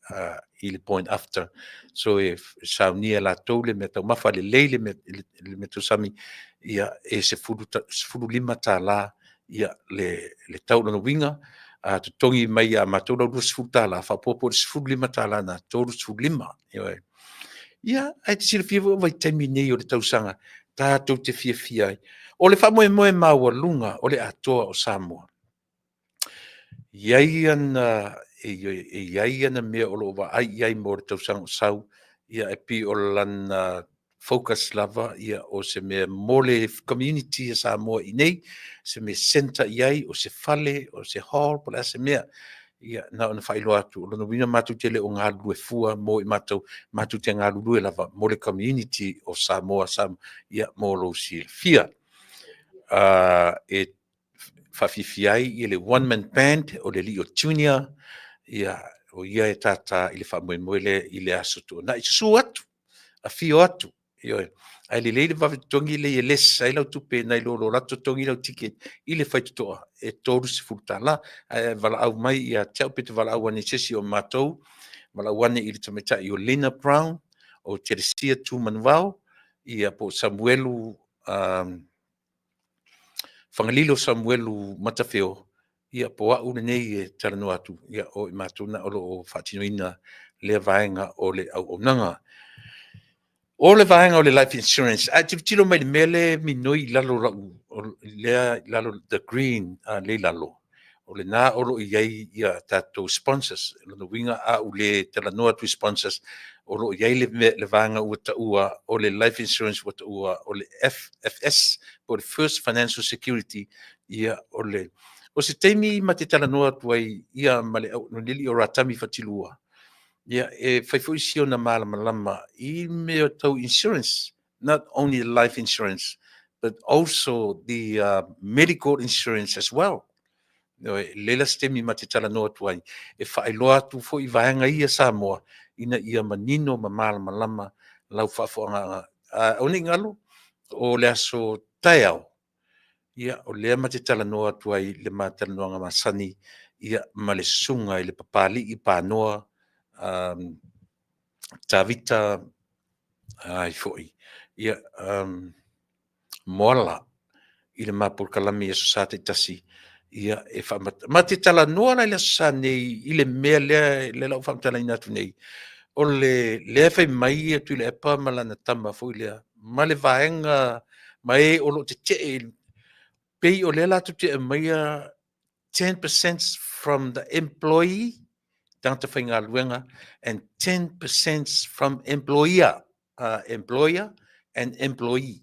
S2: i le Point After. So e saunia e latou le meataumafa lelei le le meatausami, ia e $15 ia le tau. O lona uiga, a totogi mai ia matou lau $20, faaopoopo i le $15 lena, 35. Ioe. Ia, ae te silafia foi o vaitaimi nei o le tausaga tatou te fiafia ai. O le faamoemoe maualuga o le atoa o Samoa, e i ai ana mea o lo o vaai i ai mo le tausaga o sau, ia e pei o lana focus lava ia o se mea mo le community a Samoa i inei, se mea centre i ai, o se fale, o se hall, po o le a se mea. Ia na ona faailoa atu, o lona uiga matou te le o galulue fua mo i matou, matou te galulue lava mo le community o Samoa, ia mo lou silafia. E faafiafia ai le One Man Band o le alii o Junior, ia, o ia e tata i le faamoemoe lea i le Aso Toonai. Susu atu, afio atu, ioe. Ae lelei le vave totogi lea e less ai lau tupe nai lo lo latou totogi lau ticket i le faitotoa e $30. Ae valaau mai ia te au pe te valaau ane i se isi o matou, valaau ane i le tamaitai o Lina Brown, o Telesia Tumanuvao, ia po o Samuelu Fagalilo Samuelu Matafeo, ia po o au lenei e talanoa atu, ia o i matou na o lo o faatinoina lea vaega o le auaunaga. O le vaega o le life insurance, a e tilotilo mai i le mea lea e minoi i lalo o lau, lea i lalo the green lea i lalo, o lena o lo o i ai ia tatou sponsors. O lona uiga a ou le talanoa atu i sponsors, o lo o i ai le vaega ua taua o le life insurance ua taua o le FFS po o le First Financial Security. Ia o le o se taimi ma te talanoa atu ai ia ma le alii o Ratami Fatilua, ia e fai foi si ona malamalama i mea tau insurance, not only life insurance but also the medical insurance as well. Lelei la se taimi ma te talanoa atu ai e faailoa atu foi vaega ia Samoa ina ia manino ma malamalama lau faafofogaaga. Aua ne i galo, o le aso taeao, ia o lea ma te talanoa atu ai le ma talanoaga masani ia ma le susuga i le Papalii Panoa Tavita ai foi ia Moala i le ma polokalame i Aso Sa taitasi, ia e faamata ma te talanoa la i le Aso Sa nei i le mea lea lea la ua faamatalaina atu nei, o le lea e fai mai ia Tuilaepa ma lana tama foi lea ma le vaega ma e o lo o tetee pei o lea latou te aumaia 10% from the employee, tagata faigaluega, and 10% from employer, employer and employee.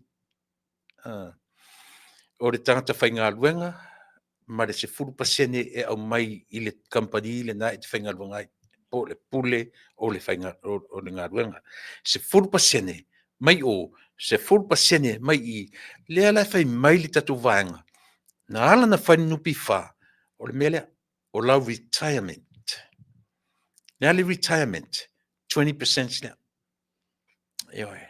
S2: O le tagata faigaluega ma le 10% e aumai i le kamupani lena e te faigaluega ai, po o le pule o le o le galuega. 10% mai o, 10% mai i, lea la e fai mai le tatou vaega, na ala ona fai le NPF, o le mea lea, o lau retirement. Le a le retirement? 20% lea. Ioe.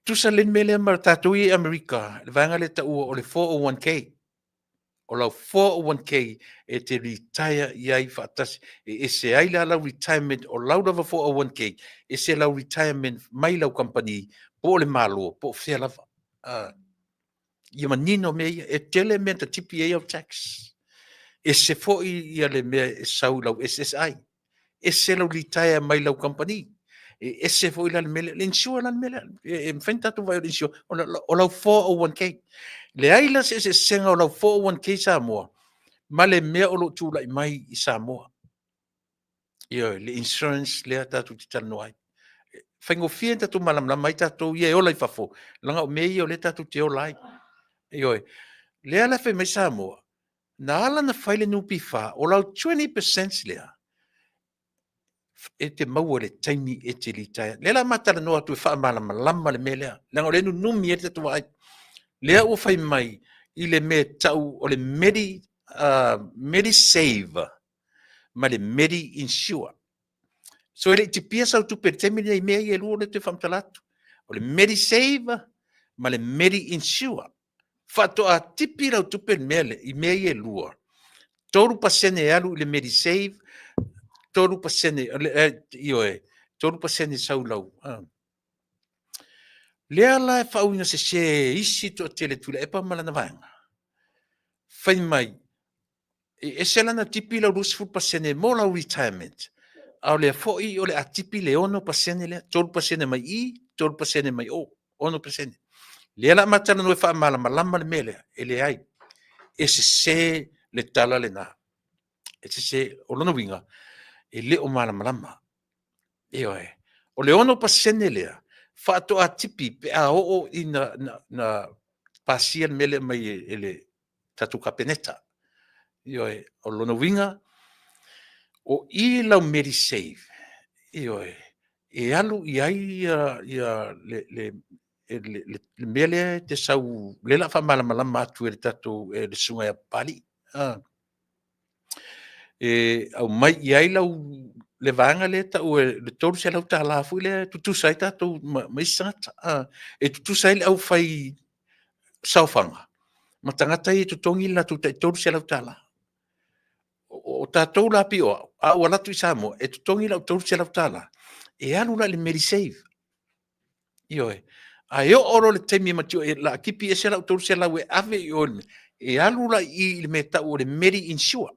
S2: Tusa le mea lea ma tatou i Amerika, le vaega lea taua o le 401k. O lau 401k e te retire i ai faatasi. E ese ai la lau retirement o lau lava 401k, ese lau retirement mai lau company, po o le Malo, po o fea lava. Ia manino mea ia, e tele mea na tipi ai au tax. Ese foi ia le mea e sau i lau SSI. Ese lau retire mai lau company. E ese foi la le mea lea, le insure la le mea lea. E mafai ona tatou vaai o le insure, o lau 401k. Leai la se eseesega o lau 401k Samoa ma le mea o lo o tulai mai i Samoa. Ioe, le insurance lea tatou te talanoa ai. Faigofie ona tatou malamalama ai tatou ia e ola i fafo, leaga o mea ia o lea tatou te ola ai. Ioe, lea la e fai mai Samoa, na ala ona fai le NPF, o lau 20% lea, e te maua i le taimi e te retire. Lea la ma talanoa atu e faamalamalama le mea lea, leaga o lea e nunumi ai le tatou vaai. Lea ua fai mai i le mea tau o le Medisave ma le Medi Insure. So e le i tipia sau tupe i le taimi lenei i mea ia e lua lea ou te faamatala atu. O le Medisave ma le Medi Insure. Faatoa tipi lau tupe i mea ia e lua. 3% e alu i le Medisave, 3%, ioe, 3% sau lau. Lea la e faauiga sese e isi toatele Tuilaepa ma lana vaega, fai mai e ese lana tipi lau 20% mo lau retirement, a o lea foi o le a tipi le 6% lea, 3% mai i, 3% mai o, 6%. Lea la ma talanoa e faamalamalama le mea lea, e leai, e sese le tala lena. E sese, o lona uiga, e le o malamalama. Ioe. O le 6% lea, faatoa tipi pe a oo ina na pasia le mea lea mai e le tatou Kapeneta. Ioe. O lona uiga, o i lau Medisave, ioe, e alu i ai le mea lea e te sau, lea o le a faamalamalama atu e le tatou e le Susuga ia Papalii, e aumai i ai lau le vaega lea e tau o le $300 foi lea e tutusa ai tatou ma isi tagata, e tutusa ai le aufai saofaga ma tagata ia e totogi le latou tai $300. O tatou la e pei o au, a ou alu atu i Samoa e totogi lau $300, e alu la i le Medisave. Ioe. Ae oo loa i le taimi e o le a tipi ese lau $300 e ave i o e alu la i i i le mea e tau o le Medi Insure.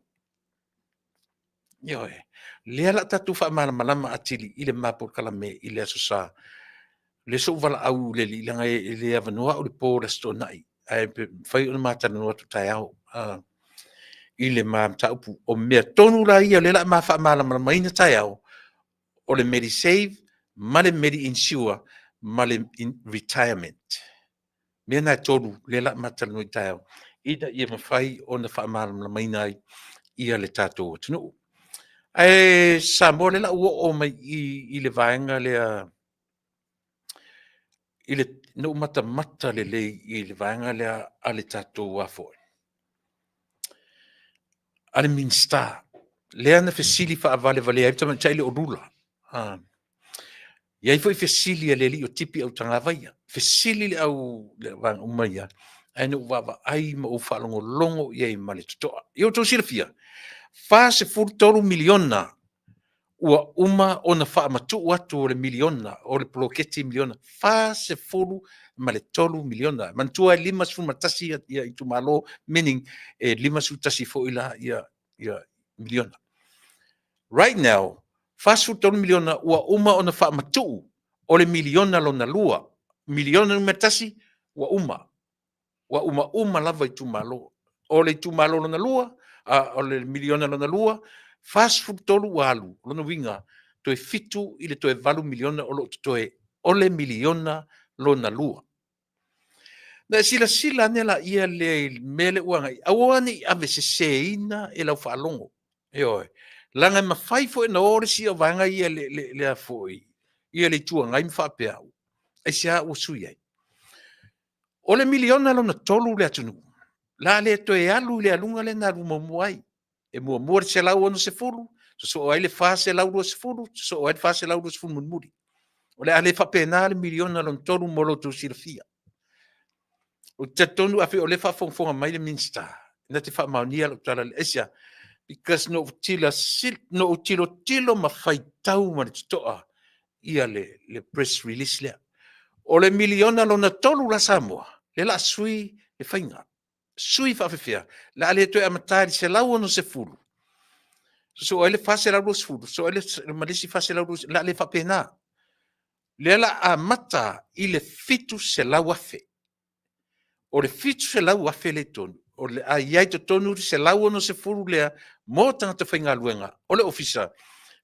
S2: Ioe. O lea o le a tatou faamalamalama atili i le ma polokalame i le Aso Sa. O lea sa ou valaau i le alii leaga e le avanoa au i le po o le Aso Toonai, ae mafai ona ma talanoa atu taeao i le ma mataupu. O mea tonu la ia o lea o le a ma faamalamalamaina taeao, o le Medisave ma le Medi Insure ma le Retirement. Mea na e 3 lea o le a ma talanoa taeao ina ia mafai ona faamalamalamaina ai ia le tatou atunuu. Ae Samoa, o lea o le a ou oo mai i i le vaega lea na ou matamata lelei i le vaega lea a le tatou a le Minisita lea na fesili faavalevalea ai le tamaitai lea o Lula. E i ai foi fesili a le alii o Tipi Autagavaia, fesili le au vaega uma ia, ae na ou vaavaai ma ou faalogologo i ai ma le totoa. Ia outou silafia, e $43 miliona ua uma ona faamatuu atu o le miliona, o le poloketi miliona, $43 miliona. Manatua e 51 itumalo, meaning e 51 foi la miliona. Right now, $43 miliona ua uma ona faamatuu o le miliona lona lua. Miliona numera tasi ua uma, ua uma uma lava itumalo. O le itumalo lona lua, o le miliona lona lua, 43 ua alu, o lona uiga, toe 7 i le toe 8 miliona o lo o totoe o le miliona lona lua. Na e silasila ane laia lea i le mea lea ua agai, aua ne i aveseseina e lau faalogo. Ioe. Leaga e mafai foi ona o le isi vaega ia le ia le Itu Agai ma faapea, aisea ua sui ai? O le miliona lona tolu le atunuu, o le a le toe alu i le aluga lea na alu muamua ai. E muamua le 160, sosoo ai le 420, sosoo ai le 420 mulimuli. O le a le faapena le miliona lona tolu mo lo outou silafia. Ou te talitonu afai o lea e faafogafoga mai le Minisita, na te faamaonia lau tala. Aisea? Because na ou tilotilo ma faitau ma le totoa ia le press release lea. O le miliona lona tolu la Samoa, lea o le a sui le faiga. Sui faapefea? O le a le toe amata i le 160, sosoo ai le 420, sosoo ai ma le isi 420, o le a le faapena. O lea o le a amata i le 700,000. O le 700,000 lea i totonu, o le a i ai i totonu le 160 lea mo tagata faigaluega o le Ofisa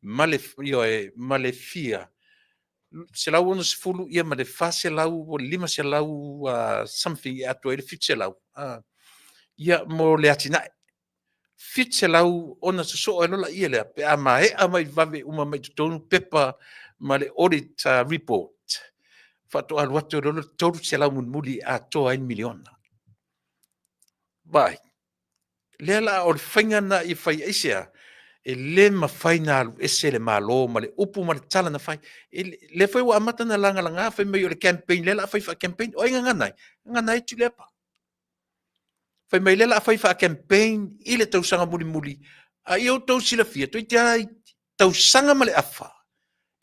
S2: ma le, ioe, ma le fia 160 ia ma le 400, 500 something e atoa ai le 700 ia mo le atinae. 700 ona sosoo ai loa lea pe a maea mai vave uma mai totonu pepa ma le audit report, faatoa alu atu ai loa le 300 mulimuli e atoa ai le miliona. Vaai, lea la o le faiga lena ia fai aisea? E le mafai ona alu ese le Malo ma le upu ma le tala na fai. Lea foi ua amata ona lagalaga fai mai o le campaign, lea o le a fai faa-campaign. O ai e gagana ai? E gagana ai Tuilaepa. Fai mai lea o le a fai faa-campaign i le tausaga mulimuli. A ia outou silafia, toeitiiti lava Tausaga ma le afa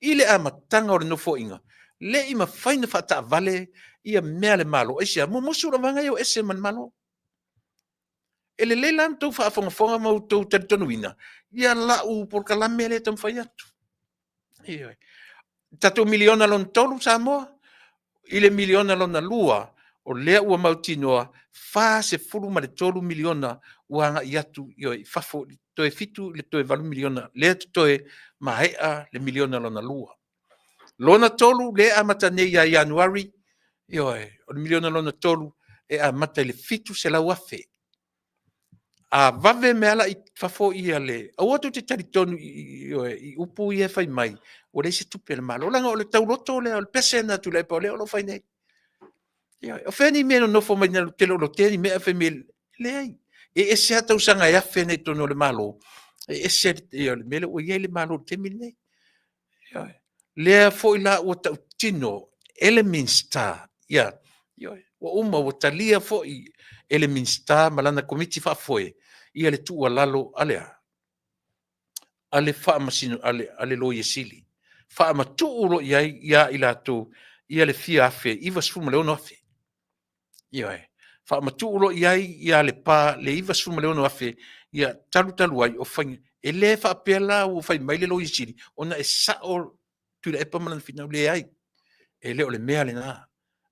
S2: i le amataga o le Nofoaiga, le i mafai ona faataavale ia mea a le Malo. Aisea? Mumusu lava ia o ese ma le Malo. E lelei la ona outou faafogafoga ma outou talitonuina ia lau polokalame lea e taumafai atu. Ioe. Tatou miliona lona tolu Samoa, i le miliona lona lua, o lea ua mautinoa $43 miliona ua agai atu i fafo, toe 7 i le toe 8 miliona lea e totoe, maea le miliona lona lua. Lona tolu lea e amata nei ia Ianuari, ioe, o le miliona lona tolu e amata i le $700,000. A vave mea la i fafo ia le... Aua tou te talitonu i upu ia e fai mai ua leai se tupe a le Malo, leaga o le tauloto lea, o le pese lena a Tuilaepa o lea o lo o fai nei. Ioe. O fea ni mea e nonofo mai ai ou te le o lotea ni mea ae fai mai e leai. E ese lava tausaga e $1,000 nei i totonu o le Malo, e ese le mea lea ua i ai le Malo i le taimi lenei. Ioe. Lea foi la ua tautino e le Minisita, ioe, ua uma ua talia foi e le Minisita ma lana Komiti Faafoe ia le tuualalo a le a? A le Faamasino, a le Loia Sili, faamatuu loa i ai ia i latou ia le fia afe, $96,000. Ioe. Faamatuu loa i ai ia Lepa le $96,000, ia talu talu ai o faiga. E le faapea la ua fai mai le Loia Sili ona e sao Tuilaepa ma lana finagalo, leai, e le o le mea lena.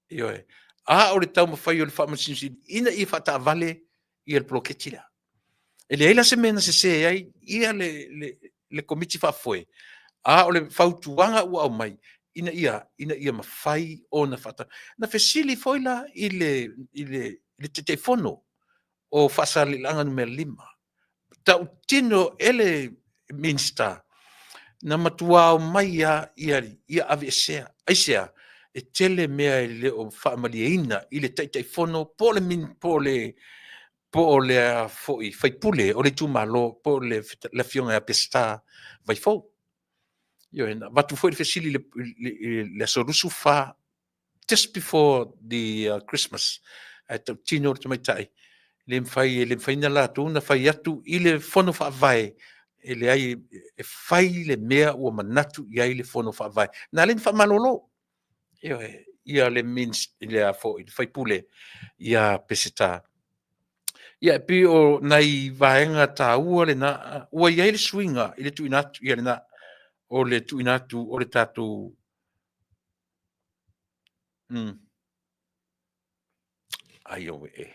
S2: Ioe. A o le taumafai o le Faamasino Sili ina ia faataavale ia le poloketi lea. E leai la se mea na sese ai ia le Komiti Faafoe, a o le fautuaga ua aumai ina ia mafai ona Na fesili foi la i le Taitaifono o Faasaleleaga 5, tautino e le Minisita, na matua omai lava ia aveesea. Aisea? E tele mea e le o faamalieina i le Taitaifono po o le sui usufono o le itumalo po o le Afioga ia Peseta Vaifou. Ioe, na avatu foi le fesili i le aso 24 just before the Christmas, ae tautino le tamaitai, e le mafai, e le mafai ona latou ona fai atu i le Fono Faavae, e leai, e fai le mea ua manatu i ai le Fono Faavae. Na ala ai ona faamalolo, ioe, ia le sui usufono ia Peseta. Ia e pei o nai vaega taua lena, ua i ai le suiga i le tuuina atu, ia lena, o le tuuina atu o le tatou ai aue e.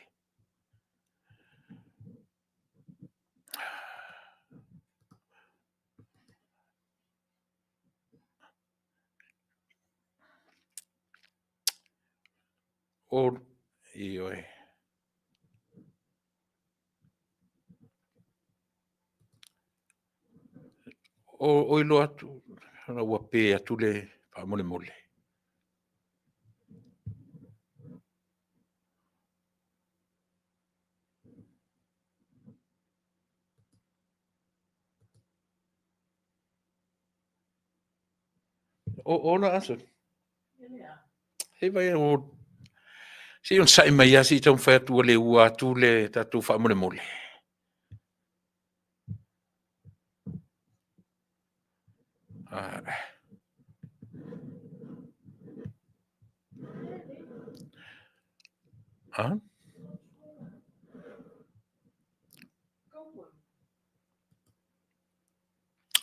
S2: O, ioe. O iloa atu, ona ua pe atu le... faamolemole. O ola Aso? Se i onosai mai lava se i taumafai atu ua le ua atu le tatou faamolemole.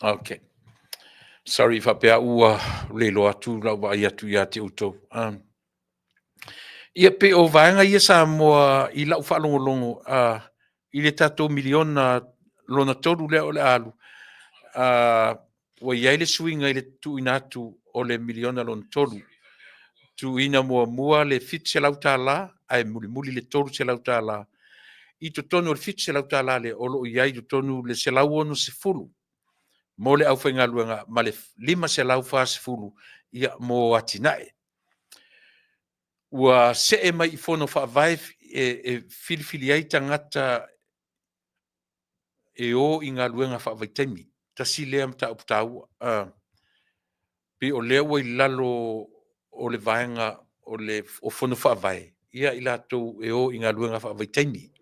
S2: Ok. Sorry faapea ua le iloa atu lau vaai atu ia te outou. Ia pei o vaega ia Samoa i lau faalogologo i le tatou miliona lona tolu lea o le a alu, ua i ai le suiga i le tuuina atu o le miliona lona tolu. Tuuina muamua le $700 ae mulimuli le $300. I totonu o le $700 lea o lo o i ai i totonu le $160 mo le aufaigaluega ma le $540 ia, mo atinae. Ua see mai i fono faavae e filifili ai tagata e o i galuega faavaitaimi. Tasi lea mataupu taua. Pei o lea ua i lalo o le vaega o Fono Faavae ia i latou e o i galuega faavaitaimi.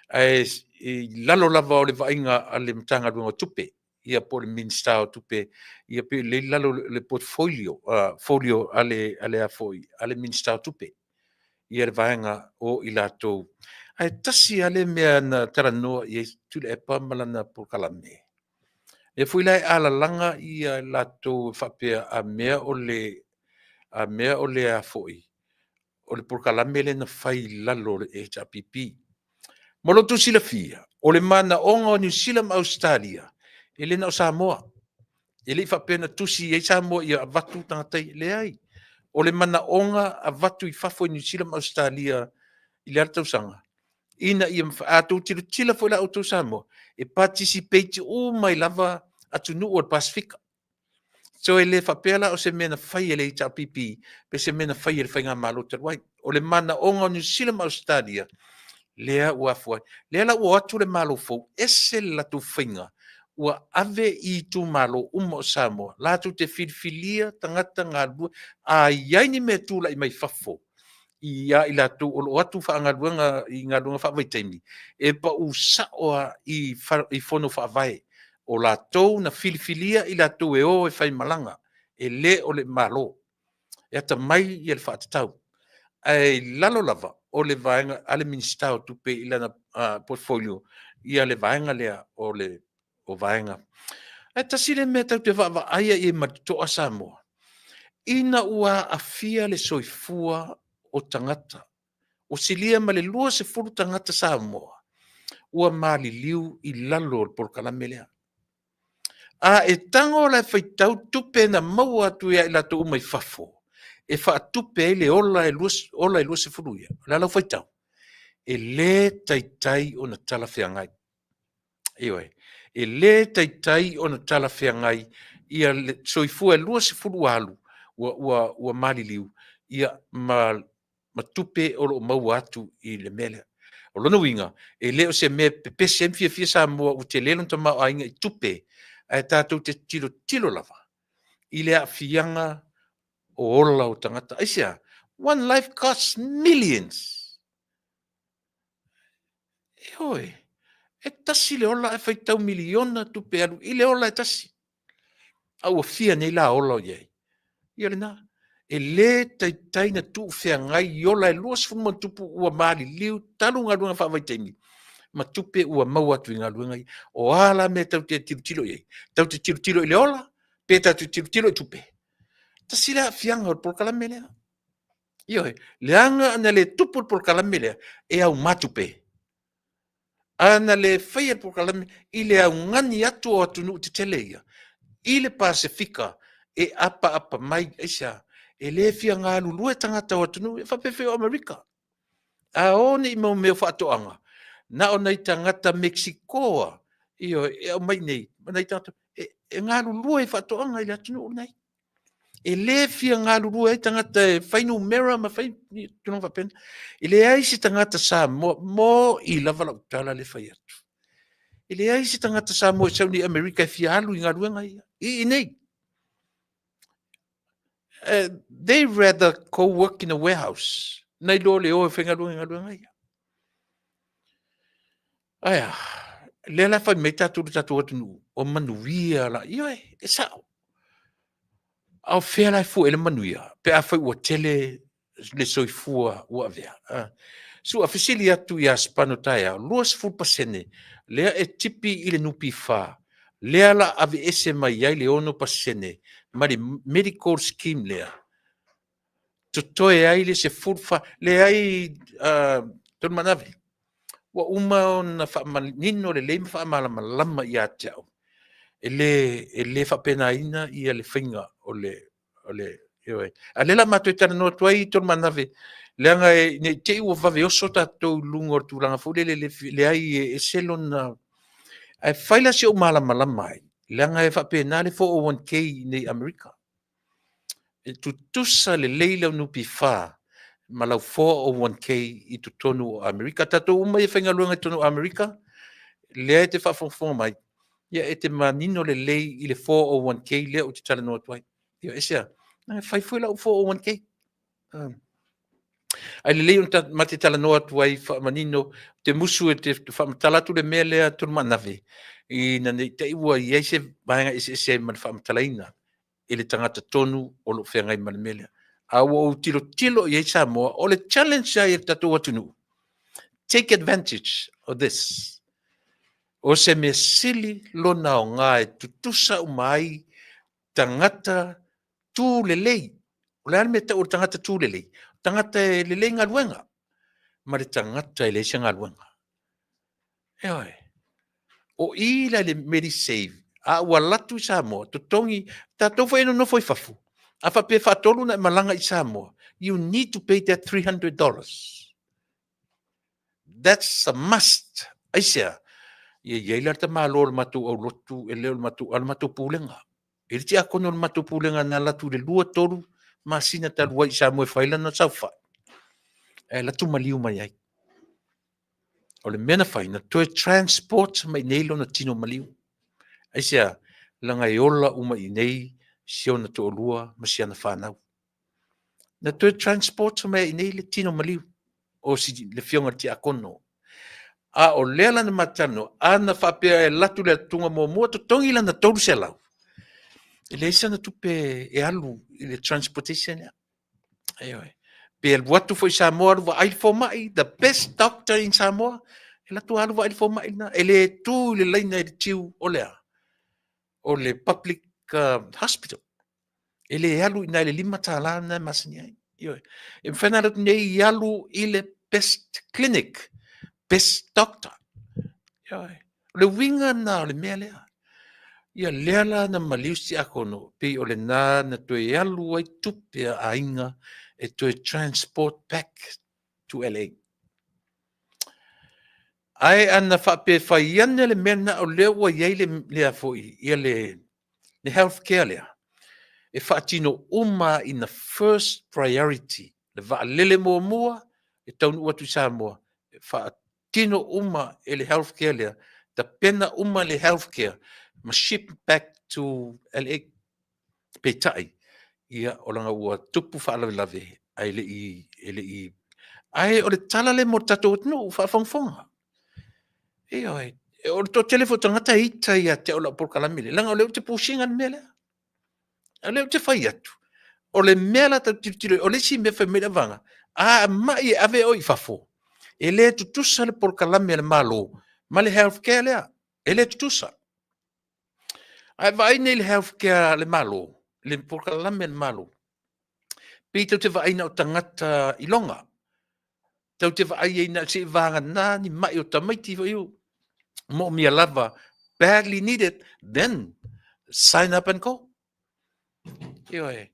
S2: Ae i lalo lava o le vaaiga a le Matagaluega o Tupe. ia po o le Minisita o Tupe, ia pei o lea e i lalo o le portfolio, folio a le, a le a foi, a le Minisita o Tupe, ia le vaega o i latou. Ae tasi lava le mea na talanoa i ai Tuilaepa ma lana polokalame, lea foi la e alalaga ia latou e faapea a mea o le, a mea o le a foi, o le polokalame lea na fai i lalo o le HRPP. Mo lo outou silafia, o le manaoga o Niu Sila ma Ausetalia, e le na o Samoa. E le i faapea na tusi i ai Samoa ia avatu tagata ia, leai. O le manaoga avatu i fafo i Niu Sila ma Ausetalia i le a le tausaga? Ina ia mafai, a outou tilotila foi la outou Samoa, e participate uma ai lava atunuu o le Pasefika. So e le faapea la o se mea na fai e le HRPP pe se mea na fai e le Faigamalo talu ai. O le manaoga o Niu Sila ma Ausetalia lea ua afua ai. Lea la ua o atu le Malo fou, ese le latou faiga, ua ave i itumalo uma o Samoa latou te filifilia tagata galulue. A i ai ni mea e tulai mai fafo ia i latou o lo o o atu faagaluega i galuega faavaitaimi, e pau sao lava i fono faavae. O latou na filifilia i latou e o e faimalaga, e le o le Malo. E atamai le faatatau, ae i lalo lava o le vaega a le Minisita o Tupe i lana portfolio ia le vaega lea o le vaega. Ae tasi le mea tatou te vaavaai i ai ma le totoa Samoa, ina ua aafia le soifua o tagata, ua silia ma le 20 tagata Samoa ua maliliu i lalo o le polokalame lea. A e tago la e faitau tupe na maua atu ia i latou uma i fafo e faatupe ai le ola e 20 ia, o le a lau faitau? E le taitai ona talafeagai. Ioe. E le taitai ona talafeagai ia le soifua e 20 ua alu ua maliliu ia ma tupe o lo o maua atu i le mea lea. O lona uiga, e le o se mea e pepese ai ma fiafia Samoa ua tele lona tamaoaiga i tupe, ae tatou te tilotilo lava i le aafiaga o ola o tagata. Aisea? One life costs millions. Ioe, e tasi le ola ae faitau miliona tupe alu i le ola e tasi. A ua fia nei la ola o i ai? Ia lena. E le taitai ona tuufeagai i ola e 20+ ua maliliu talu galuega faavaitaimi ma tupe ua maua atu i galuega ia. O a la mea tatou te tilotilo i ai? Tatou te tilotilo i le ola pe tatou te tilotilo i tupe? Tasi lea aafiaga o le polokalame lea. Ioe, leaga ana le tupu le polokalame lea, e auma tupe. A na le faia le polokalame i le augani atu o atunuu tetele ia i le Pasefika e apaapa mai, aisea? E le fia galulue tagata o atunuu ia faapea foi o Amerika. A o nei mau mea o faatoaga, na o nai tagata Mekisikoa, ioe, e aumai i inei ma nai tagata e galulue i faatoaga i le atunuu lenei. E le fia galulue ai tagata e fai numera ma fai tulaga faapena. E leai se tagata Samoa, moni lava lau tala lea e fai atu. E leai se tagata Samoa e sau nei i Amerika e fia alu i galuega ia i inei. They rather go work in a warehouse nai lo le o e faigaluega i galuega ia. Ae a? Lea la e fai mai tatou i le tatou atunuu, ua manuia la. Ioe, e sao. A o fea la e fua i ai le manuia pe afai ua tele le soifua ua avea? Sua, fesili atu ia Spano taeao, 20% lea e tipi i le NPF, lea la aveese mai ai le 6% ma le medical scheme lea, totoe ai le 14, leai Tolumanave, ua uma ona faamanino lelei ma faamalamalama ia te au, e le faapenaina ia le faiga o le, ioe. A o lea o le a matou talanoa atu ai Tolumanave, leaga ne i te i ua vave oso tatou i luga o le tulaga foi lele e leai e ese lona... Ae fai la si ou malamalama ai, leaga e faapena le 401k i inei i Amerika. E tutusa lelei lau NPF ma lau 401k i totonu o Amerika. Tatou uma ia e faigaluega i totonu o Amerika, lea e te faafogafoga mai, ia e te manino lelei i le 401k lea ou te talanoa atu ai. Ia aisea? E fai foi lau 401k. Ae lelei ona ma te talanoa atu ai faamanino te musu e te faamatala atu le mea lea Tolumaanave, ina ne i te i ua i ai se vaega eseese ai ma le faamatalaina i le tagata tonu o lo o feagai ma le mea lea. A ua ou tilotilo i ai Samoa, o le challenge lava i le tatou atunuu, take advantage of this. O se mea sili lona aoga e tutusa uma ai tagata tu lelei. O le a le mea e tau o le tagata tu lelei? Tagata e lelei galuega ma le tagata e leai se galuega. Ioe. O i la i le Medisave, a ua alu atu i Samoa, totogi, tatou foi e nonofo i fafo, a faapea e faatolu ona e malaga i Samoa, you need to pay that $300. That's a must. Aisea? Ia i ai la le tamaloa o le matou aulotu, e le o le matou, a o le matou pulega. E le tiakono o le matou pulega na alu atu i le 2, 3 masina talu ai i Samoa e fai lana saofai, ae alu atu maliu mai ai. O le mea na fai, na toe transport mai i inei lona tino maliu. Aisea? Leaga e ola uma i inei si ona toalua ma si ana fanau. Na toe transport mai ai i inei le tino maliu o si, le afioga i le tiakono. A o lea la na matou talanoa, a na faapea e alu atu le atuga muamua totogi lana 300, e leai sana tupe e alu i le transportation lea. Ioe. Pe alu atu foi i Samoa alu vaai le fomai, the best doctor in Samoa, e alu atu alu vaai le fomai lena. E le tu i le laina i le queue o le a? O le public hospital. E le alu i ina i le $5 lena e masani ai. Ioe. E mafai ona alu atu nei i alu i le best clinic, best doctor. Ioe. O le uiga lena o le mea lea. Ia lea la na maliu si tiakono, pei o lena na toe alu ai tupe a aiga e toe transport back to LA. Ae ana faapea e fai ane le mea lena o lea ua i ai le, lea foi, ia le, le health care lea, e faatino uma in the first priority, le vaalele muamua e taunuu atu i Samoa, e faatino uma e le health care lea, tapena uma le health care ma ship back to LA. Peitai, ia, o laga ua tupu faalavelave ae le i, e le i, ae o le tala lea mo le tatou atunuu faafogafoga. Ioe, o le toatele foi o tagata e ita ia te au i lau polokalame lea, leaga o lea ou te push ina le mea lea. O lea ou te fai atu, o le mea la tatou tilotilo, o le isi mea fai mai le avaga, a mai e ave oe i fafo, e le tutusa le polokalame a le Malo ma le health care lea, e le tutusa. Ae vaai nei i le health care a le Malo, le polokalame a le Malo, pei tou te vaai na o tagata iloga, tou te vaai ai na seivagana ni mai o tamaiti foi ua moomia lava, badly needed, then sign up and go. Ioe.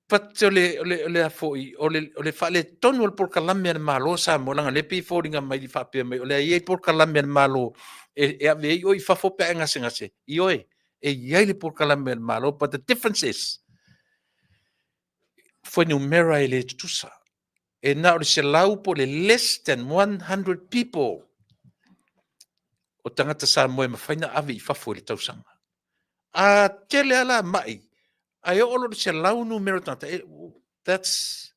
S2: But o le, o le, o le a foi, o le, o le faaletonu o le polokalame a le Malo o Samoa, leaga o lea e pei e foliga mai i faapea mai, o lea e i ai polokalame a le Malo e, e ave ai oe i fafo pe a e gasegase. Ioe, e i ai le polokalame a le Malo, but the difference is, fuainumera e le tutusa. E na o le 100 po o le less than 100 people o tagata Samoa e mafai ona ave i fafo i le tausaga. A tele lava la mai, ae oo loa i le 100 numera o tagata, e, that's,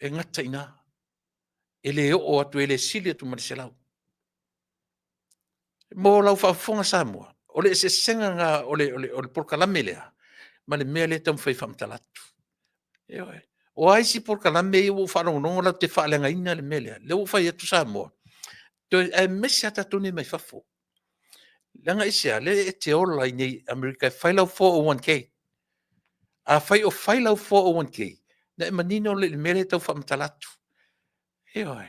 S2: e gata i ina. E le oo atu, e le sili atu ma le 100. Mo lau faafofoga Samoa, o le eseesega lena o le, o le, o le polokalame lea ma le mea lea e taumafai e faamatala atu. Ioe. O a isi polokalame ia ua ou faalogologo latou te faaleagaina le mea lea, lea ua ou fai atu Samoa, toe, aemaise lava tatou nei mai fafo. Leaga aisea? Lea e te ola i nei Amerika e fai lau 401k. Afai o fai lau 401k, na e manino lea i le mea lea e tau faamatala atu. Ioe.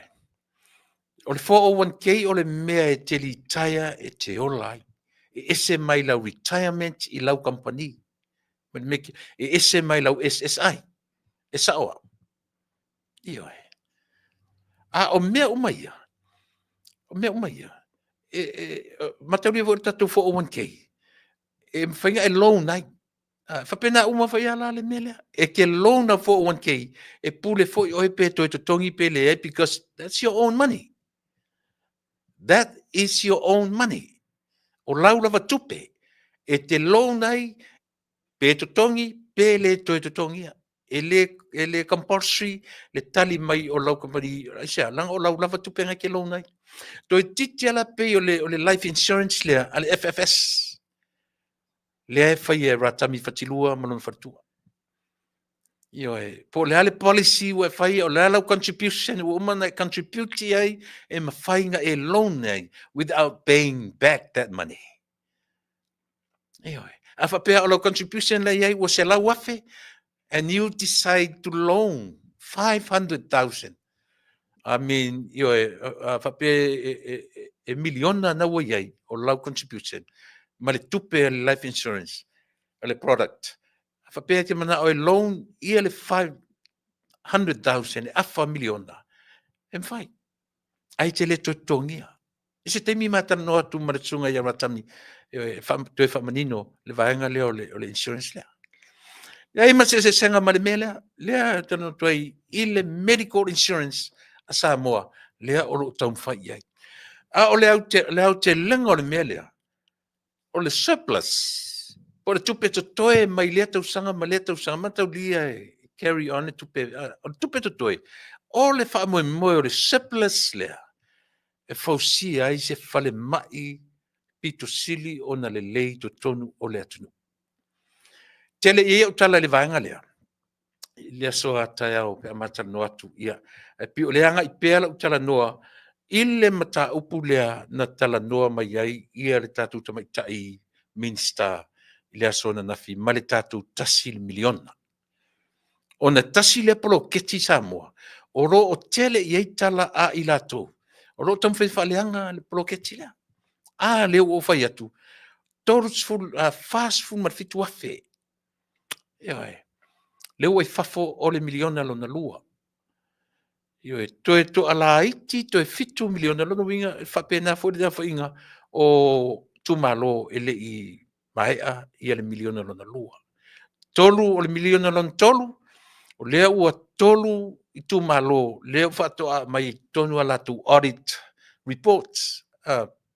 S2: O le 401k o le mea e te retire e te ola ai. E ese mai lau retirement i lau kamupani. E ese mai lau SSI. E sao au. Ioe. A o mea uma ia, o mea uma ia, e, e, mataulia foi le tatou 401k, e mafai ona e loan ai. A, faapena uma foi lava la le mea lea. E te loan au 401k, e pule foi oe pe toe totogi pe leai because that's your own money. That is your own money. O lau lava tupe, e te loan ai pe totogi pe le toe totogia. E le, e le compulsory le tali mai o lau kamupani, aisea, leaga o lau lava tupe na e te loan ai. Toeitiiti lava la pei o le, o le life insurance lea a le FFS, lea e faia e Ratami Fatilua ma lona faletua. Ioe, po o le a le policy ua e faia, o le a lau contribution ua uma ona e contribute i ai, e mafai ona e loan ai without paying back that money. Ioe. A faapea o lau contribution la i ai ua 100,000 and you decide to loan 500,000. I mean, ioe, a faapea e, e, e, e miliona na ua i ai o lau contribution ma le tupe a le life insurance, a le product. A faapea e te manao e loan ia le 500,000 e afa miliona, e mafai. Ae te le toe totogia. I se taimi ma talanoa atu ma le susuga ia Ratami e toe faamanino le vaega lea o le, o le insurance lea. Leai ma se eseesega ma le mea lea, lea e talanoa atu ai i le medical insurance a Samoa, lea o lo o taumafai i ai. A o le aotelega o le mea lea, o le surplus, po o le tupe totoe mai lea tausaga ma lea tausaga, mataulia e carry on le tupe, o le tupe totoe, o le faamoemoe o le surplus lea, e fausia ai se falemai pito sili ona lelei i totonu o le atunuu. Tele i ai au tala i le vaega lea, i le aso a taeao pe a ma talanoa atu, ia, ae pei o le agai pea lau talanoa i le mataupu lea na talanoa mai ai ia le tatou tamaitai Minisita i le aso ananafi ma le tatou $1 miliona. Ona tasi lea poloketi i Samoa o lo o tele i ai tala a i latou o lo o taumafai e faaleaga le poloketi lea. A lea ua ou fai atu, 30, 47,000. Ioe. Lea ua i fafo o le miliona lona lua. Ioe, toe toalaiti, toe 7 miliona, lona uiga e faapena foi le aofaiga o itumalo e le i maea ia le miliona lona lua. Tolu, o le miliona lona tolu, o lea ua tolu itumalo lea faatoa aumai i totonu a latou audit reports,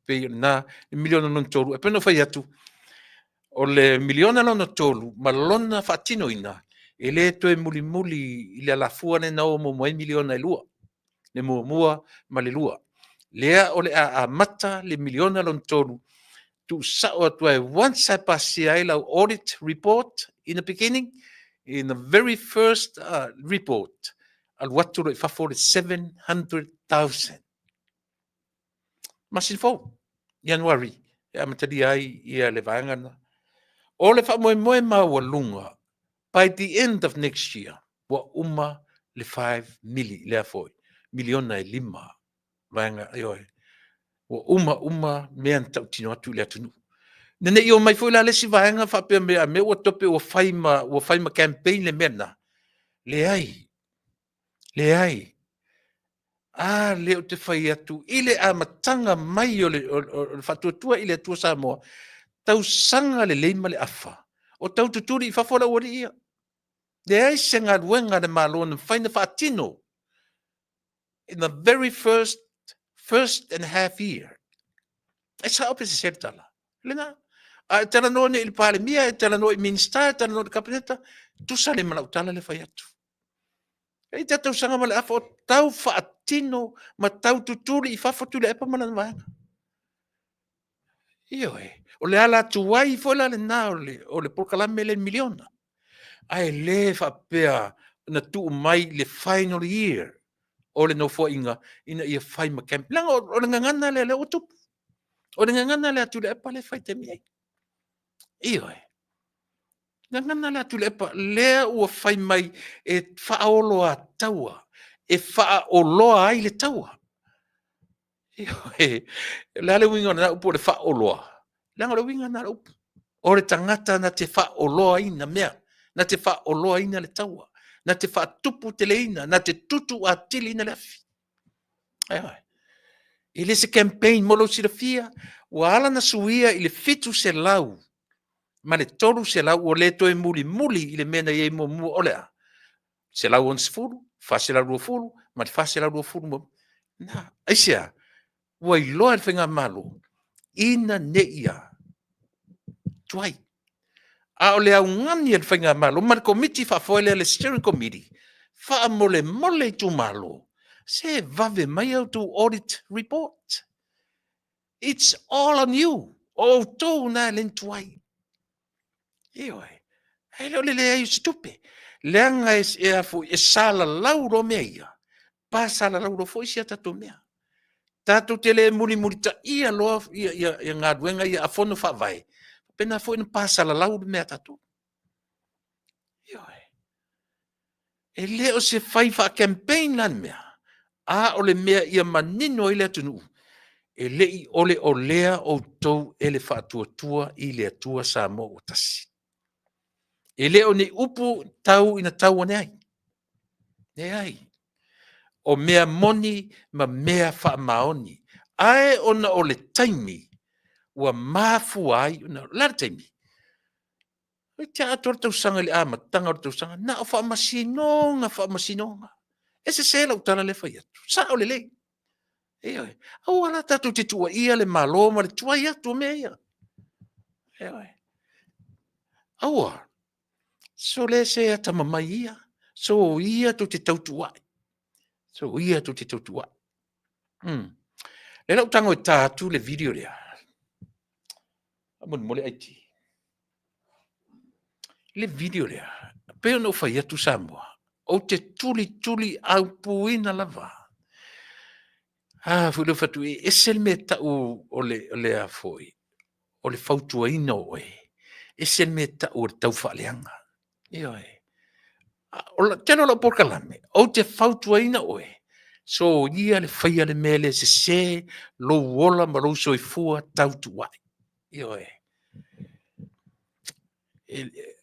S2: pei o lena le miliona lona tolu. E pei ona ou fai atu, o le miliona lona tolu ma lona faatinoina, e le toe mulimuli i le alafua lea na o muamua ai miliona e lua, le muamua ma le lua. Lea o le a amata le miliona lona tolu, tuusao atu ai, once e pasia ai lau audit report in the beginning, in the very first report, alu atu loa i fafo le 700,000. Masina fou, Ianuari, e amatalia ai ia le vaega lena. O le faamoemoe maualuga, by the end of next year, ua uma le 5 mili, lea foi, miliona e lima, vaega, ioe, ua uma uma mea na tautino atu i le atunuu. Ne ne i omai foi la le isi vaega faapea mai, a mea ua tope ua fai ma, ua fai ma campaign le mea lena. Leai, leai. A lea ou te fai atu i le amataga mai o le, o, o, o le faatuatua i le Atua Samoa, tausaga lelei ma le afa, o tau tutuli i fafo le aualii ia. Leai se galuega a le Malo na mafai ona faatino in the very first, first and a half year. E sao pe sese le tala? Lena. A e talanoa nei i le Palemia, e talanoa i Minisita, e talanoa i le Kapeneta, tusa le ma lau tala le fai atu. E i te tausaga ma le afa o tau faatino ma tau tutuli i fafo Tuilaepa ma lana vaega. Ioe, o le ala tuai foi la lena o le, o le polokalame le miliona. Ae le faapea na tuu mai le final year o le nofoaiga ina ia fai ma camp. Leaga o le gagana lea lea ua tupu. O le gagana lea a Tuilaepa lea e fai taimi nei. Ioe. Gagana lea a Tuilaepa lea ua fai mai e faaoloa taua, e faaoloa ai le taua. Ioe, o le a le uiga o lena upu o le faaoloa? Leaga o le uiga lena o le upu. O le tagata na te faaoloaina mea, na te faaoloaina le taua, na te faatuputeleina, na te tutu atiliina le afi. Ioe. E le se campaign mo lou silafia, ua ala na suia i le 700 ma le 300 ua le toe mulimuli i le mea na i ai muamua o le a? 160, 420 ma le 420. Na, aisea? Ua iloa e le Faigamalo ina ne i a tuai. A o le augani a le Faigamalo ma le Komiti Faafoe lea, le Steering Committee, faamolemole itumalo, se vave mai a outou audit report. It's all on you. O outou na e le tuai. Ioe. Ae le o le leai o se tupe. Leaga e salalau loa mea ia, pasalalau loa foi si a tatou mea. Tatou te le mulimulitaia loa ia galuega ia a Fono Faavae, faapena foi ona pasalalau le mea a tatou. Ioe. E le o se fai faa-campaign la le mea, a o le mea ia manino ai le atunuu, e le i oleolea outou e le Faatuatua i le Atua Samoa ua Tasi. E le o ni upu tau ina tau ane ai. Leai. O mea moni ma mea faamaoni. Ae ona o le taimi ua mafua ai, o le a le taimi? Toeitiiti lava atoa le tausaga i le amataga o le tausaga, na o faamasinoga, faamasinoga. E sese lau tala lea e fai atu? Sao lelei. Ioe. Aua la tatou te tuuaia le Malo ma le tuai atu o mea ia. Ioe. Aua. Sole se atamamai ia, soia tou te tautuuai. Soia tou te tautuuai. Lea la ua ou tago e ta atu le video lea. Faamolemole IT. Le video lea, pei ona ou fai atu Samoa, ou te tulituliaupuina lava. A foi lea ua fai atu, e ese le mea e tau o le foi, o le fautuaina o oe, ese le mea e tau o le taufaaleaga. Ioe. O le tele o lau polokalame, ou te fautuaina oe, soia le faia le mea lea e sese lou ola ma lou soifua tautuuai. Ioe.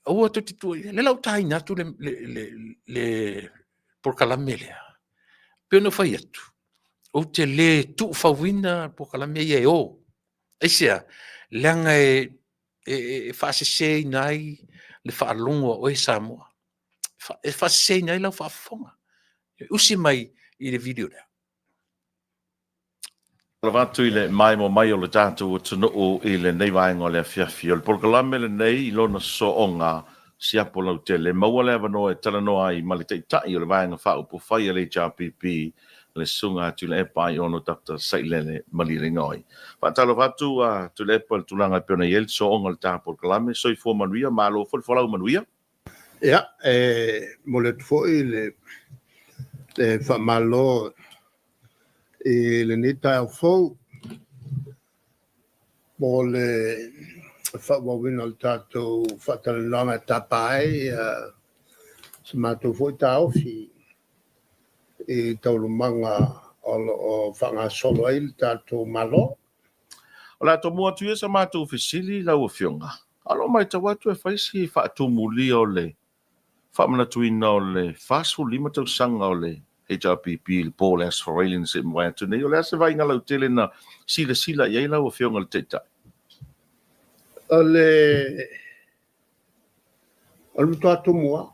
S2: Aua tou te tuuaia. O lea la ua taina atu le polokalame lea, pei ona ou fai atu, ou te le tuufauina polokalame ia e o. Aisea? Leaga e faaseseina ai le faalogo a oe Samoa. E faaseseina ai lau faafofoga. Usi mai i le video lea.
S3: Lava atu i le maimoa mai o le tatou atunuu i lenei vaega o le afiafi. O le polokalame lenei i lona sooga siapo lautele, maua le avanoa e talanoa ai ma le Taitai o le Vaega Faaupufai a le HRPP, le Susuga Tuilaepa Aiono Dr. Sailele Malielegaoi. Faatalofa atu a Tuilaepa i le tulaga e pei ona i ai le sooga o le ta polokalame. Soifua manuia, malo foi le folau manuia.
S4: Ia, e momoli atu foi le faamalo i lenei taeao fou mo le faaauauina o le tatou faatalanoaga e tapa ai se matou foi taofi i taualumaga o lo o faagasolo ai le tatou Malo.
S3: O le a tomua atu ia sa matou fesili lau Afioga, a o lo o matau atu e fai si faatumulia o le faamanatuina o le 45 tausaga o le HRPP i le po o le Aso Faraile na se i mavae atu nei. O le a se vaaiga lautele na silasila i ai lau Afioga i le Taitai?
S4: O le matua tumu lava,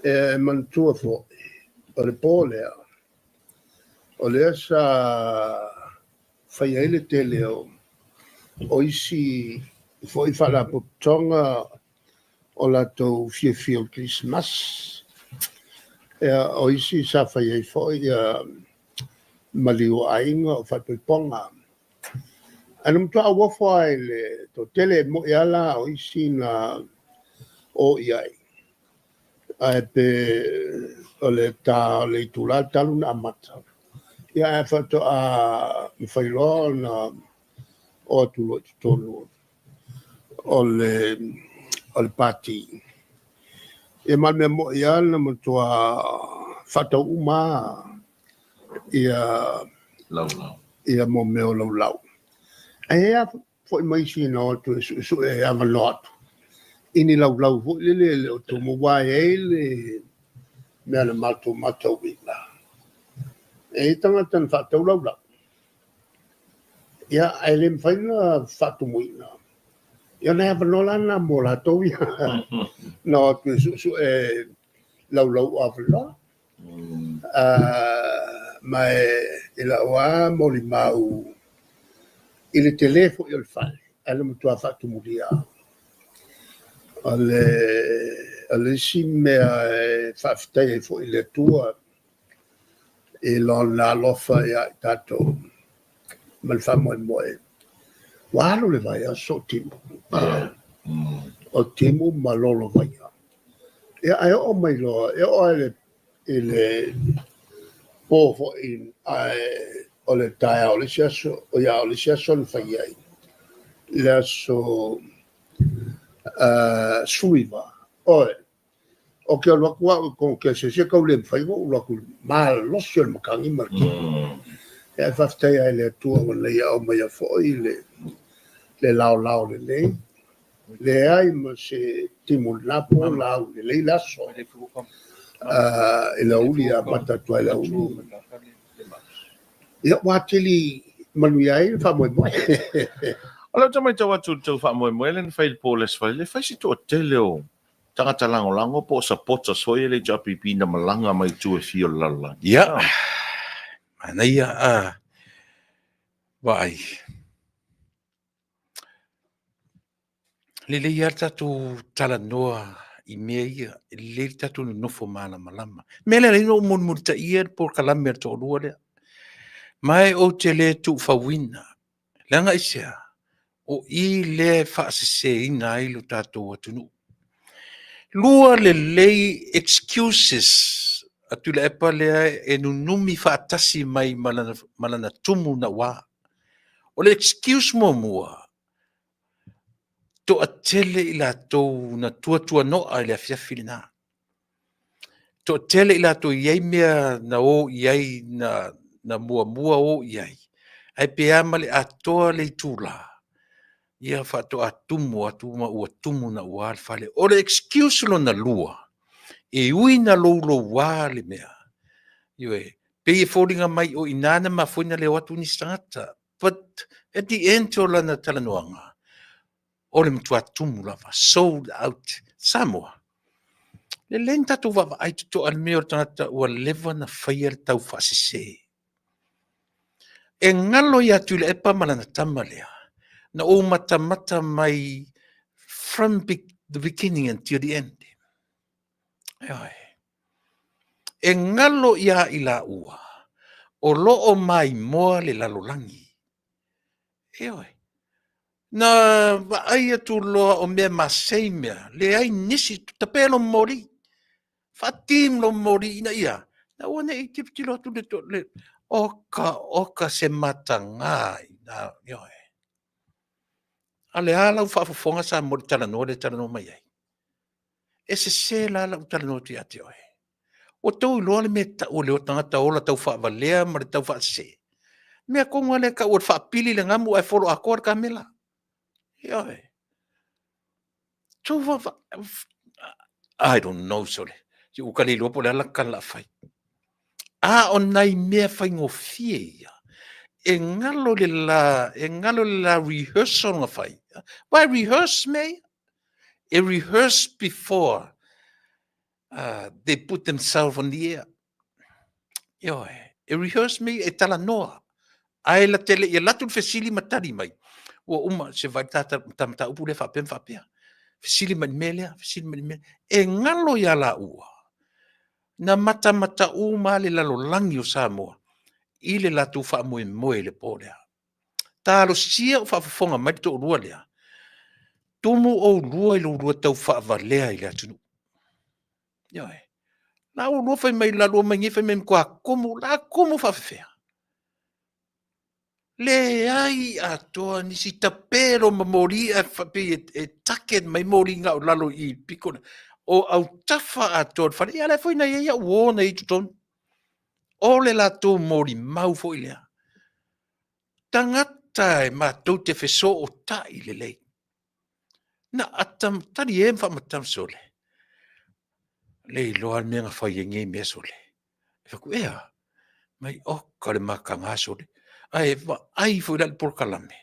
S4: e manatua foi, o le po lea, o lea sa fai ai le tele o isi foi faalapotopotoga o latou fiafia o le Kerisimasi. O isi sa fai ai foi maliu o aiga o faaipoipoga. Ae na matua auofo lava i le toatele, e moni lava la o isi na o i ai, ae pe o le ta o le itula talu na amata, ia ae faatoa mafai loa ona o atu loa i totonu o le pati. Ia ma le mea moni lava na matua faatau uma lava ia mo mea o laulau. Ae i ai lava foi ma isi na o atu e suesue avanoa atu i ni laulau foi lele e le o tumu, aua e i ai le mea na matou matauina. E i ai tagata na faatau laulau, ia, ae le mafai ona faatumuina. Ia o nai avanoa la na mo latou ia na o atu e suesue laulau o avanoa. Ma i lau lava molimau i le tele foi o le fale, ae na matua faatumulia lava. O le, o le isi mea e faafetai ai foi i le Atua i Lona alofa ia i tatou ma le faamoemoe, ua alu le vaiaso o timu. O timu ma lolovaia. Ia, ae oo mai loa, e oo lava i le po foi, ae o le taeao o le isi aso, ia, o le isi aso na fai ai, le aso 19. Oi, ou te alu atu au i konekarate se tau le mafai ona ou alu atu i le malosi o le matagi ma le tino. Ia, ae faafetai lava i le Atua ua ia aumaia foi le, le laolao lelei. Leai ma se timu i lena po, lau lelei le aso. I le aoauli, amata atu ai i le aoauli. Ia, ua atili manuia ai le faamoemoe.
S3: O lea ou te matau atu i le tou faamoemoe lea na fai i le po o le Aso Faraile, e fai si toatele o tagata lagolago po o supporters foi e le HRPP na malaga mai itu e fia o le lalolagi.
S2: Ia, manaia a vaai. Lelei lava le tatou talanoa i mea ia, e lelei le tatou nonofo malamalama. O le mea lea e ala ai ona ou mulimulitaia le polokalame a le toalua lea. Ma ou te le tuufauina, leaga aisea? O i lea e faaseseina ai lo tatou atunuu. Lua lelei excuses a Tuilaepa lea e nunumi faatasi mai ma lana tumu naua. O le excuse muamua, toatele i latou na tuatuanoa i le afiafi lena. Toatele i latou e i ai mea na o i ai, na muamua o i ai, ae pe a ma le atoa le itula, ia faatoa tumu atu ma ua tumu naua le fale. O le excuse lona lua, e ui ina louloua le mea, ioe, pei e foliga mai o i ina na mafua ai ona le o atu nisi tagata. But at the end o lana talanoaga, o le matua tumu lava, sold out. Samoa, lelei ona tatou vaavaai totoa i le mea o le tagata ua leva ona faia le taufaasese. E galo ia Tuilaepa ma lana tama lea, na ou matamata mai from the beginning until the end. Ioe. E galo ia i laua o lo o maimoa le lalolagi. Ioe. Na vaai atu loa o mea masei mea, leai nisi, tape lou moli, faatim lou moli ina ia, na aua ne i tilotilo atu le, le oka, oka se mataga i na, ioe. A o le a lau faafofoga Samoa i le talanoa lea e talanoa mai ai? E sese la lau talanoa atu ia te oe. Ua tou iloa le mea e tau o le tagata ola taufaavalea ma le taufaasese? Mea tonu lava lea e tau o le faapili le gamu ae folo atoa le kamela. Ioe. I don't know, sole. Se ua ka le iloa po o le a la tala o le a fai. A o nai mea faigofie ia, e galo le la, e galo le la rehearsal na fai. Why rehearse mea ia? E rehearse before they put themselves on the air. Ioe, e rehearse mea ia, e talanoa. Ae la te le i alu atu le fesili ma tali mai, ua uma se vai ta ta mataupu lea faapea ma faapea. Fesili mai le mea lea, fesili mai le mea. E galo ia laua, na matamata uma le lalolagi o Samoa i le latou faamoemoe i le po lea. Talosia o faafofoga mai le toalua lea, tumu oulua i lo oulua tau faavalea i le atunuu. Ioe. La oulua fai mai, la lua mai nei fai mai matua tumu, la tumu faafefea. Leai atoa nisi tape lo ma moli ae pei e target mai moli na o lalo i i piko na. O autafa atoa o le fale, ia la foi na i ai au uo na i totonu. O le latou molimau foi lea. Tagata e matou te fesootai lelei. Na ata tali e ma faamatala sole. Le iloa le mea na fai ai nei mea sole. E fai atu, ea, mai oka le mataga sole. Ae vaai foi la i le polokalame.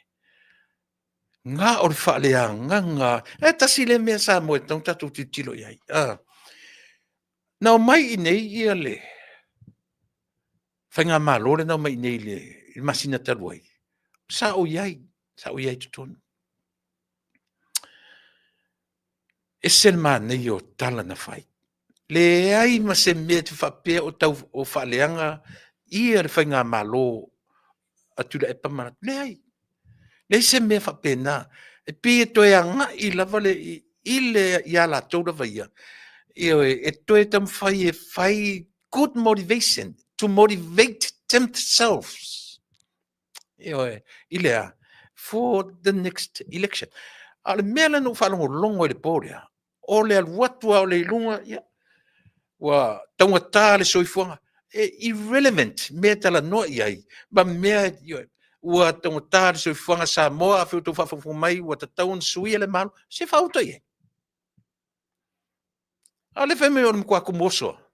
S2: Na o le faaleagaga. E tasi lea mea Samoa e tatau ona tatou tilotilo i ai. Na omai i inei ia le faigamalo lea na omai i inei i le masina talu ai, sa ou i ai, sa ou i ai i totonu. Ese le manaia o tala na fai. Leai ma se mea e te faapea o tau o faaleaga ia le faigamalo a Tuilaepa ma leai. Leai se mea faapena. E pei e toe agai lava le i le ia latou lava ia, ioe, e toe taumafai e fai good motivation to motivate themselves. Ioe, i le a? For the next election. A o le mea lea na ou faalogologo ai i le po lea, o le alu atu lava o le i luga, ia, ua taugata le soifuaga. E irrelevant mea e talanoa i ai ma mea, ioe, ua taugata le soifuaga Samoa, afai o outou faafogafoga mai ua tatau ona suia le Malo. Se faauta i ai. A o lea e fai mai o le matua tumu oso lava.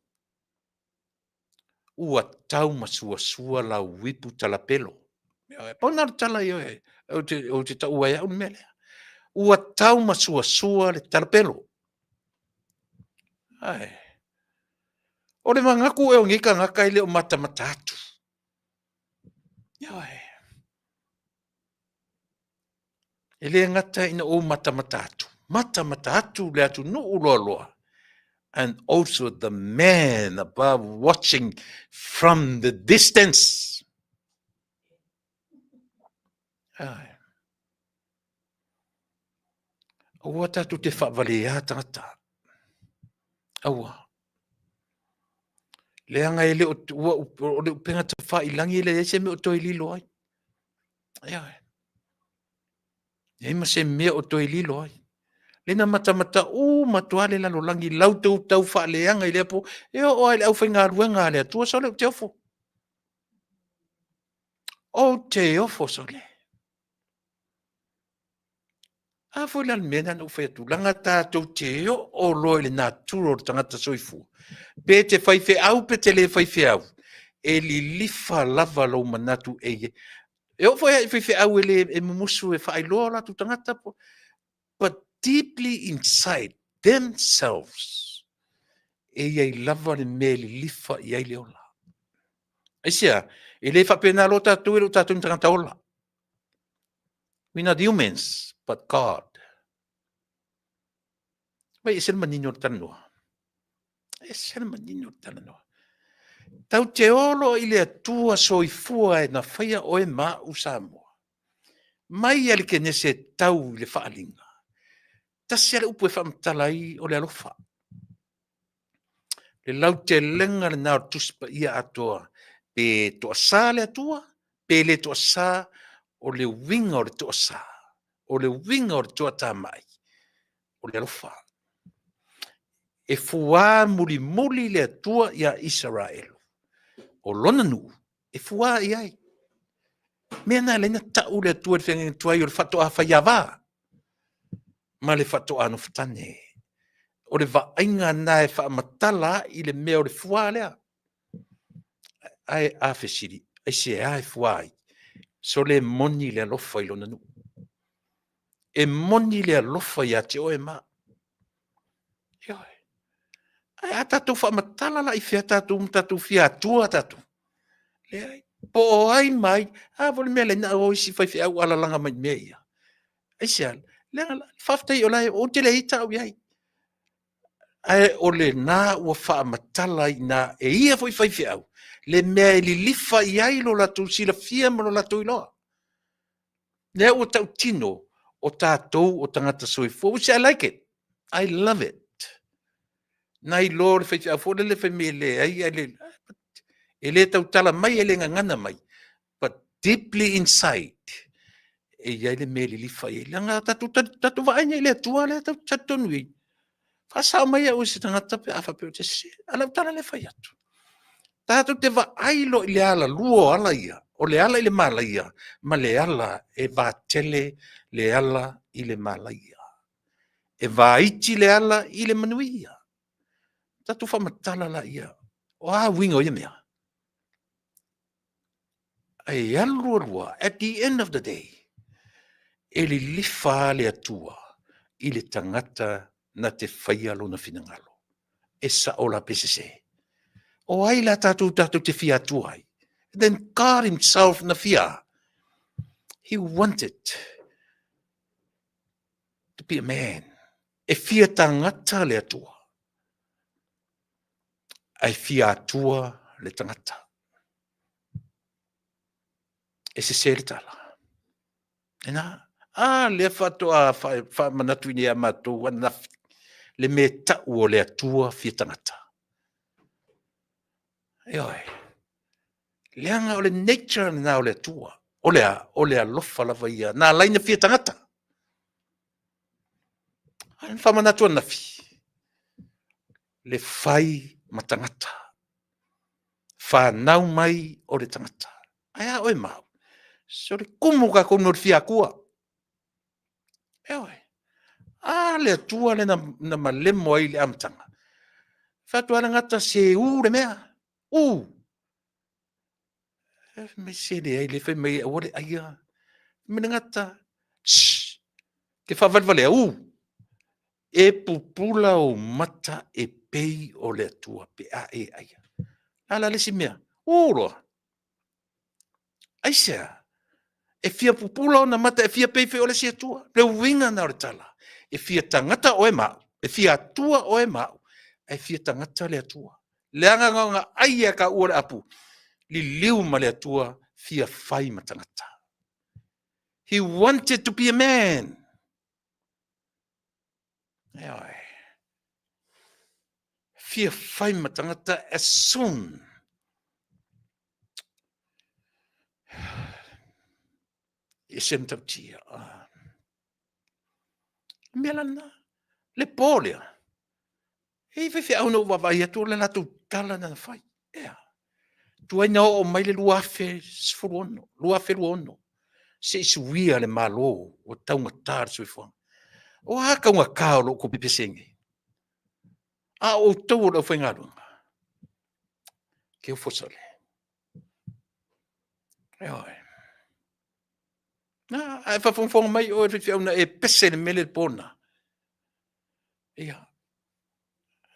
S2: Ua tau masuasua lau ipu talapelo. Pau lena o le tala ioe, ou te taua ai au le mea lea. Ua tau masuasua le talapelo. Ae, o le manatu ea o nei tagata e le o matamata atu. Ioe. E le gata ina ou matamata atu, matamata atu le atunuu loaloa, and also the man above watching from the distance. Ai. Aua tatou te faavaleā tagata. Aua. Leaga e le o, ua, o le upega tafailangi e leai se mea o toe lilo ai. Ioe. Leai ma se mea o toe lilo ai. Lea na matamata uma atu lava le lalolagi i la outou tau faaleaga i lea po, e oo lava i le aufaigaluega a le Atua, sole ou te ofo. Ou te ofo sole. A foi la le mea lena na ou fai atu, leaga tatou te oo loa i le natura o le tagata soifua, pe te faifeau pe te le faifeau, e lilifa lava lou manatu e i ai. E oo foi i faifeau e le e mumusu e faailoa o latou tagata, but deeply inside themselves, e i ai lava le mea e lilifa i ai le ola. Aisea? E le faapena loa tatou e le o tatou ni tagata ola. We not humans, but God. Vai ese le manino o le talanoa. Ese le manino o le talanoa. Tau te olo i le Atua soifua e na faia oe ma au Samoa. Mai a le Kenese e tau i le faaaliga. Tasi a le upu e faamatala ai o le alofa. Le lautelega lena o le Tusi Paia atoa, pe toasa le Atua, pe le toasa, o le uiga o le toasa, o le uiga o le toatamai, o le alofa. E fuā mulimuli le Atua iā Isaraelu, o lona nuu e fuā i ai. Mea na e ala ai ona tau le Atua i le feagaiga tuai o le faatoa faiava ma le faatoa nofotane. O le vaaiga na e faamatala ai le mea o le fuā lea. Ae a fesili, aisea e fua ai? Sole e moni le alofa i lona nuu. E moni le alofa ia te oe ma au. Ioe. Ae a tatou faamatala la i fea tatou ma tatou fia atua tatou? Leai. Po o ai ma ai, a foi le mea lea na o isi faifeau alalaga mai i mea ia. Aisea? Leaga faafetai o la e, ou te le ita au i ai. Ae o lena ua faamatala i ina e ia foi faifeau le mea e lilifa i ai lo latou silafia ma lo latou iloa. Lea ua tautino o tatou o tagata soifua, which I like it. I love it. Nai lo le faifeau foi lele fai mai e leai, e le, e le tautala mai, e le gagana mai, but deeply inside, e i ai le mea e lilifa i ai. Leaga tatou, tatou vaai nei i le Atua lea tatou talitonu i ai. Faasao mai au e se tagata pe a faapea ou te sese. A lau tala lea fai atu. Tatou te vaai loa i le alalua o ala ia, o le ala i le malaia ma le ala e vatele le ala i le malaia. E vaiti le ala i le manuia. Tatou faamatala laia, o a uiga o ia mea? Ae alu alu lava, at the end of the day, e lilifa lava le Atua i le tagata na te faia lona finagalo. E sao la pe sese? O ai la tatou tatou te fia atua ai? Then God himself na fia. He wanted to be a man. E fia tagata le Atua, ae fia Atua le tagata. E sese le tala. Ina, a lea faatoa faamanatu i nei ia matou ananafi, le mea e tau o le Atua fia tagata. Ioe. Leaga o le nature lena o le Atua. O le a? O le alofa lava ia. Na ala ai ona fia tagata. A na faamanatu ananafi, le fai ma tagata. Fanau mai o le tagata. Ae a oe ma au? Se o le kumu o tatou no le fia Atua. Ioe. A le Atua lea na malemo ai i le amataga. Fai atu lava le gata se u le mea. U. Fai mai se leai, lea fai mai aua le aia. Fai mai le gata, shh, te faavalevalea, u. E pupula ou mata e pei o le Atua pe a e aia. A la le isi mea, u loa. Aisea? E fia pupula ona mata e fia pei foi o le isi Atua. Le uiga lena o le tala, e fia tagata oe ma au, e fia Atua oe ma au, ae fia tagata le Atua. Leaga na ona ai lava e taua o le apu, liliu ma le Atua fia fai ma tagata. He wanted to be a man. Ioe. Fia fai ma tagata as soon e se matautia. Ah. Mea la lena. Le po lea. E i faifeau na ou vaavaai atu o le latou tala na fai. Ea. Tuai na oo mai le 2016, 2026, se i suia le Malo ua taugata le soifuaga. O a taugata o lo o outou pepesi ai nei? A o outou o le aufaigaluega? Ke ufosale. Ioe. Na, ae faafogafoga mai oe le faifeau na e pese i le mea lea i le po lena. Ia,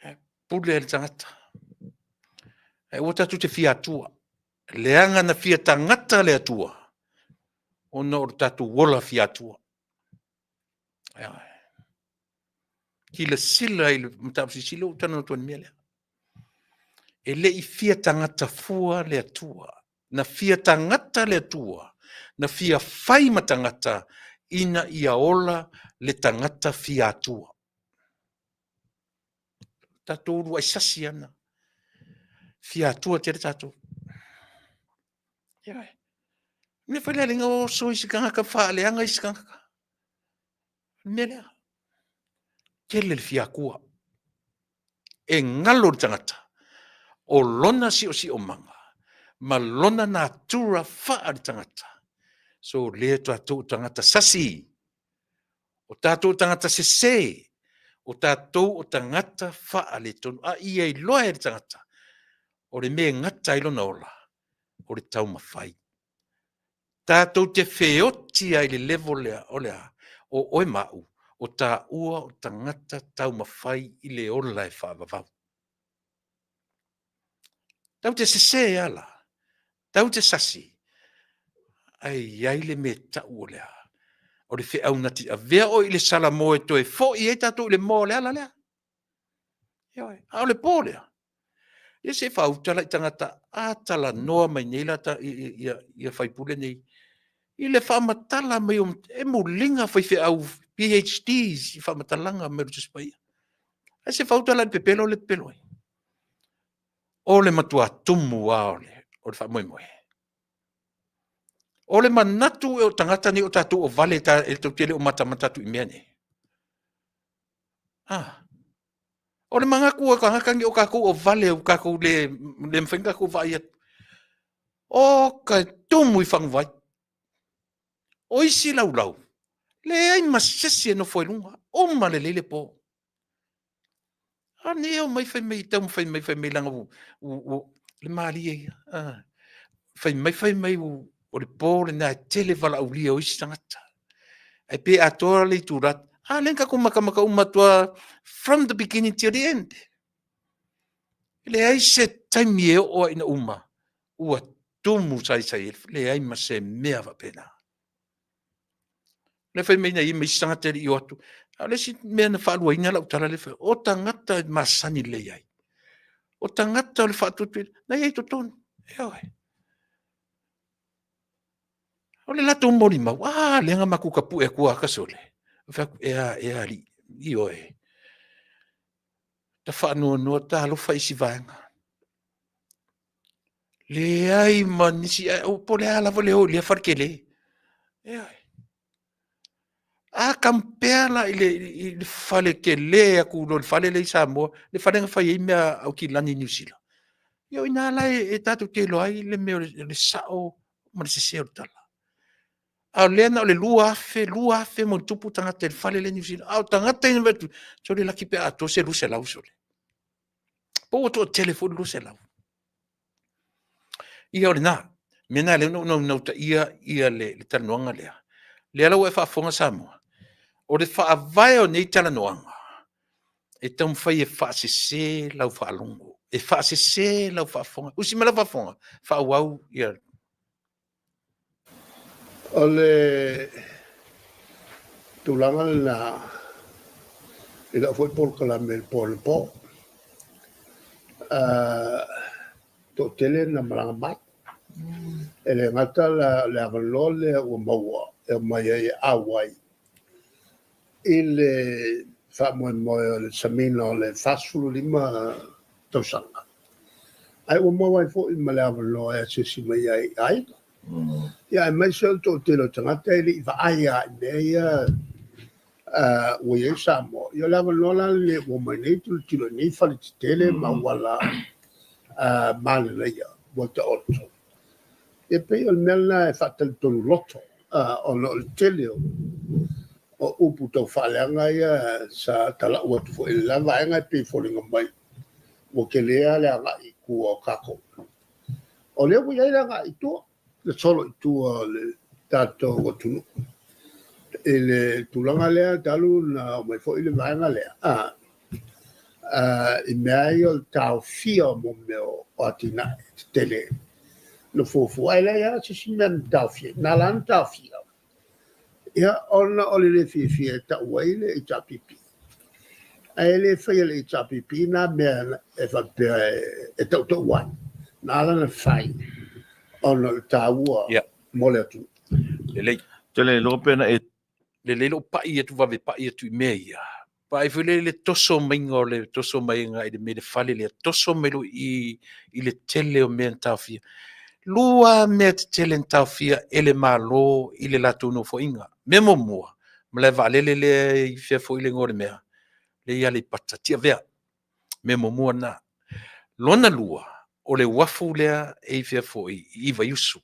S2: e pule le tagata. Ae aua tatou te fia Atua. Leaga na fia tagata le Atua, ona o le tatou ola fia Atua. Silasila i le mataupu silisili ua ou talanoa atu ai i le mea lea. E le i fia tagata fua le Atua. Na fia tagata le Atua, na fia fai ma tagata ina ia ola le tagata fia Atua. Tatou uluai sasi ana. Fia Atua tele tatou. Ioe. Mea foi lea le oso isi tagata faaleaga isi tagata. Le mea lea. Tele le fia Atua. E galo le tagata o lona siosiomaga ma lona natura faale-tagata. So lea tatou tagata sasi, o tatou tagata sese, o tatou o tagata faaletonu. A ia iloa e le tagata, o le mea e gata ai lona ola, o le taumafai. Tatou te feoti ai i le level lea, o le a? O oe ma au, o taua o tagata taumafai i le ola e faavavau. Tatou te sese lava la, tatou te sasi, ae i ai le mea e tau o le a? O le feau na te avea oe i le salamo e toe foi ai tatou i le moa o le ala lea. Ioe, a o le po lea, ia se i faauta la i tagata a talanoa mai nei la ta, ia, ia faipule nei i le faamatala mai o e muliga faifeau PhDs i faamatalaga mai o le Tusi Paia. Ae se faauta la i le pepelo le pepelo ai. O le matua tumu lava o le, o le faamoemoe. O le manatu e o tagata nei o tatou o vale ta, e tou te le o matamata atu i mea nei. Ah. O le manatu o tagata nei o tatou o vale o tatou le, le mafai ona tatou vaai atu. O ka tumu i faguvai. O isi laulau, leai ma sesi e nofo i luga, uma lelei le po. A nei e omai fai mai, taumafai mai fai mai leaga ua, ua, le malie ia. Ah. Fai mai fai mai o le po lena e tele valaaulia o isi tagata. Ae pe atoa le itula. A lea na tatou matamata uma atu lava from the beginning till the end. E leai se taimi e oo ai ina uma ua tumu saisai ai, leai ma se mea faapena. Lea fai mai na i ai ma isi tagata e le i o atu. A o le isi mea na faaluaina lau tala lea, o tagata e masani lelei ai. O tagata o le faatuatuaina, na i ai i totonu. Ioe. O le latou molimau, a lea na matou tapue atua ata sole. Ou fai atu, ea, ea alii, ioe. Ta faanoanoa, talofa i isi vaega. Leai ma nisi, po o le a lava le o i lea fale tele. Ioe. A compare la i le fale tele atu i lo le fale lea i Samoa, le fale na fai ai mea a Aukilani i Niu Sila, ia o i ina la e tatou te iloa ai le mea o le sao ma le sese o le tala. A o lea na o le 2,000, 2,000+ tagata i le fale lea i Niu Sila, a o tagata ia na vaai atu, sole laki pe a atoa se 200 sole. Po ua toatele foi le 200. Ia o lena. O le mea lena lea na ou naunautaia ia le talanoaga lea. Lea la ua e faafofoga Samoa, o le faavae o nei talanoaga, e taumafai e faasese lau faalogo, e faasese lau faafofoga. Usi mai lau faafofoga, faaauau ia.
S4: O le tulaga lena i lau foi polokalame i le po anapo. Toatele na malaga mai. E le gata la o le avanoa lea ua maua e omai ai e auai i le faamoemoe o le samiga o le 45 tausaga, ae ua maua ai foi ma le avanoa e asiasi mai ai i aiga. Ia aemaise o le toatele o tagata e le i vaai lava i mea ia ua i ai Samoa. Ia o le avanoa la lenei ua omai nei tilotilo i nei fale tetele ma auala maleleia ua taoto. E pei o le mea lena e faatalitonu loto, ona o le tele o upu tau faaleaga ia sa talau atu foi i le la vaega e pei e foliga mai ua tele lava le agai i tua o tatou. O lea ua i ai le agai i tua, le solo i tua o le tatou atunuu i le tulaga lea talu na omai foi le vaega lea i mea ia o le taofia o mea o atinae tetele na fuafua. Ae leai lava se isi mea na taofia, na ala ona taofia, ia, ona o le le fiafia e tau ai le HRPP. Ae le faia e le HRPP na mea e faapea e tautau ai. Na ala ona fai ona o le taua mo le atunuu.
S2: Lelei.
S3: Ou te le iloa pe na e
S2: Lelei lou pai atu vave pai atu i mea ia. Vaai foi lea i le toso maiga o le toso maiga i le mea i le fale lea, toso mai loa i i le tele o mea na taofia. Lua mea tetele na taofia e le Malo i le latou nofoaiga. Mea muamua, malae vaalele lea i fea foi le igoa o le mea, lea i Aleipata, Tiavea. Mea muamua lena. Lona lua, o le uafu lea e i fea foi, i Vaiusu.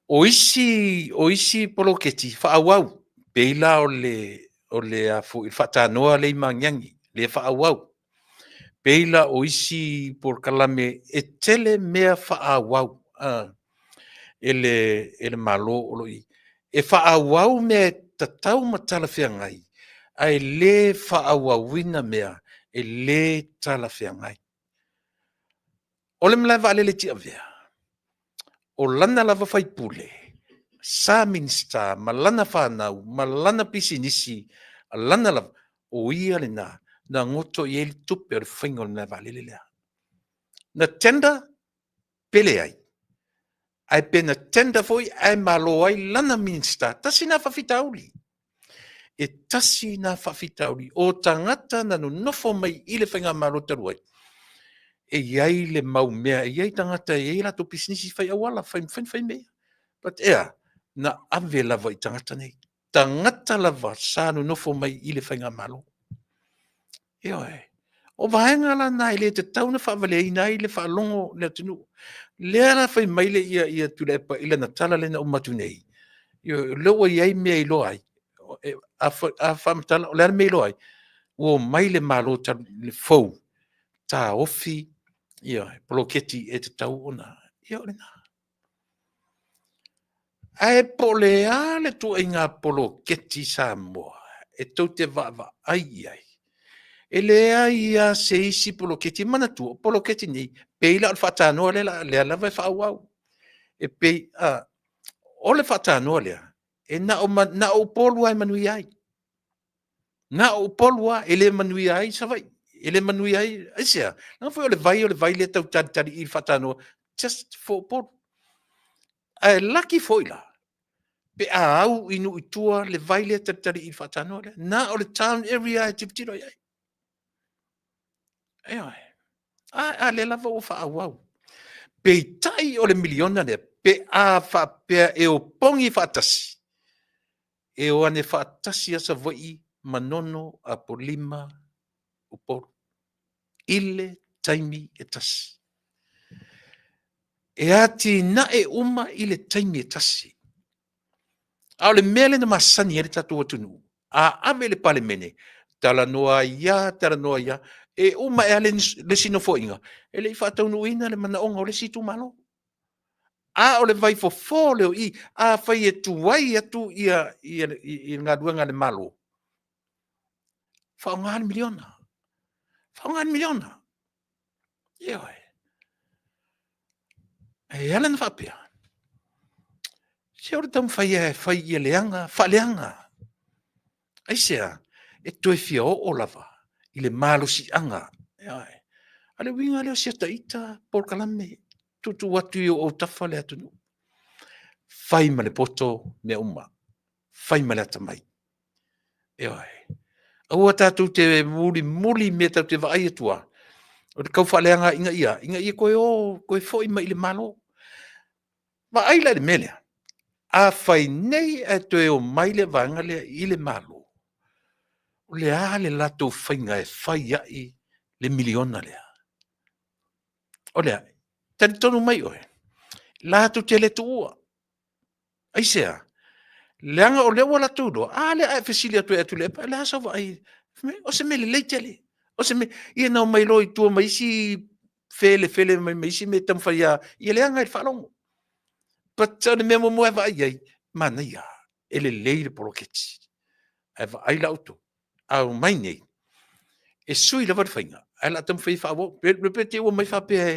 S2: O isi, o isi poloketi faaauau, pei la o le, o le a foi, faatanoa lea i Magiagi, lea e faaauau. Pei la o isi polokalame e tele mea faaauau e le, e le Malo o lo o i ai. E faaauau mea e tatau ma talafeagai, ae le faaauauina mea e le talafeagai. O le malae vaalele i Tiavea, o lana lava faipule sa Minisita ma lana fanau ma lana pisinisi, lana lava, o ia lena na goto i ai le tupe o le faiga o le malae vaalele lea. Na tender pe leai? Ae pe na tender foi ae malo ai lana Minisita. Tasi lena faafitauli. E tasi lena faafitauli. O tagata na nonofo mai i le faigamalo talu ai, e i ai le mau mea, e i ai tagata e i ai latou pisinisi fai auala, fai fai fai mea. But e a? Na ave lava i tagata nei. Tagata lava sa nonofo mai i le faigamalo. Ioe. O vaega la na e le tatau ona faavaleaina ai le faalogo le atunuu. Lea la fai mai le ia, ia Tuilaepa i lana tala lea na uma atu nei, ioe, o lea ua i ai mea e iloa ai. A, a faamatala, o le a le mea e iloa ai? Ua omai le Malo talu, le fou, taofi ia poloketi e tatau ona, ia o lena. Ae po o le a le ituaiga poloketi Samoa e tou te vaavaai i ai? E leai lava se isi poloketi. Manatua, o poloketi nei, pei la o le faatanoa lea, lea lava e faaauau. E pei, o le faatanoa lea, e na o, na o Upolu lava e manuia ai. Na o Upolu lava e le manuia ai Savaii, e le manuia ai, aisea? Leaga foi o le vai o le vai lea e tau talitali i le faatanoa just for Upolu. Ae laki foi la pe a au i nuu i tua le vai lea e talitali i le faatanoa lea. Na o le town area e tilotilo i ai. Ioe. A, a lea lava ua faaauau. Peitai o le miliona lea, pe a faapea e opogi faatasi, e o ane faatasi lava Savaii, Manono, Apolima, Upolu i le taimi e tasi. E atinae uma i le taimi e tasi. A o le mea lea na masani ai le tatou atunuu, a ave i le Palemene, talanoa ai lava, talanoa ai lava, e uma ae lava le isi nofoaiga, e le i faataunuuina le manaoga o le isi itumalo. A o le vaifofo lea o i, afai e tuai atu ia galuega a le Malo, faaaoga le miliona, faaaoga le miliona. Ioe. E ala ona faapea, se o le taumafai lava e fai ia leaga, faaleaga. Aisea? E toe fia oo lava i le malosiaga. Ioe. A o le uiga lea o si ata ita polokalame, tuutuu atu i ou autafa le atunuu. Fai ma le poto mea uma, fai ma le atamai. Ioe. Aua tatou te mulimuli i mea tatou te vaai atu lava, o le tau faaleaga ina ia a? Ina ia toe o, toe foi mai i le Malo. Vaai la i le mea lea? Afai nei ae toe omai le vaega lea i le Malo, o le a le latou faiga e fai ai le miliona lea? O le a? Talitonu mai oe, latou te le tuua. Aisea? Leaga o lea ua latou iloa, a lea a e fesili atu e Tuilaepa, o le a sau vaai? O se mea lelei tele. O se mea, ia na omai loa i tua ma isi felefele mai ma isi mea e taumafai lava ia leaga i le faalogo. But o le mea muamua lava e vaai i ai, manaia, e lelei le poloketi. Ae vaai la outou, a omai nei, e sui lava le faiga, ae o le a taumafai e faaauau. Pe te i ua omai faapea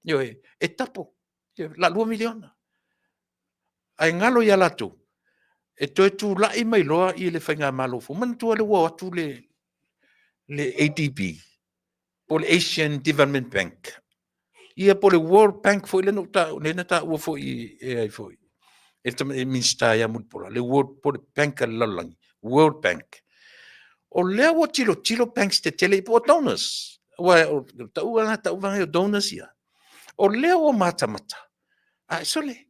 S2: ioe, e double, o le a $2 miliona. Ae galo ia latou, e toe tulai mai loa le faigamalo fou. Manatua lea ua o atu le ADB po o le Asian Development Bank, ia po o le World Bank foi lea na taua foi e ai foi e le Minisita ia Mulipola, le World po o le Bank a le Lalolagi, World Bank. O lea ua tilotilo banks tetele po o donors, aua o le tauga lena tau o donors ia. O lea ua matamata, ae sole,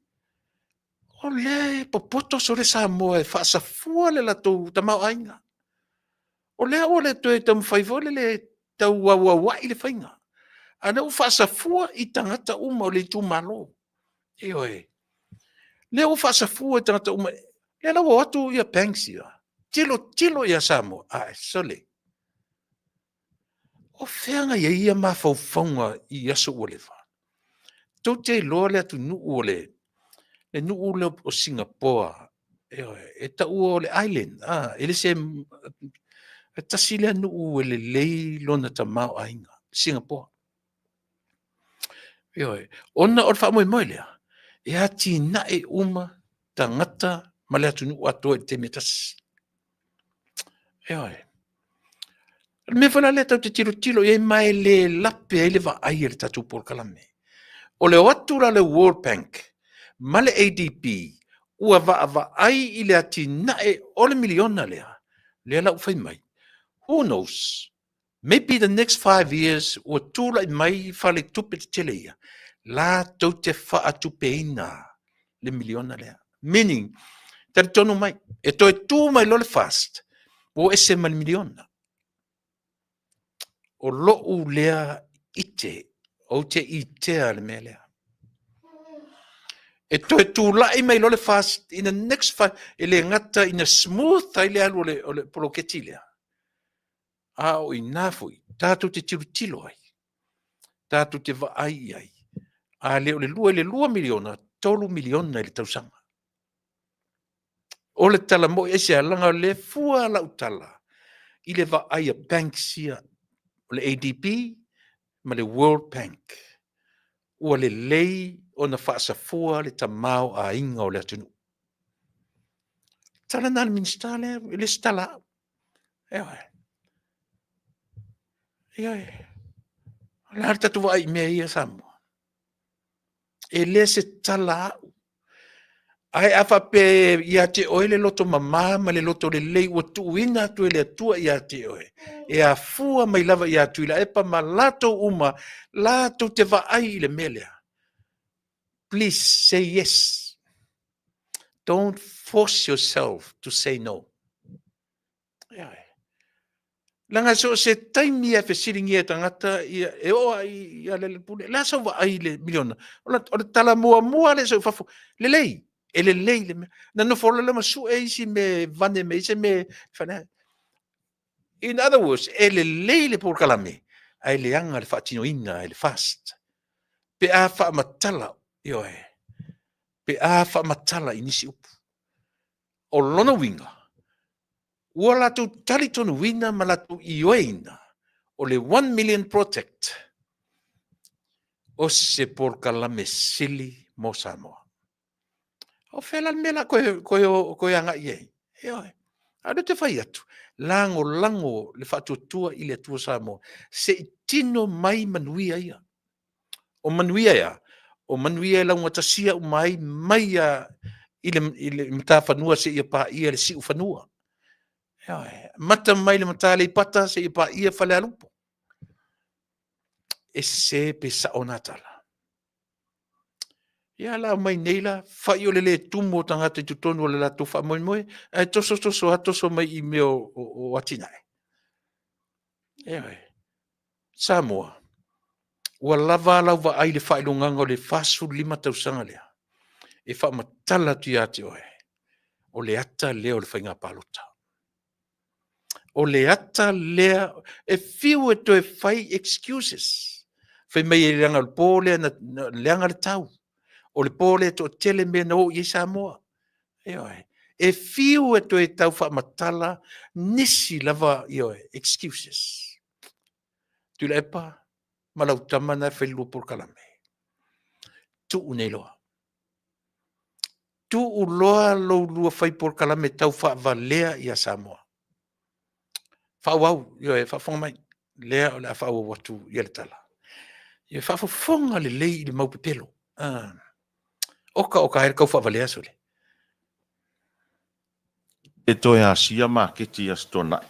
S2: o lea e popoto sole Samoa e faasafua le latou tamaoaiga. O lea ua le toe taumafai foi lele e tau auauai le faiga, a o lea ua faasafua i tagata uma o le itumalo. Ioe. O lea ua faasafua i tagata uma, lea la ua o atu banks ia, tilotilo ia Samoa, ae sole, o fea na i ai ia mafaufauga i aso ua leva? Tou te iloa le atunuu o le nuu lea o Sigapoa, ioe, e taua o le island, a, e le se tasi lea nuu e lelei lona tamaoaiga, Sigapoa. Ioe, ona o le faamoemoe lea, e atinae uma tagata ma le atunuu atoa i le taimi e tasi. Ioe. O le mea foi la lea tatou te tilotilo i ai ma e le lape ai le vaai a le tatou polokalame. O le o atu la le World Bank ma le ADB ua vaavaai i le atinae o le miliona lea, lea la ua fai mai, who knows, maybe the next 5 years ua tulai mai faletupe tetele ia, latou te faatupeina le miliona lea. Meaning, talitonu mai, e toe tu mai loa le FAST, ua ese ma le miliona. O lou lea ite, ou te itea le mea lea. E toe tulai mai loa le FAST in the next five, e le gata ina smooth ai le alu o le poloketi lea, a o i ina foi tatou te tilotilo ai, tatou te vaai i ai, a le o le 2 i le 2 miliona, 3 miliona i le tausaga. O le tala moi, aisea? Leaga o lea fua lau tala i le vaai a banks ia, o le ADB ma le World Bank, ua lelei ona faasafua le tamaoaiga o le atunuu. Tala lena a le Minisita lea, e le o se tala a au. Ioe. Ioe. O le a le tatou vaai i mea ia Samoa? E le se tala a'u. Ae a faapea ia te oe le loto mamā ma le loto lelei ua tuuina atu e le Atua ia te oe, e afua mai lava ia Tuilaepa ma latou uma latou te vaai i le mea lea. Please say yes. Don't force yourself to say no. Ioe. Leaga so o se taimi e fesiligia e tagata ia, e oo lava i Lealailepule, le a sau vaai i le miliona? O le tala muamua lea sau i fafo, lelei, e lelei le mea. Na nofo loa lea ma sue isi mea e vane mai ai se mea e fale. In other words, e lelei le polokalame, ae leaga le faatinoina e le FAST. Pe a faamatala, ioe, pe a faamatala i nisi upu. O lona uiga, ua latou talitonuina ma latou ioeina o le One Million Project o se polokalame sili mo Samoa. O fea la le mea la koe, koe, koe agai i ai? Ioe. A o lea ou te fai atu, lagolago le faatuatua i le Atua Samoa, se i tino mai manuia ia. O manuia e a? O manuia e laugatasia uma ai mai a i le, i le matafanua seia paia le siufanua. Ioe. Mata mai le mata Aleipata seia paia Falealupo. E sese pe sao nā tala. Ia la mai nei la, fai o le lē tumu o tagata i totonu o le latou faamoemoe, ae toso toso a toso mai i mea o, o, o atinae. Ioe. Samoa, ua lava a lau vaai i le faailogaga o le 45 tausaga lea e faamatala atu ia te oe, o le ata lea o le faiga palota. O le ata lea e fiu e toe fai excuses. Fai mai e leaga o le po lea na leaga le tau. O le po lea e toatele mea na oo i ai Samoa. Ioe. E fiu e toe tau faamatala nisi lava ioe, excuses. Tuilaepa ma lau tama na e fai le lua polokalame. Tuu nei loa. Tuu loa lou lua fai polokalame tau faavalea ia Samoa. Faaauau, ioe, faafofoga mai, lea o le a faaauau atu ia le tala. Ia faafofoga lelei i le mau pepelo. Ah. Oka oka ai le kau faavalea sole.
S3: E toe asia maketi i Aso Toonai.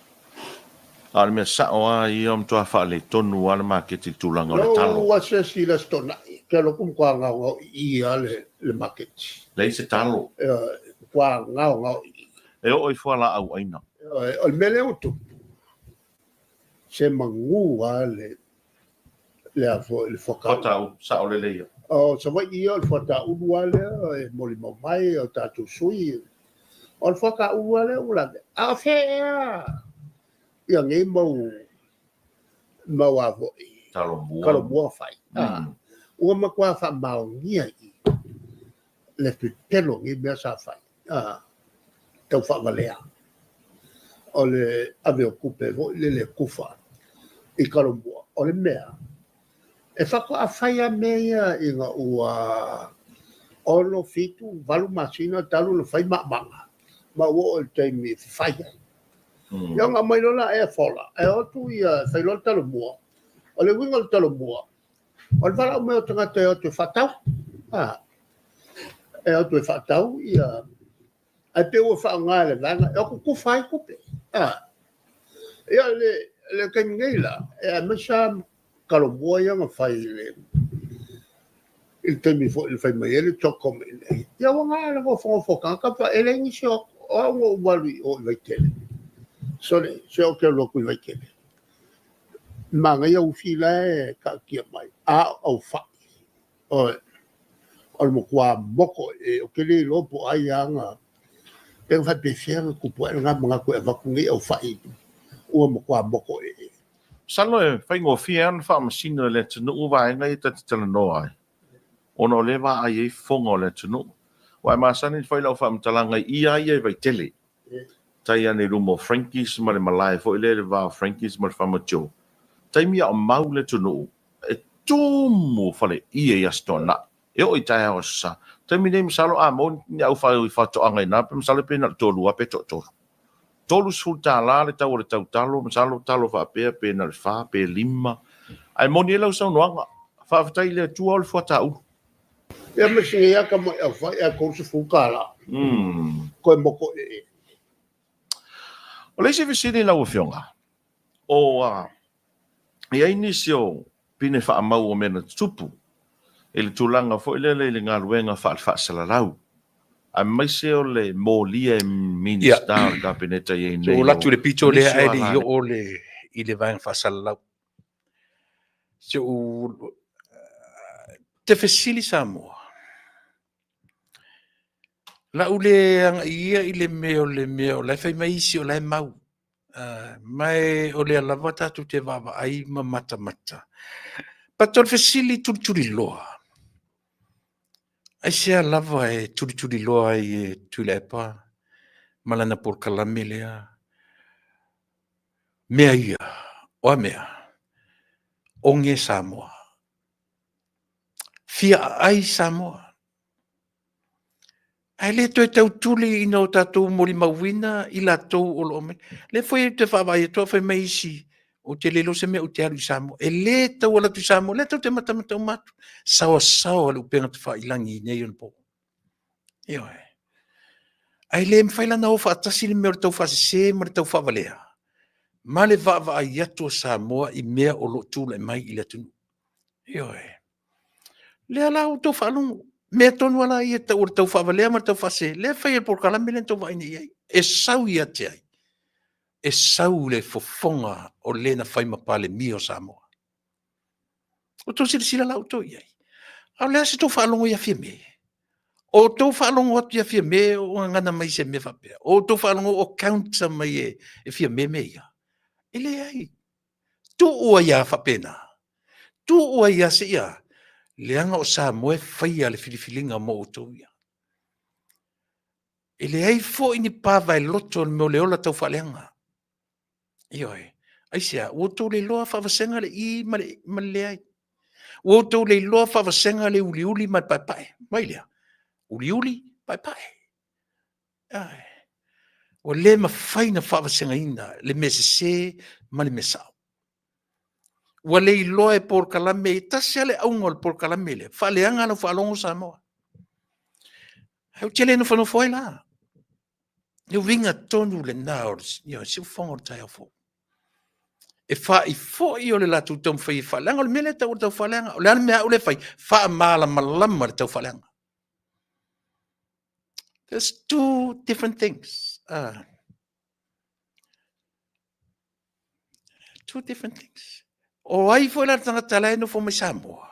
S3: A o le mea sao lava ia, ua matua faaletonu lava le maketi i le tulaga o le talo.
S4: Lou asiasi i le Aso Toonai, ou te alu atu matua gaogao ii lava le maketi.
S3: Leai se talo.
S4: Ioe, matua gaogao ii.
S3: E oo i fualaau aina.
S4: Ioe, o le mea lea ua tupu, se magu lava le le a foi le fuataulu.
S3: Fuataulu, sao lelei ia.
S4: O Savaii ia o le fuataulu lava lea e molimau mai o tatou sui. O le fuataulu lava lea ua lave. A o fea ea ia nei mau mau a foi
S3: Talomua.
S4: Talomua fai. Mm. Ua matua faamaonia i le pepelo nei mea sa fai. Ah, tau faavalea. O le ave o tupe foi lele kufa i Talomua. O le mea, e faatoa fai lava mea ia ina ua 6, 7, 8 masina talu ona fai maamaga, ma ua oo i le taimi e fafai ai. Ia ona aumai loa la ea fola, ae o atu ia fai loa le Talomua. O le uiga o le Talomua, o le valaau mai o tagata e o atu e faatau. A, e o atu e faatau ia, ae pei ua faaaoga e le vaega e o atu tufa ai tupe. A, ia le, le taimi nei la, e aemaise lava Talomua ia na fai i le, i le taimi foi na fai mai ai le CHOGM i inei. Ia ua na le nofonofo o tagata, pa e leai nisi o atu. O au na ou alu i o i Vaitele. Sole, se ou te alu atu i Vaitele. Manaia ufi la e taatia mai, a o au fai. Oi, o le matua moko e, ou te le iloa po o ai lava na, pe na faapefea ona tupu ae lena manatu e avatu nei au fai ua matua moko e.
S3: Masalo e faigofie lava ona faamasino e le atunuu vaega ia ta te talanoa ai, ona o lea e vaai ai fofoga o le atunuu. Aua e masani ona fai lau faamatalaga i ia ia i Vaitele, tai ane i luma o Frankies ma le malae foi lea i le va o Frankies ma le Farmer Joe. Taimi a o mau le atunuu, e tumu faleie i Aso Toonai, e oo i taeao Aso Sa. Taimi nei masalo a maua ni au faatoaga i ina, pe masalo pe na o le toalua pe toatolu. $30 le tau o le tautalo, masalo talo faapea pe na o le fa pe lima. Ae moni ai lau saunoaga, faafetai i le Atua o le fuata ulu.
S4: Ia ma si ia ka mai au fai a $30. Koe moko e.
S3: O le isi fesili lau Afioga, o a i ai nisi o pine faamau o mea na tutupu i le tulaga foi lele i le galuega faale-faasalalau, aemaise o le molia e Minista o le Kapeneta i ai nei.
S2: So, o latu le pito lea ae le i oo le, i le vaega faasalalau. Se u te fesili Samoa, lau le agai ia i le mea o le mea o la e fai mai isi o la e mau. Ma o lea lava tatou te vaavaai ma matamata. But o le fesili tulituliloa, aisea lava e tulituliloa ai e Tuilaepa ma lana polokalame lea mea ia, o a mea? Oge Samoa. Fia aai Samoa. Ae le toe tautuli ina o tatou molimauina i latou o lo o mai. Lea foi ou te vaavaai atu a o fai mai isi, ou te le iloa se mea ou te alu i Samoa. E le tau alu atu i Samoa, lea tou te matamata uma atu. Saoasaoa le upega tafailagi i nei ona po. Ioe. Ae le mafai la ona o faatasi le mea o le taufaasese ma le taufaavalea ma le vaavaai atu o Samoa i mea o lo o tulai mai i le atunuu. Ioe. Lea la ua outou faalogo, mea tonu lava la ia e tau o le taufaavalea ma le taufaasese, lea e fai e le polokalame lea na outou vaai nei i ai. E sau ia te ai? E sau i le fofoga o le na fai ma Palemia o Samoa. Ua outou silasila la outou i ai? A o le a se tou faalogo ia Fiame? O outou faalogo atu ia Fiame o gagana mai se mea faapea? O outou faalogo o counter mai e Fiame mea ia? E leai. Tuu ai lava faapena. Tuu ai lava seia, leaga o Samoa e faia le filifiliga mo outou ia. E leai foi ni pavaeloto o le mea o le ola taufaaleaga. Ioe. Aisea? Ua outou le iloa faavasega le i ma le, ma le leai. Ua outou le iloa faavasega le uliuli ma le paepae. Mai lea, uliuli, paepae. Ioe. Ua le mafai ona faavasegaina le mea sese ma le mea sao. Ua le iloa e polokalame, e tasi lava le auga o le polokalame lea, faaleaga lau faalogo Samoa. Ae ou te le nofonofo ai la. Le uiga tonu lena o le siufofoga o le taeao fou. E faifoi o le latou taumafai e faaleaga. O le mea lea e tau o le taufaaleaga. O le a le mea a au lea e fai? Faamalamalama le taufaaleaga. There's two different things. Two different things. O ai foi la le tagata la e nofo mai Samoa,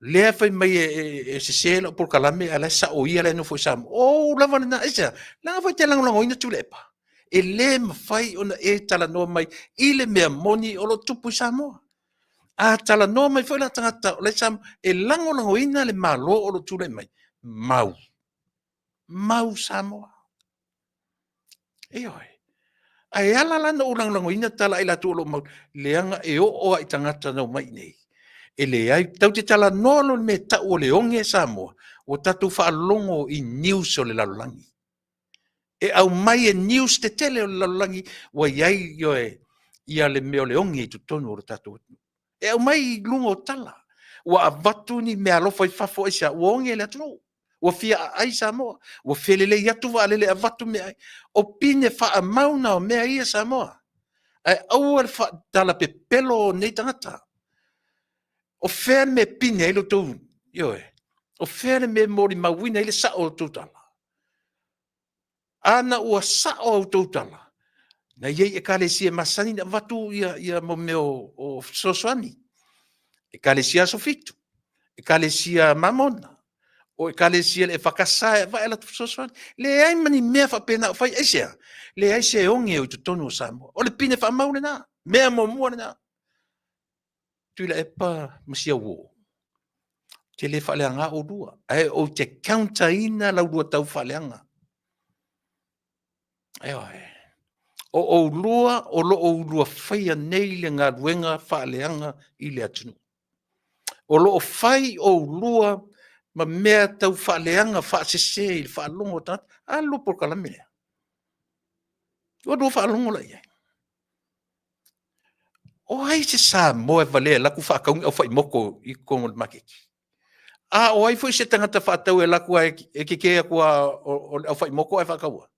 S2: lea e fai mai e, e, e sese lau polokalame, a la e sao ia la e nofo i Samoa. O ou lava lena, aisea, leaga foi e te lagolagoina Tuilaepa. E le mafai ona e talanoa mai i le mea moni o lo o tupu i Samoa. A talanoa mai foi la tagata o la e i Samoa, e lagolagoina le Malo o lo o tulai mai, mau. Mau Samoa. Ioe. Ae ala la na ou lagolagoina tala a i latou o lo o mau, leaga e oo lava i tagata na omai i inei. E leai, tatou te talanoa loa i le mea e tau o le oge Samoa, ua tatou faalogo i news o le lalolagi. E aumai e news tetele o le lalolagi ua i ai, ioe, ia le mea o le oge i totonu o le tatou atunuu. E aumai i luga o tala. Ua avatu ni meaalofa i fafo aisea? Ua oge le atunuu. Ua fia aai Samoa. Ua felelei atu vaalele e avatu meaai. O pine faamau na o mea ia Samoa. Ae aua le faatala pepelo o nei tagata. O fea le mea e pine ai lo outou, ioe, o fea le mea e molimauina ai le sao o lo outou tala? Ana ua sao a outou tala, na i ai ekalesia e masani ona avatu ia, ia mo mea o, o fesoasoani. Ekalesia Aso Fitu, ekalesia Mamona, o ekalesia le EFKS e avae a latou fesoasoani. Leai ma ni mea faapena o fai, aisea? Leai se oge o i totonu o Samoa. O le pine faamau lena, mea muamua lena. Tuilaepa ma si au uo. Ou te le faaleaga oulua, ae ou te counter-ina la ulua taufaaleaga. Ioe. O oulua o lo o ulua faia nei le galuega faaleaga i le atunuu. O lo o fai oulua ma mea tau faaleaga faasese i le faalogo a tagata. A le lua polokalame lea. Ua lua faalogo la i ai. O ai se Samoa e valea e laku faatau ni aufaimoko i totonu o le maketi? A o ai foi se tagata faatau e laku e tetē atu lava o le aufaimoko ae faatau ai?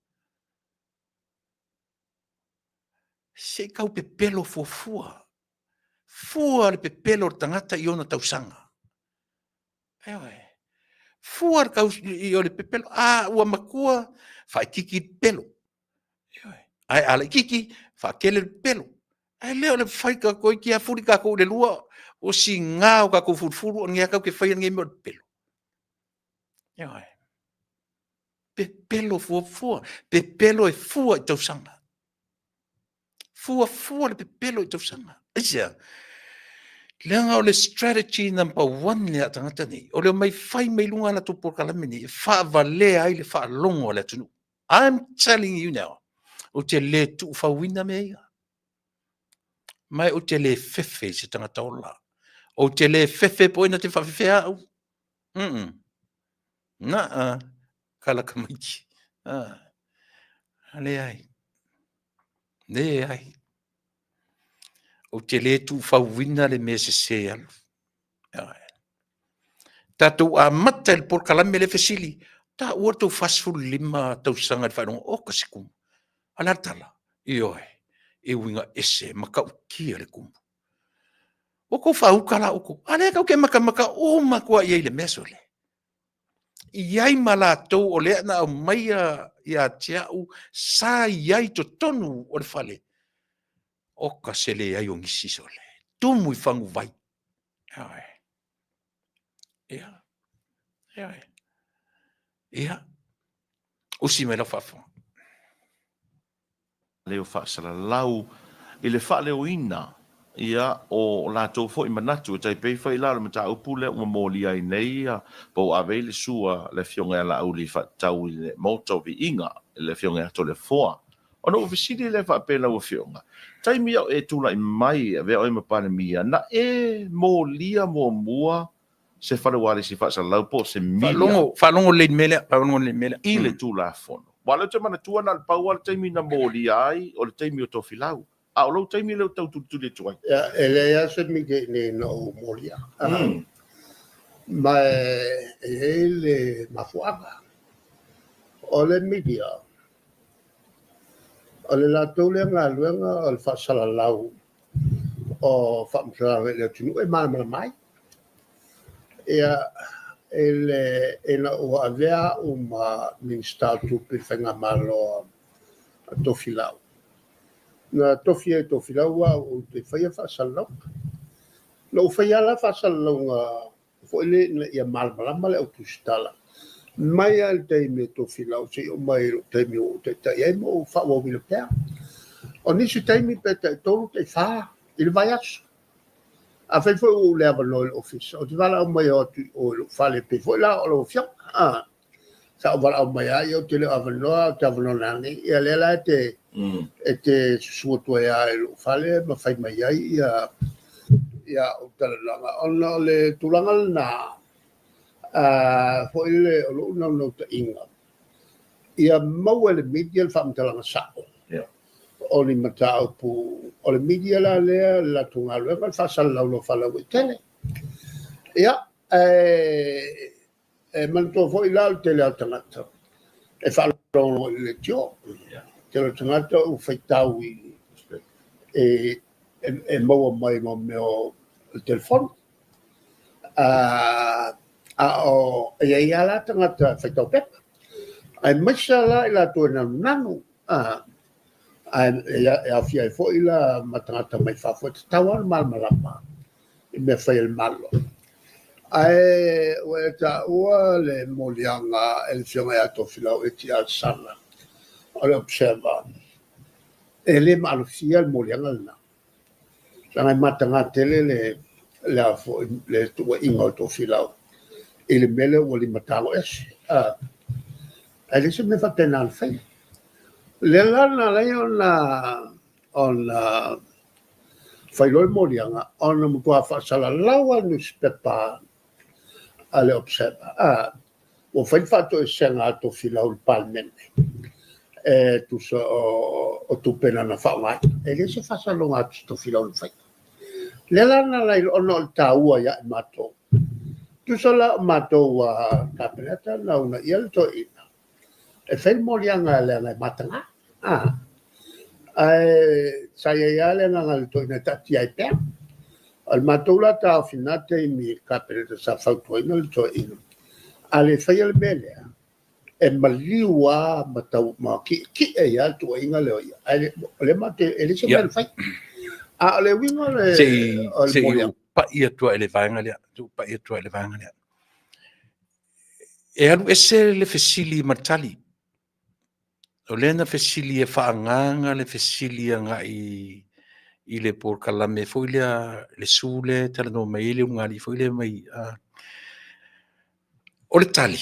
S2: Se i tau pepelo fuafua, fua le pepelo o le tagata i ona tausaga. Ioe. Fua le pepelo, a ua matua, faaitiiti le pepelo. Ioe. Ae a laitiiti, faatele le pepelo. Ae le o le fai toeitiiti lava fuli tatou i le lua, ua sina o tatou fulufulu o lenei lava tatou te faia lenei mea o le pepelo. Ioe. Pepelo fuafua, pepelo e fua i tausaga. Fuafua le pepelo i tausaga. Aisea? Leaga o le strategy number one lea a tagata nei, o le omai fai mai luga a latou polokalame nei e faavalea ai le faalogo a le atunuu. I'm telling you now, ou te le tuufauina mea ia. Ma ou te le fefe i se tagata ola. Ou te le fefe po o ai na te faafefea au. Mm -mm. Naa, kala tamaiti. Ah. Leai. Leai. Ou te le tuufauina le mea sese e alu. Tatou amata i le polokalame lea fesili, taua le tou 45 tausaga i le faailoga, oka se tumu. A o le a le tala? Ioe, e uiga ese, e matautia le tumu. Ua outou faauta la outou. A lea tatou te matamata uma atu lava i ai i le mea sole. I ai ma latou o lea na aumaia ia te au sa i ai i totonu o le fale. Oka se leai o nisi sole. Tumu i faguvai. Ioe. Ia. Ioe. Ia. Usi mai lau faafofoga.
S3: Leo faasalalau i le faaleoina ia o latou foi manatu e tai pei foi la o le mataupu lea ua molia ai nei po ua ave ai le sua le Afioga ia Laauli faatatau i le Maota o Viiga i le Afioga ia Toleafoa. Ona ou fesili lea faapea i lau Afioga, taimi a o e tulai mai e avea oe ma Palemia, na e molia muamua se fale ualesi faasalalau po o se media.
S2: Faalogo, faalogo lelei i le mea lea, faalogo lelei i le mea lea.
S3: I le Tulafono. Aua o lea ou te manatua na o le pau lava le taimi na molia ai o le taimi o Tofilau. A o lou taimi lea ou tau tulituli atu ai.
S4: Ia, e leai lava se media i inei na ou molia. Ma e i ai le mafuaaga. O le media, o le latou lea galuega o le faasalalau o faamatalaga i le atunuu e malamalama ai. Ia, i le, ina ua avea au ma Minisita o Tupe i le Faigamalo a Tofilau, na tofi ai e Tofilau au ou te faia faasalalauga. Na ou faia la faasalalauga foi lea ina ia malamalama le au tusitala, mai lava i le taimi o Tofilau seia oo mai i lou taimi ua ou taitai ai ma ou faaauauina pea. O nisi taimi pe taitolu, taifa i le vaiaso. Afai foi ua ou le avanoa i le ofisa, ou te valaau mai e o atu i o i lou fale, pei foi la o lau afioga. A, sa ou valaau mai lava, ia ou te le o avanoa, ou te avanoa nanei. Ia lea la e te, e te susu atu ai lava i lou fale ma fai mai ai ia, ia ou talanoaga. Ona o le tulaga lena, a, foi le, o lou naunautaiga, ia maua e le media le faamatalaga sao o ni mataupu. O le media la lea, le latou galuega, le faasalalau loa faalauaitele. Ia, ae e manatua foi la o le tele o tagata e faalogologo i le leitio. Tele o tagata ua faitau i e maua mai mo mea o le telefoni. A o e i ai lava la tagata faitau pepa, aemaise la i latou e nanunanu, ae e aofia ai foi la ma tagata mai fafo, e tatau lava ona malamalama i mea fai a le Malo. Ae ua e taua le moliaga e le Afioga ia Tofilau Eti Alesana o le Observer, e le maalofia le moliaga lena. Leaga e mataga tele le le a foi le tuuaiga o Tofilau i le mea lea ua limatago ese. Ae leai se mea faapena na faia. Lea la na ala ai ona ona fai loa le moliaga ona matua faasalalau lava le nusipepa a le Observer. Ua fai le faatoesega a Tofilau i le Palemene. E tusa o tupe na faaaogaina. E leai se faasalalauga atu i Tofilau na faia. O lea la na ala ai ona o le taua ia i matou. Tusa la o matou ua Kapeneta na uunaia le toeaina e fai le moliaga leaga e mataga. Ae sa i ai lava le agaga o le toeaina e taatia ai pea. O le matou la taofi i lena taimi i le Kapeneta sa fautuaina le toeaina, a le faia le mea lea, e maliu lava ma tau ma tietie ai lava le tuuaiga lea o ia. Ae o lea matou te, e leai se mea na fai. A o le uiga o le
S2: o le Se i ou pai atu lava i le vaega lea, se i ou pai atu lava i le vaega lea. E alu ese le fesili ma le tali. O lea na fesili e faaagaaga le fesili agai i le polokalame foi lea, le su lea e talanoa mai ai le ulugalii foi lea mai. O le tali,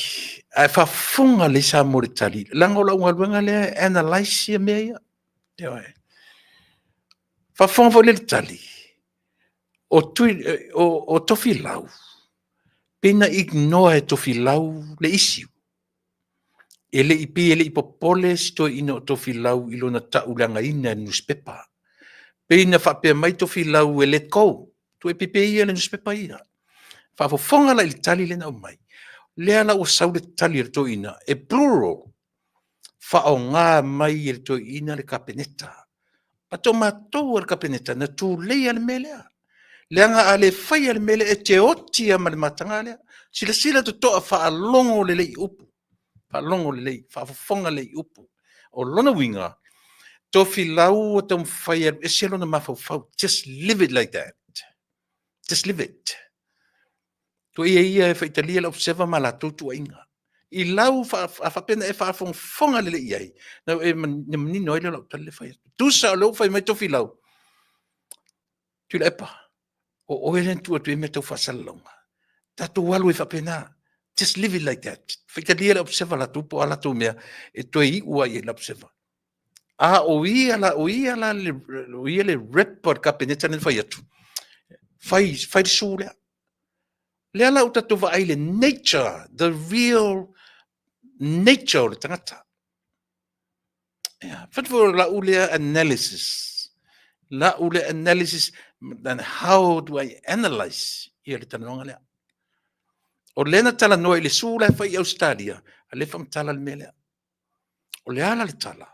S2: a e faafofoga lelei Samoa i le tali, leaga o lau galuega lea e analyse ia mea ia. Ioe. Faafofoga foi lelei i le tali, o Tofilau, pei na ignore e Tofilau le issue. E le i pei e le i popole si toeaina o Tofilau i lona tauleagaina i le nusipepa. Pei na faapea mai Tofilau e let go, tuu e pepe ia le nusipepa ia. Faafofoga la i le tali lea na aumai, lea la ua sau le tali a le toeaina, e plural, faaaoga mai e le toeaina le Kapeneta. A o matou o le Kapeneta na tuleia le mea lea. Leaga a le faia le mea lea, e te oti lava ma le mataga lea. Silasila totoa, faalogo lelei i upu, faalogo lelei, faafofoga lelei i upu. O lona uiga, Tofilau ua taumafai e alu ese lona mafaufau, just leave it like that. Just leave it. Tuuaia ia e faitalia le Observer ma latou tuuaiga. I lau a faapea na e faafogafoga lelei i ai, na e manino ai lea o lau tali lea e fai atu. Tusa o lea ua fai mai Tofilau, Tuilaepa, o oe lea na tuu atu i ai mea tau faasalalauga. Tatou alu ai faapena. Just leave it like that. Faitalia le Observer latou po o a latou mea e toe iu ai i le Observer. A o ia la, o ia la le, o ia le rep o le Kapeneta lea na fai atu, fai, fai le sue lea. Lea la ua tatou vaai i le nature, the real nature o le tagata. Ia, fai foi o lau lea analysis. Lau lea analysis, and how do I analyze ia le talanoaga lea. O lea na talanoa i le sue la e fai i Ausetalia, a lea faamatala le mea lea. O le ala le tala,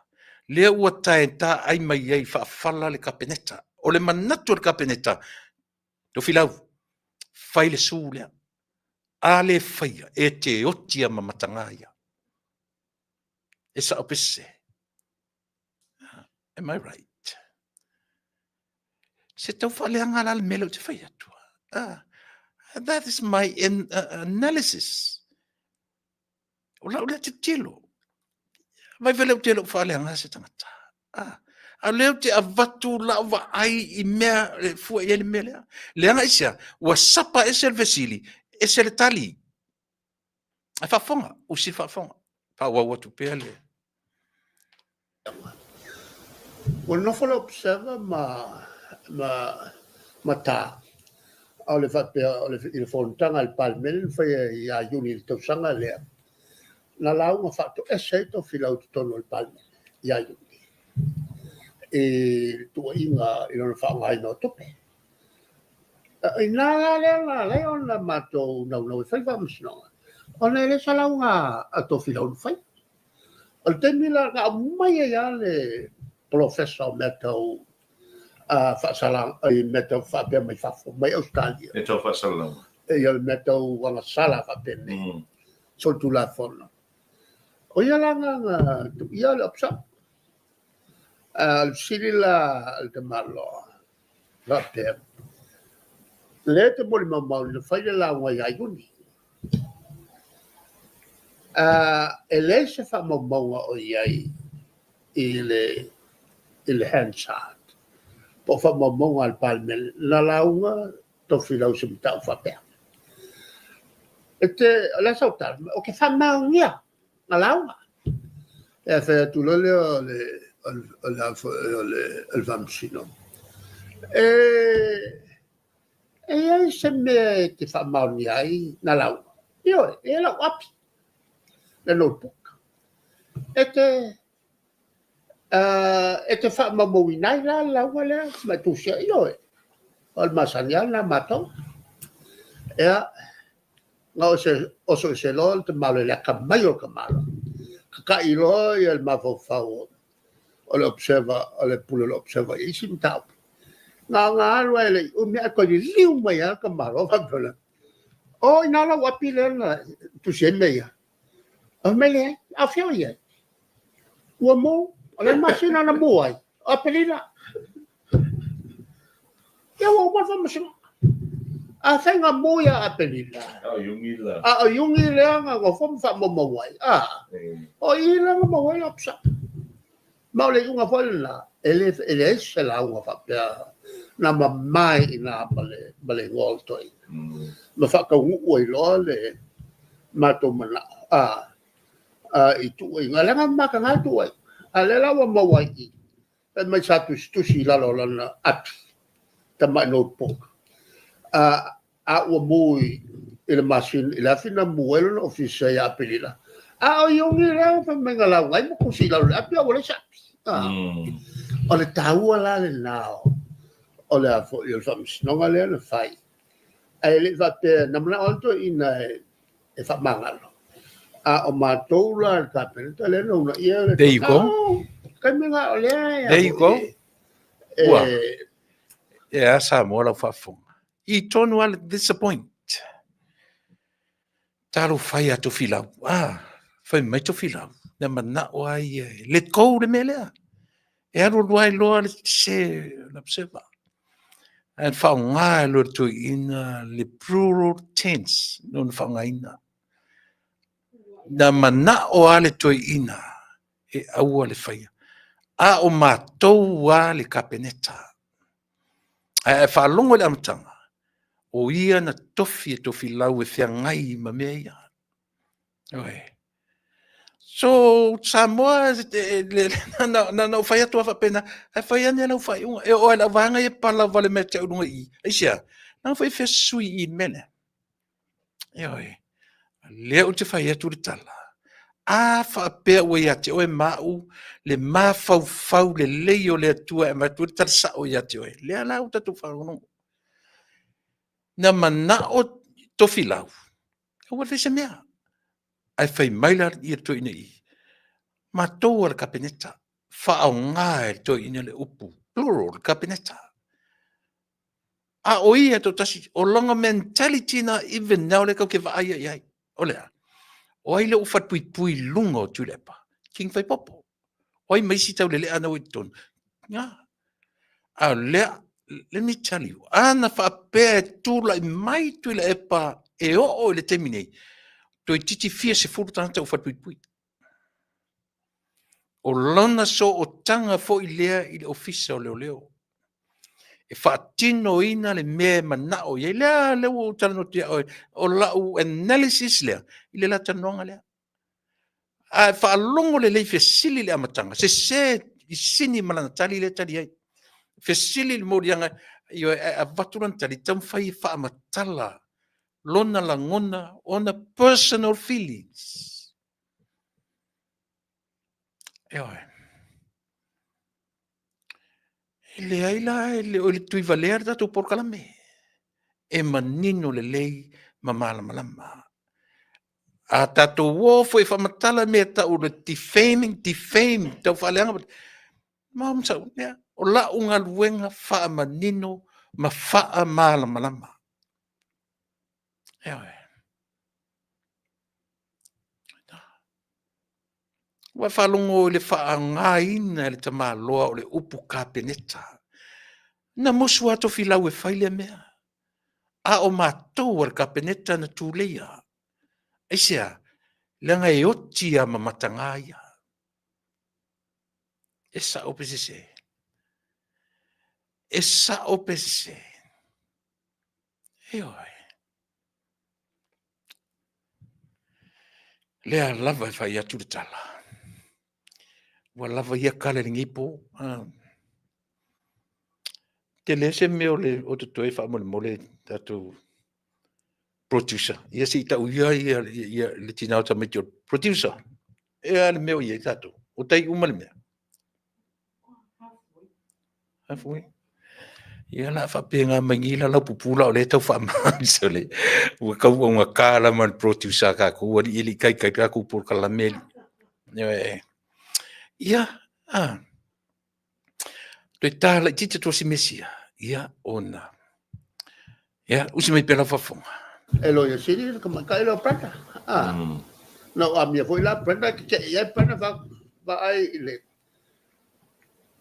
S2: lea ua taetaai mai ai faafala le Kapeneta. O le manatu o le Kapeneta, Tofilau, fai le sue lea. A le faia, e te oti lava ma mataga ia. E sao pe sese? Am I right? Se tau faaleaga la le mea lea ou te fai atu. Ah, that is my analysis. O lau lea tilotilo. Vai foi lea ou te le o faaleaga se tagata. Ah, a o lea ou te avatu lau vaai i mea e fua i ai le mea lea. Leaga aisea? Ua sapa ese le fesili, ese le tali. Ae faafofoga, usi le faafofoga. Faaauau atu pea le.
S4: Ua nofo le Observer ma ma ma ta o le faapea o le i le fonotaga a le Palemene na faia ia Iuni i le tausaga lea, na lauga faatoese ai Tofilau i totonu o le Palemene ia Iuni i le tuuaiga i lona faaaogaina o tupe. I ina la lea na ala ai ona matou naunau e fai faamasinoga, ona e le o se lauga a Tofilau na faia. O le taimi la na aumai ai lava le polofesa o mea tau faasala, i mea tau faapea mai fafo, mai Ausetalia.
S3: Mea tau faasalalauga.
S4: Ia, o le mea tau agasala faapenei, solitulafono. O ia la na tuuia le Observer. O le fesili la a le tamaloa, faapea, lea e te molimau maoli na fai le lauga ia Iuni. E leai se faamaumauga o i ai i le i le Hansard po o faamaumauga a le Palemene na lauga Tofilau i se mataupu faapea. E te, o le a sau tala, ou te faamaonia na lauga. E fai atu loa lea o le o le o le o le o le Faamasino. E e i ai se mea e te faamaonia ai na lauga? Ioe, e i ai lau api, le notebook. E te E te faamaumauina ai la le lauga lea ma e tusia, ioe, o le masani lava lena a matou. Ia, na oso ese loa le tamaloa i le atamai o le tamaloa, tata'i loa le mafaufau o le Observer, o le pule o le Observer i isi mataupu. Na ona alu lava e le i umi ae toe liliu mai lava le tamaloa faapea, o i ina lau api lea na tusi ai mea ia. Fai mai, leai, a o fea o i ai? Ua mu, o le a le masina na mu ai? O Aperila. Ia ua uma le faamasinoga. Afai na mu ia Aperila, a o Iuni lea na nofo ma faamaumau ai, a, o i la na maua ai le sao. Ma o le iuga foi lena, e le e leai se lauga faapea na mamae i ina ma le igoa o le toeaina. Ma faataunuu ai loa le matou manao i tuuaiga, leaga e mataga le tuuaiga. A o lea la ua maua ai i i, fai mai sa tusitusi i lalo o lana api, tamai notebook, a ua mu i le masina, i le afi na mu ai lona ofisa ia Aperila, a o Iuni lea fai mai na lauga ai ma tusi i lalo o le api, a ua leai se api. O le taua la lena o le a foi o le faamasinoga lea na fai, ae le i faapea na manao lava le toeaina e faamagalo, a o matou la le Kapeneta lea na uunaia le
S2: There you go.
S4: taimi lena o lea
S2: There you go. Ua. E a Samoa lau faafofoga. I tonu lava le disappoint. Talofa e ia Tofilau. Ah, fai mai Tofilau. Na manao lava ia e let go le mea lea. E alu alu ai loa le sese o le observer. Ae faaaoga e loa le toeaina le plural tense lona faaaogaina. Na manao lava le toeaina e aua le faia. A o matou lava le Kapeneta. Ae a faalogo i le amataga, o ia na tofi e Tofilau e feagai ma mea ia. Ioe. So, Samoa, na ona ou fai atu lava faapena, ae fai ane lau faaiuga. E oo lava i le auvaega ia e palau vale mai ia te au i luga i i. Aisea? Leaga foi e fia sui i i le mea lea. Ioe. O lea ou te fai atu le tala, a faapea ua ia te oe ma au le mafaufau lelei o le Atua e avatu ai le tala sao ia te oe, lea la ua tatou faalogologo. Na manao Tofilau, aua le fai se mea. Ae fai mai la ia le toeaina i i, matou a le Kapeneta, faaaoga e le toeaina le upu plural, le Kapeneta. A o ia toatasi, o lona mentality na even now lea tatou te vaai i ai. O le a? O ai lea ua falepuipui i luga o Tuilaepa? King Faipopo. O ai ma isi taulelea na ua i totonu? Na. A o lea, let me tell you, ana faapea e tulai mai Tuilaepa e oo i le taimi nei, toeitiiti fia sefulu tagata ua falepuipui. O lona sootaga foi lea i le Ofisa o Leoleo e faatinoina le mea e manao i ai. Lea, lea ua ou talanoa atu ia oe, o lau analysis lea i le la talanoaga lea. A e faalogo lelei fesili i le amataga, sese i sini ma lana tali lea e tali ai. Fesili i le moliaga, ioe, ae avatu lana tali, taumafai e faamatala lona lagona, ona personal feelings. Ioe. E leai la, e le o le tuivalea le tatou polokalame. E manino lelei ma malamalama. A tatou o foi e faamatala mea tau o le defaming, defame, tau faaleaga, ma o ia, o lau galuega faamanino ma faamalamalama. Ioe. Ua e faalogo i le faaaogaina e le tamaloa o le upu Kapeneta. Na musu lava Tofilau e fai lea mea. A o matou a le Kapeneta na tuleia. Aisea? Leaga e oti lava ma mataga ia. E sao pe sese? E sao pe sese? Ioe. Lea lava e fai atu le tala. Ua lava ia tala i lenei po. Ah. Tele se mea o le o totoe faamolemole tatou producer. Ia se i tau ia ia, ia le tina o tamaiti o producer. E a le mea o i ai tatou. O tai uma le mea. A foi. Ia la faapena mai nei la laupupula o lea e tau faamama sole. Ua tau augata la ma le producer a tatou alii e le i taitai le tatou polokalame alii. Ioe. Ia, a. Toe ta laitiiti atu o si Mesia, ia ona. Ia, usi mai pea lau faafofoga.
S4: E Loia Sili le tamaitai lea o Brenda. Ah. Na ou amia foi la Brenda, tetee i ai Brenda, vaai i le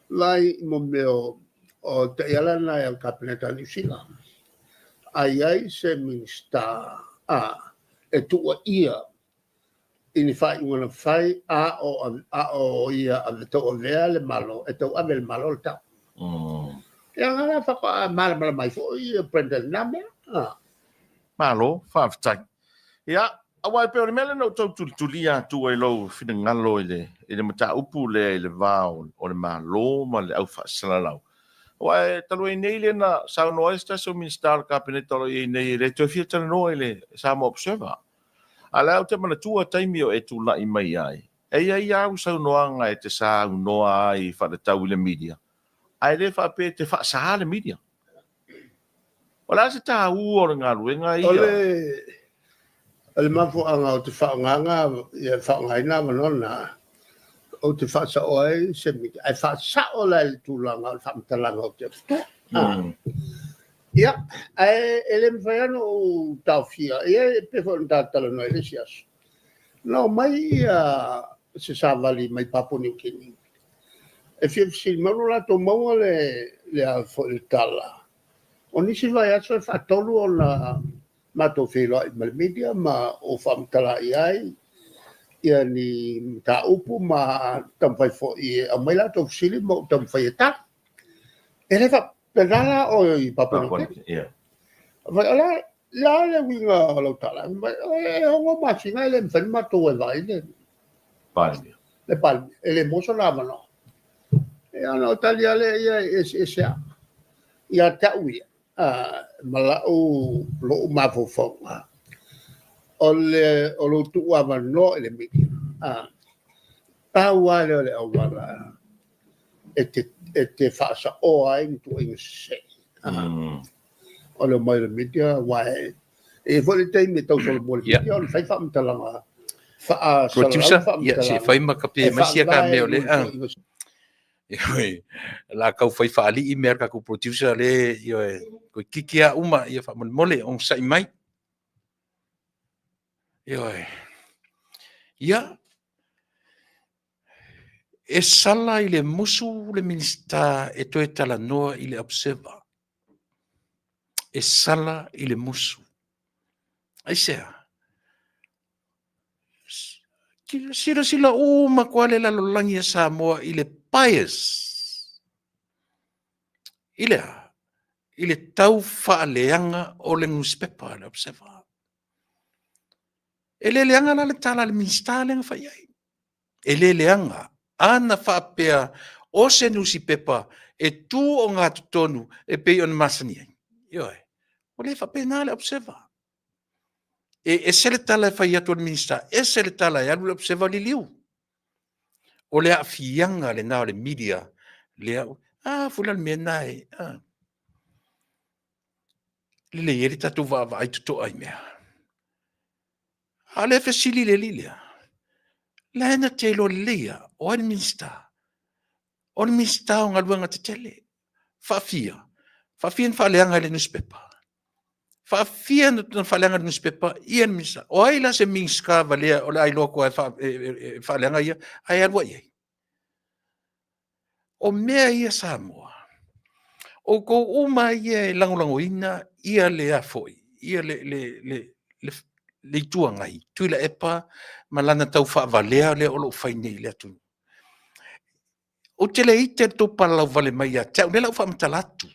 S4: vaai i mo mea o taiala na e al Kapeneta a Niu Sila. A i ai se Minista a e tuuaia i ni faaiuga na fai a o a o ia ave tauavea le Malo, e tauave e le Malo le tau. Ia nga la faatoa malamalama ai foi Brenda i lena mea. Ah.
S3: Malo, faafetai. Ia, aua e pei o le mea lea na ou tau tulitulia atu ai lou finagalo i le, i le mataupu lea i le va o, o le Malo ma le au faasalalau. Aua e talu ai nei lea na saunoa ai se tasi o Minisita o le Kapeneta o lo o i ai nei e le toe fia talanoa i le Samoa Observer. A o lea ou te manatua taimi o e tulai mai ai, e i ai au saunoaga e te saunoa ai faatatau i le media, ae le faapea e te faasaā le media. O le a se taua o le galuega ia?
S4: O le, o le mafuaaga ou te faaaogaina, ia faaaogaina avanoa na, ou te faasaoa ai se media, ae faasao la i le tulaga o le faamatalaga ou te avatua. Ia, ae e le mafai lava ona ou taofia, ia e pei foi ona ta talanoa i le isi aso, na omai ia se savali mai Papua Niu Kini e fia fesili mai ona ua latou maua le, le a foi le tala, o nisi vaiaso e faatolu ona matou feiloai ma le media ma ou faamatala i ai ia ni mataupu ma taumafai foi e aumai latou fesili ma ou taumafai e tali. E le faapena la oe i Papua Niu Kini. Fai, o le a le uiga o lau tala? E 6 masina e le mafai ona matou e vaai le
S3: Palemia.
S4: Le Palemia, e le maua sona avanoa. Ia ona ou tali lava lea, ia e eseese lava. Ia te au ia, ma lau, lou mafaufauga, o le, o lou tuu avanoa i le media, pau lava lea o le auala e te, e te faasaoa ai ni tuuaiga sese. O le omai o le media, aua e i ai foi le taimi e tausolomua le media ona fai faamatalaga faasalalau
S2: Producer, ia, se
S4: faamatalaga
S2: fai ma kape
S4: e
S2: mai sia ka
S4: faavae
S2: mea o
S4: i
S2: le,
S4: luga o tuuaiga
S2: Ioe, la kau fai faalii mea a le tatou producer le, ioe, toeitiiti lava uma, ia faamolemole, onosai mai. Ioe. Ia, e sala i le musu le Minisita e toe talanoa i le Observer. E sala i le musu. Aisea? Silasila uma atu lava le lalolagi a Samoa i le bias. I le a? I le tau faaleaga o le nusipepa, le Observer. E le leaga la le tala a le Minisita lea na fai ai. E le leaga. Ana faapea o se nusipepa e tu ogatotonu e pei ona masani ai. Ioe. Ua le faapena le Observer. E ese le tala e fai atu a le Minisita, ese le tala e alu le Observer liliu. O le aafiaga lena o le media lea. A, foi la le mea lena e... A. Lelei ai le tatou vaavaai totoa i mea. A o lea fesili i le alii lea, la e na te iloa lelei lava, o ai le Minisita? O le Minisita o Galuega Tetele. Faafia? Faafia na faaleaga e le nusipepa? Faafia na faaleaga e le nusipepa ia le Minisita? O ai la se Minisita valea o le a iloa atu lava e faaleaga ia, ae alu ai i ai? O mea ia Samoa, outou uma ia e lagolagoina ia le a foi, ia le, le, le, le, le Itu Agai, Tuilaepa ma lana tau faavalea lea o lo o fai nei i le atunuu. Ou te le ita i le tou palalau vale mai ia te au, lea la ua faamatala atu.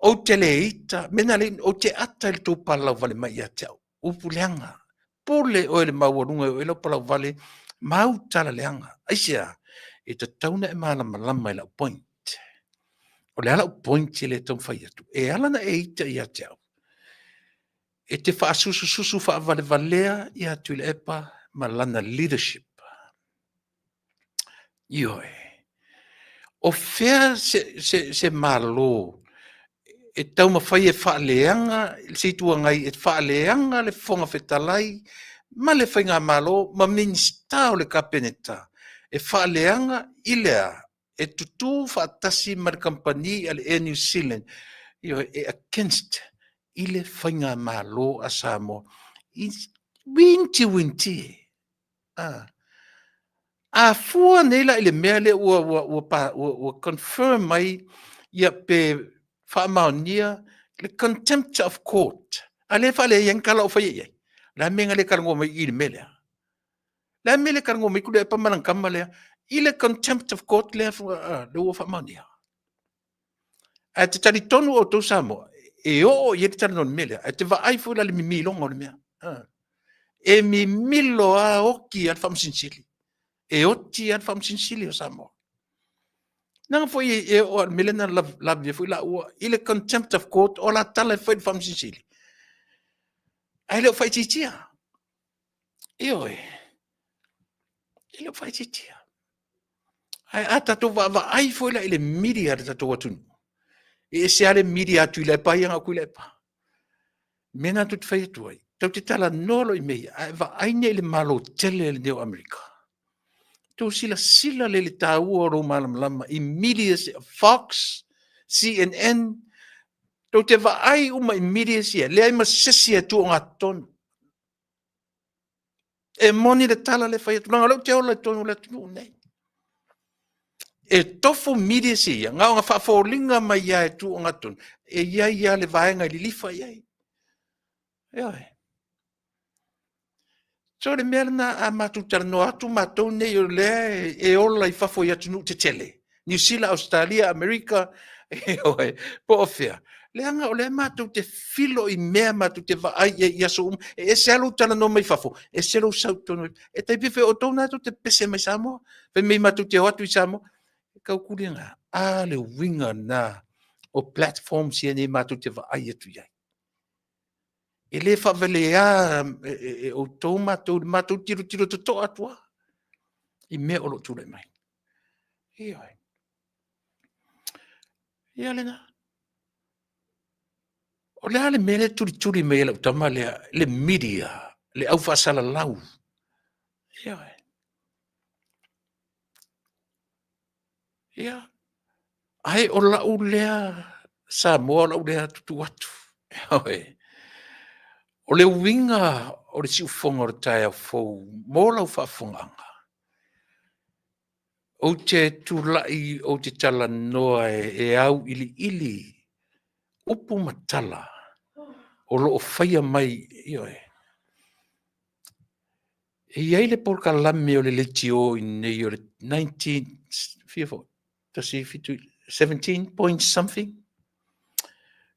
S2: Ou te le ita, mea na le, ou te ata i le tou palalau vale mai ia te au. Upu leaga. Pule oe i le maualuga e oo i ai lau palau vale ma au tala leaga. Aisea? E tatau ona e malamalama i lau point. O le a lau point lea e taumafai atu? E ala ona e ita ia te au, e te faasusususu faavalevalea ia Tuilaepa ma lana leadership. Ioe. O fea se, se, se Malo e taumafai e faaleaga se Itu Agai, e faaleaga le Fofoga Fetalai ma le Faigamalo ma Minisita o le Kapeneta, e faaleaga i le a? E tutū faatasi ma le kamupani a le Air New Zealand, ioe, e against i le Faigamalo a Samoa. I uintiuinti e. A. A fua nei la i le mea lea ua, ua, ua, ua, ua confirm mai ia pe faamaonia le contempt of court. A lea e faaleai ai ni tala o faia i ai. O le a le mea na le talanoa mai i i le mea lea? Le a le mea e le talanoa mai ai Tuilaepa ma lana tama lea i le contempt of court lea ua faamaonia? Ae te talitonu outou Samoa, e oo i ai le talanoa i le mea lea, ae te vaai foi la i le mimiloga o le mea. E mimilo lava, oti lava le Faamasino Sili. E oti lava le Faamasino Sili o Samoa. Leaga foi e oo lava i le mea lea na lavevea foi laua i le contempt of court, o la tala e fai i le Faamasino Sili, ae le o faaitiitia. Ioe, e le o faaitiitia. Ae a tatou vaavaai foi la i le media a le tatou atunuu, e ese lava le media a Tuilaepa ia na o Tuilaepa. O le mea lena tou te fai atu ai, tou te talanoa loa i mea ia, ae vaai nei i le Malo tele lenei o Amerika. Tou silasila lelei i le taua o lou malamalama i media, Fox, CNN, tou te vaai uma i media ia, leai ma se isi e tu ogatotonu. E moni le tala lea e fai atu, leaga o lea ou te ola i totonu o le atunuu lenei. E tofu media ia, na ona faafoliga mai lava e tu ogatotonu, e i ai lava le vaega e lilifa i ai. Ioe. So o le mea lena, a matou talanoa atu matou nei o lea e ola i fafo i atunuu tetele, Niu Sila, Ausetalia, Amerika, ioe, po o fea, leaga o lea matou te filo i mea matou te vaai i ai i aso uma. E ese lava lou talanoa mai fafo, ese lou sau i totonu. E tai pei foi o outou lena tou te pepese mai Samoa, fai mai matou te o atu i Samoa. E tautuleina, a le uiga lena o platforms ia nei matou te vaai atu i ai. E le faavalea e outou matou, le matou tilotilo totoa atu lava i mea o lo o tulai mai. Ioe. Ia lena. O le a le mea lea e tulituli mai e lau tama lea, le media, le aufaasalalau. Ioe. Ia, ae o lau lea Samoa, o lau lea tuutuu atu. Ioe. O le uiga o le siufofoga o le taeao fou mo lau faafofogaaga, ou te tulai ou te talanoa e auiliili upu ma tala o lo o faia mai, ioe. E i ai le polokalame o le leitio i inei o le 19, fia foi? 17 point something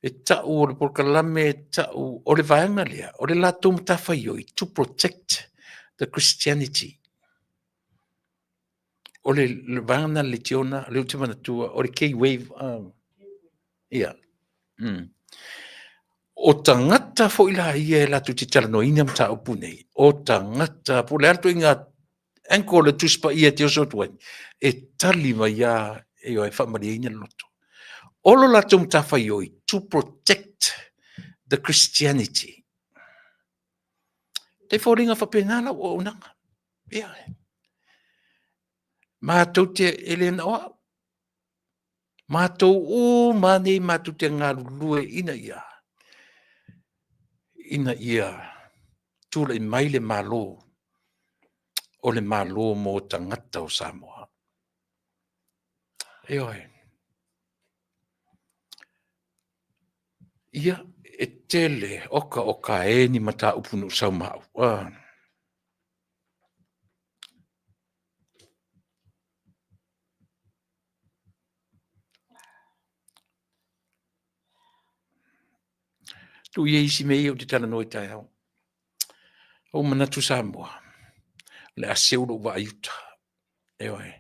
S2: e tau o le polokalame e tau o le vaega lea o le latou matafaioi to protect the Christianity. O le vaega lena le leitio lena, lea ou te manatua, o le K-Wave. Ia. O tagata foi la ia e latou te talanoaina mataupu nei, o tagata, po o le a le ituaiga ankle le Tusi Paia e te oso atu ai, e tali mai lava, ioe, e faamalieina le loto. O lo latou matafaioi, to protect the Christianity. E foliga faapena lau auaunaga. Ia. Matou te, e le na o au, matou uma nei matou te galulue ina ia, ina ia tulai mai le Malo, o le Malo mo tagata o Samoa. Ioe. Ia, e tele, oka oka e ni mataupu na ou sau ma au. Ah. Tuu ia isi mea ia ou te talanoa i taeao. Ua ou manatu Samoa, o le a seu lou vaa i uta. Ioe.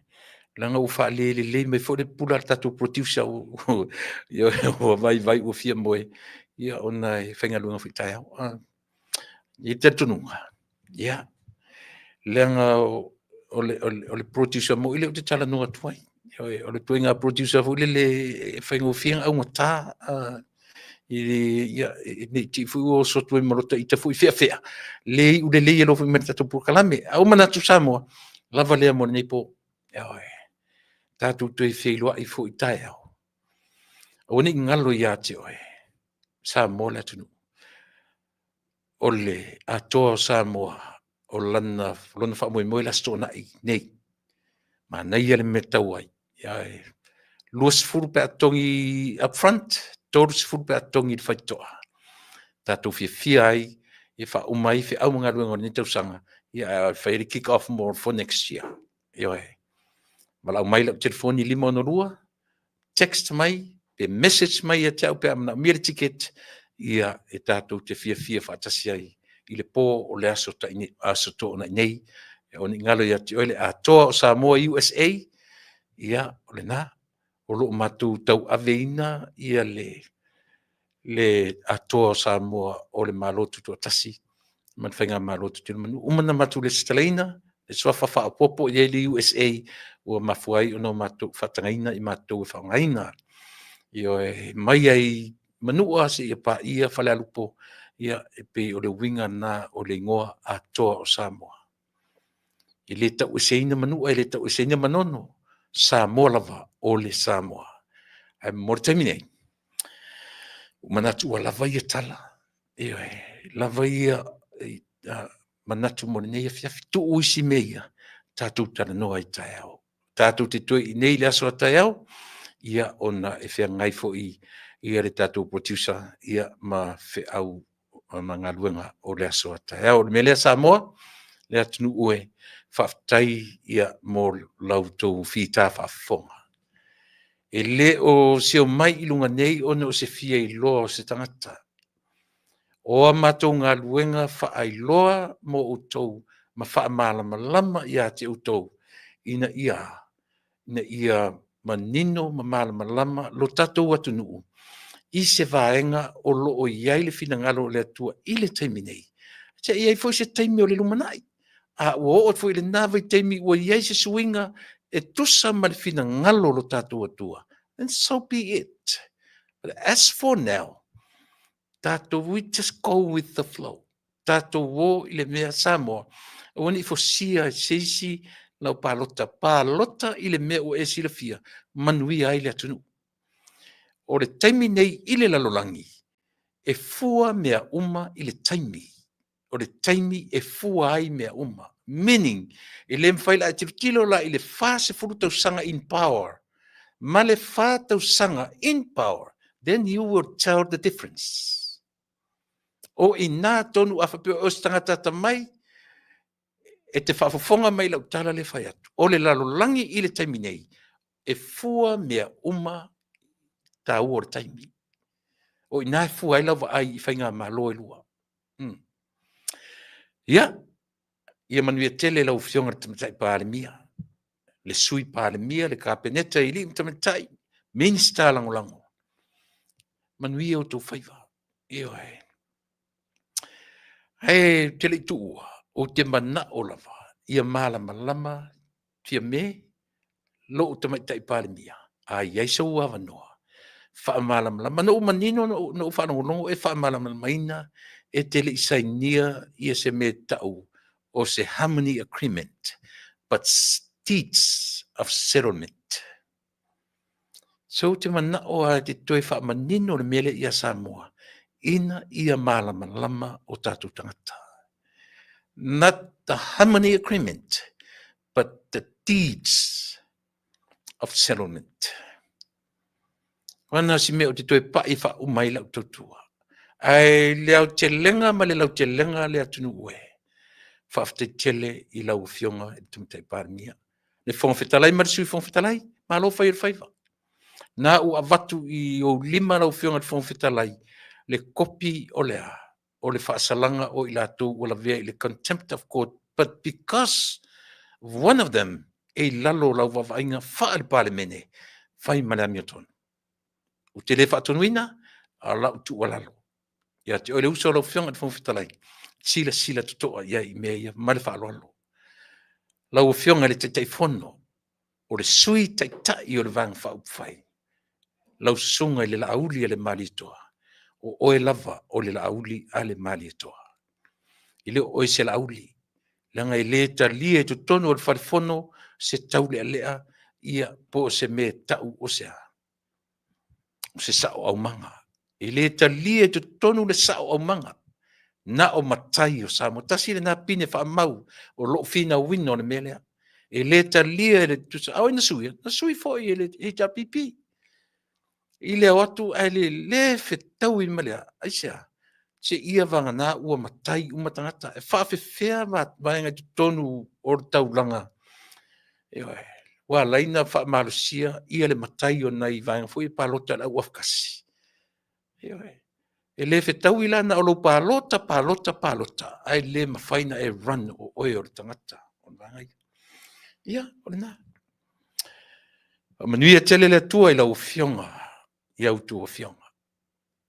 S2: Leaga ua faalelelei mai foi le pula a le tatou producer ua vaivai ua fia moe, ia ona e faigaluega foi taeao. E i ai le talitonuga, ia, leaga o le producer moi lea ou te talanoa atu ai. Ioe, o le ituaiga producer foi lele e faigofie ona augata, ia, ne i te i foi ua oso atu ai ma lota ita foi feafea, le iu lelei ai loa foi ma le tatou polokalame. Ae ua ou manatu Samoa, lava lea mo lenei po. Ioe. Tatou toe feiloai foi taeao. Aua ne i galo ia te oe, Samoa le atunuu, o le Atoa o Samoa, o lana, lona faamoemoe le Aso Toonai nei. Manaia le mea e tau ai. Ae 20 pe a totogi upfront, 30 pe a totogi i le faitotoa. Tatou fiafia ai e faauma ai feau ma galuega o lenei tausaga, ia ae fai ai le kick off mo for next year. Ioe. Valaau mai i lau telefoni 562, text mai pe message mai ia te au pe a manaomia le ticket, ia e tatou te fiafia faatasi ai i le po o le Aso, aso Toonai nei. Aua ne i galo ia te oe le Atoa o Samoa USA, ia o lena, o lo o matou tauaveina ia le Atoa o Samoa o le Malo Tutoatasi ma le Faigamalo Tutuila ma Manua. Ua uma ona matou resitalaina le suafa faaopoopo i ai le USA ua mafua ai ona matou faatagaina i matou e faaaogaina. Ioe, mai lava i Manua seia paia Falealupo, ia e pei o le uiga lena o le igoa Atoa o Samoa. E le taueseina Manua, e le taueseina Manono, Samoa lava o le Samoa. Ae mo le taimi nei, ua manatu ua lava ia tala, ioe, lava ia manatu mo lenei afiafi, tuu isi mea ia, tatou talanoa ai taeao. Tatou te toe i inei i le aso a taeao, ia ona e feagai foi ia le tatou producer ia ma feau ma galuega o le aso a taeao. O le mea lea Samoa, le atunuu e, faafetai ia mo la outou fita faafofoga. E le o sio mai i luga nei ona o se fia iloa o se tagata. O a matou galuega faailoa mo outou ma faamalamalama ia te outou ina ia manino ma malamalama lo tatou atunuu i se vaega o lo o i ai le finagalo o le Atua i le taimi nei, seia i ai foi se taimi o le lumanai. A ua oo atu foi i lena vaitaimi ua i ai se suiga e tusa ma le finagalo o lo tatou Atua, then so be it. But as for now, tatou, we just go with the flow. Tatou o i le mea Samoa, aua ne i fosia e se isi lau palota, palota i le mea ua e silafia, manuia ai le atunuu. O le taimi nei i le lalolagi, e fua mea uma i le taimi. O le taimi e fua ai mea uma. Meaning, e le mafai la e tilotilo la i le 40 tausaga in power ma le 4 tausaga in power, then you will tell the difference. O i ina tonu a faapea o se tagata atamai, e te faafofoga mai i lau tala lea e fai atu. O le lalolagi i le taimi nei, e fua mea uma taua o le taimi. O i ina e fua ai lau vaai i faigamalo e lua. Ia, ia manuia tele lau Afioga i le Tamaitai Palemia, le Sui Palemia, le Kapeneta i alii ma tamaitai, Minisita Lagolago. Manuia outou faiva. Ioe. Ae ou te le i tuua, ou te manao lava ia malamalama Fiame, lou Tamaitai Palemia, a i ai sou avanoa, faamalamalama. Na ou manino, na ou faalogologo e faamalamalamaina e te le i sainia ia se mea e tau o se harmony agreement, but deeds of settlement. So ou te manao lava e te toe faamanino le mea lea ia Samoa, ina ia malamalama o tatou tagata. Not the harmony agreement, but the deeds of settlement. Aua na o si mea ou te toe pai e faauma ai lau tautua. Ae le aotelega ma le lautelega le atunuu e, faafetai tele i lau Afioga i le Tamaitai Palemia, le Fofoga Fetalai ma le Sui Fofoga Fetalai, malo fai o le faiva. Na ua avatu i ou lima lau Afioga i le Fofoga Fetalai le kopi o le a? O le faasalaga o i latou ua lavea i le contempt of court, but because one of them e i lalo o lau vaavaaiga faale-Palemene, fai ma le amiotonu. Ou te le faatonuina, a o lau tuualalo ia te oe le uso lau Afioga i le Fofoga Fetalai, silasila totoa i ai i mea ia ma le faaaloalo. Lau Afioga i le Taitaifono. O le Sui Taitai o le Vaega Faaupufai, lau susuga i le Laauli a le Malietoa, o oe lava o le Laauli a le Malietoa. E le o oe se Laauli, leaga e le talia i totonu o le Fale Fono se taulealea ia po o se mea e tau o se a? O se sao aumaga. E le talia i totonu le sao aumaga, na o matai o Samoa. Tasi lena pine faamau o lou finauina o le mea lea. E le talia e le tusa. A o ai na suia? Na sui foi e le HRPP. I le o atu ae le le fetaui ma le a? Aisea? Seia vagana ua matai uma tagata. E faapefea vaega i totonu o le taulaga? Ioe. Ua ala ai ona faamalosia ia le matai o nai vaega foi ia palota i le au afakasi. Ioe. E le fetaui la na o lou palota, palota, palota, ae le mafai ona e run o oe o le tagata. O le vaega ia. Ia, o lena. Faamanuia tele le Atua i lau Afioga, i a outou Afioga.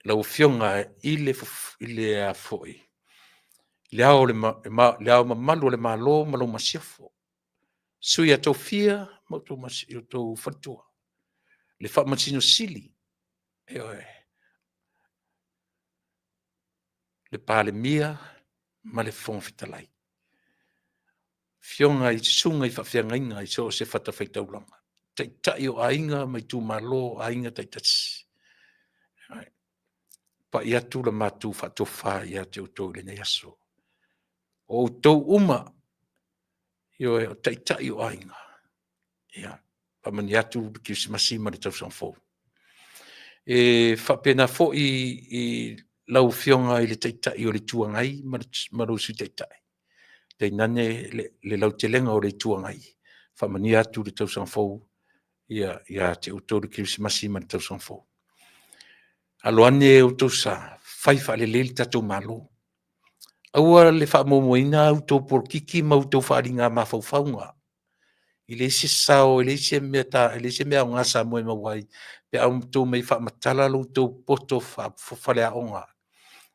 S2: Lau Afioga i le, i le, a foi, le Ao, le Ao Mamalu o le Malo ma lau Masiofo, Sui a Tofia ma outou faletua, le Faamasino Sili, ioe, le Palemia ma le Fofoga Fetalai, afioga i susuga i faafeagaiga i so o se fatafaitaulaga, taitai o aiga ma itumalo o aiga taitasi. Pai atu la matou faatofa ia te outou i lenei aso. O outou uma, ioe, o taitai o aiga, ia, faamanuia atu le Kerisimasi ma le tausaga fou. E faapena foi i lau Afioga i le Taitai o le Itu Agai ma lou Sui Taitai, tainane le lautelega o le Itu Agai, faamanuia atu le tausaga fou ia te outou le Kerisimasi ma le tausaga fou. Alo ane outou sa, fai faalelei le tatou Malo. Aua le faamuamuaina a outou polokiki ma outou faaaliga mafaufauga. E leai se sao, e leai se mea, e leai se mea aoga a Samoa e maua ai pe a outou omai e faamatala lo outou poto faaleaoga,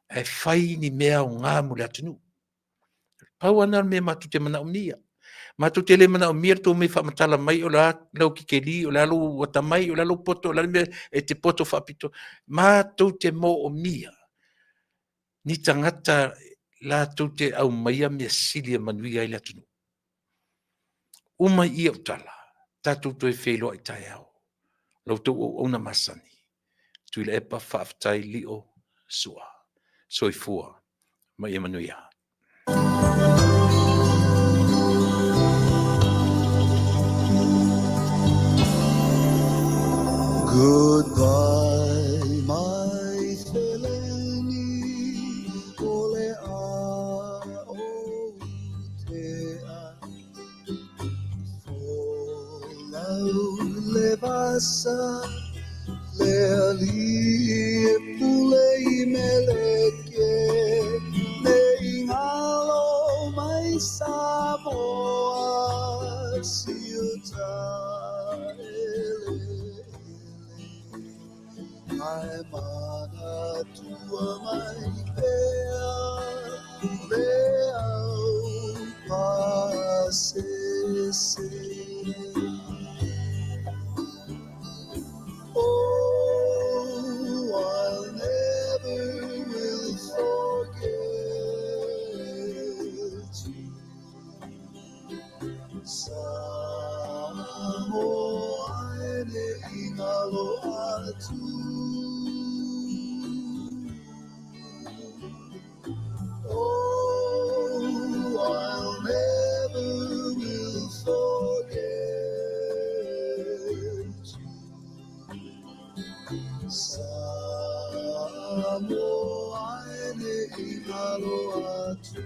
S2: ae fai ni mea aoga mo le atunuu. Pau lava lena o le mea matou te manaomia. Matou te le manaomia le tou omai e faamatala mai o le a lau tikeri, o le a lou atamai, o le a lou poto, o le a le mea e te poto faapitoa. Matou te moomia ni tagata latou te aumaia mea sili e manuia ai le atunuu. Uma i i au tala, tatou toe feiloai taeao. La outou auauna masani, Tuilaepa Faafetai Lio Sua. Soifua ma ia manuia.
S1: Goodbye, my feleni, o le a o te a. Folau le vasa, le alii e pule i Meleke, ne i ngalo mai Samoa, si uta eleele. Ae manatua mai pea le au pasese. Oh, I'll never will forget you. Samoa e ne i ngalo atu. Oh, I'll never will forget you. Samoa e ne i ngalo atu.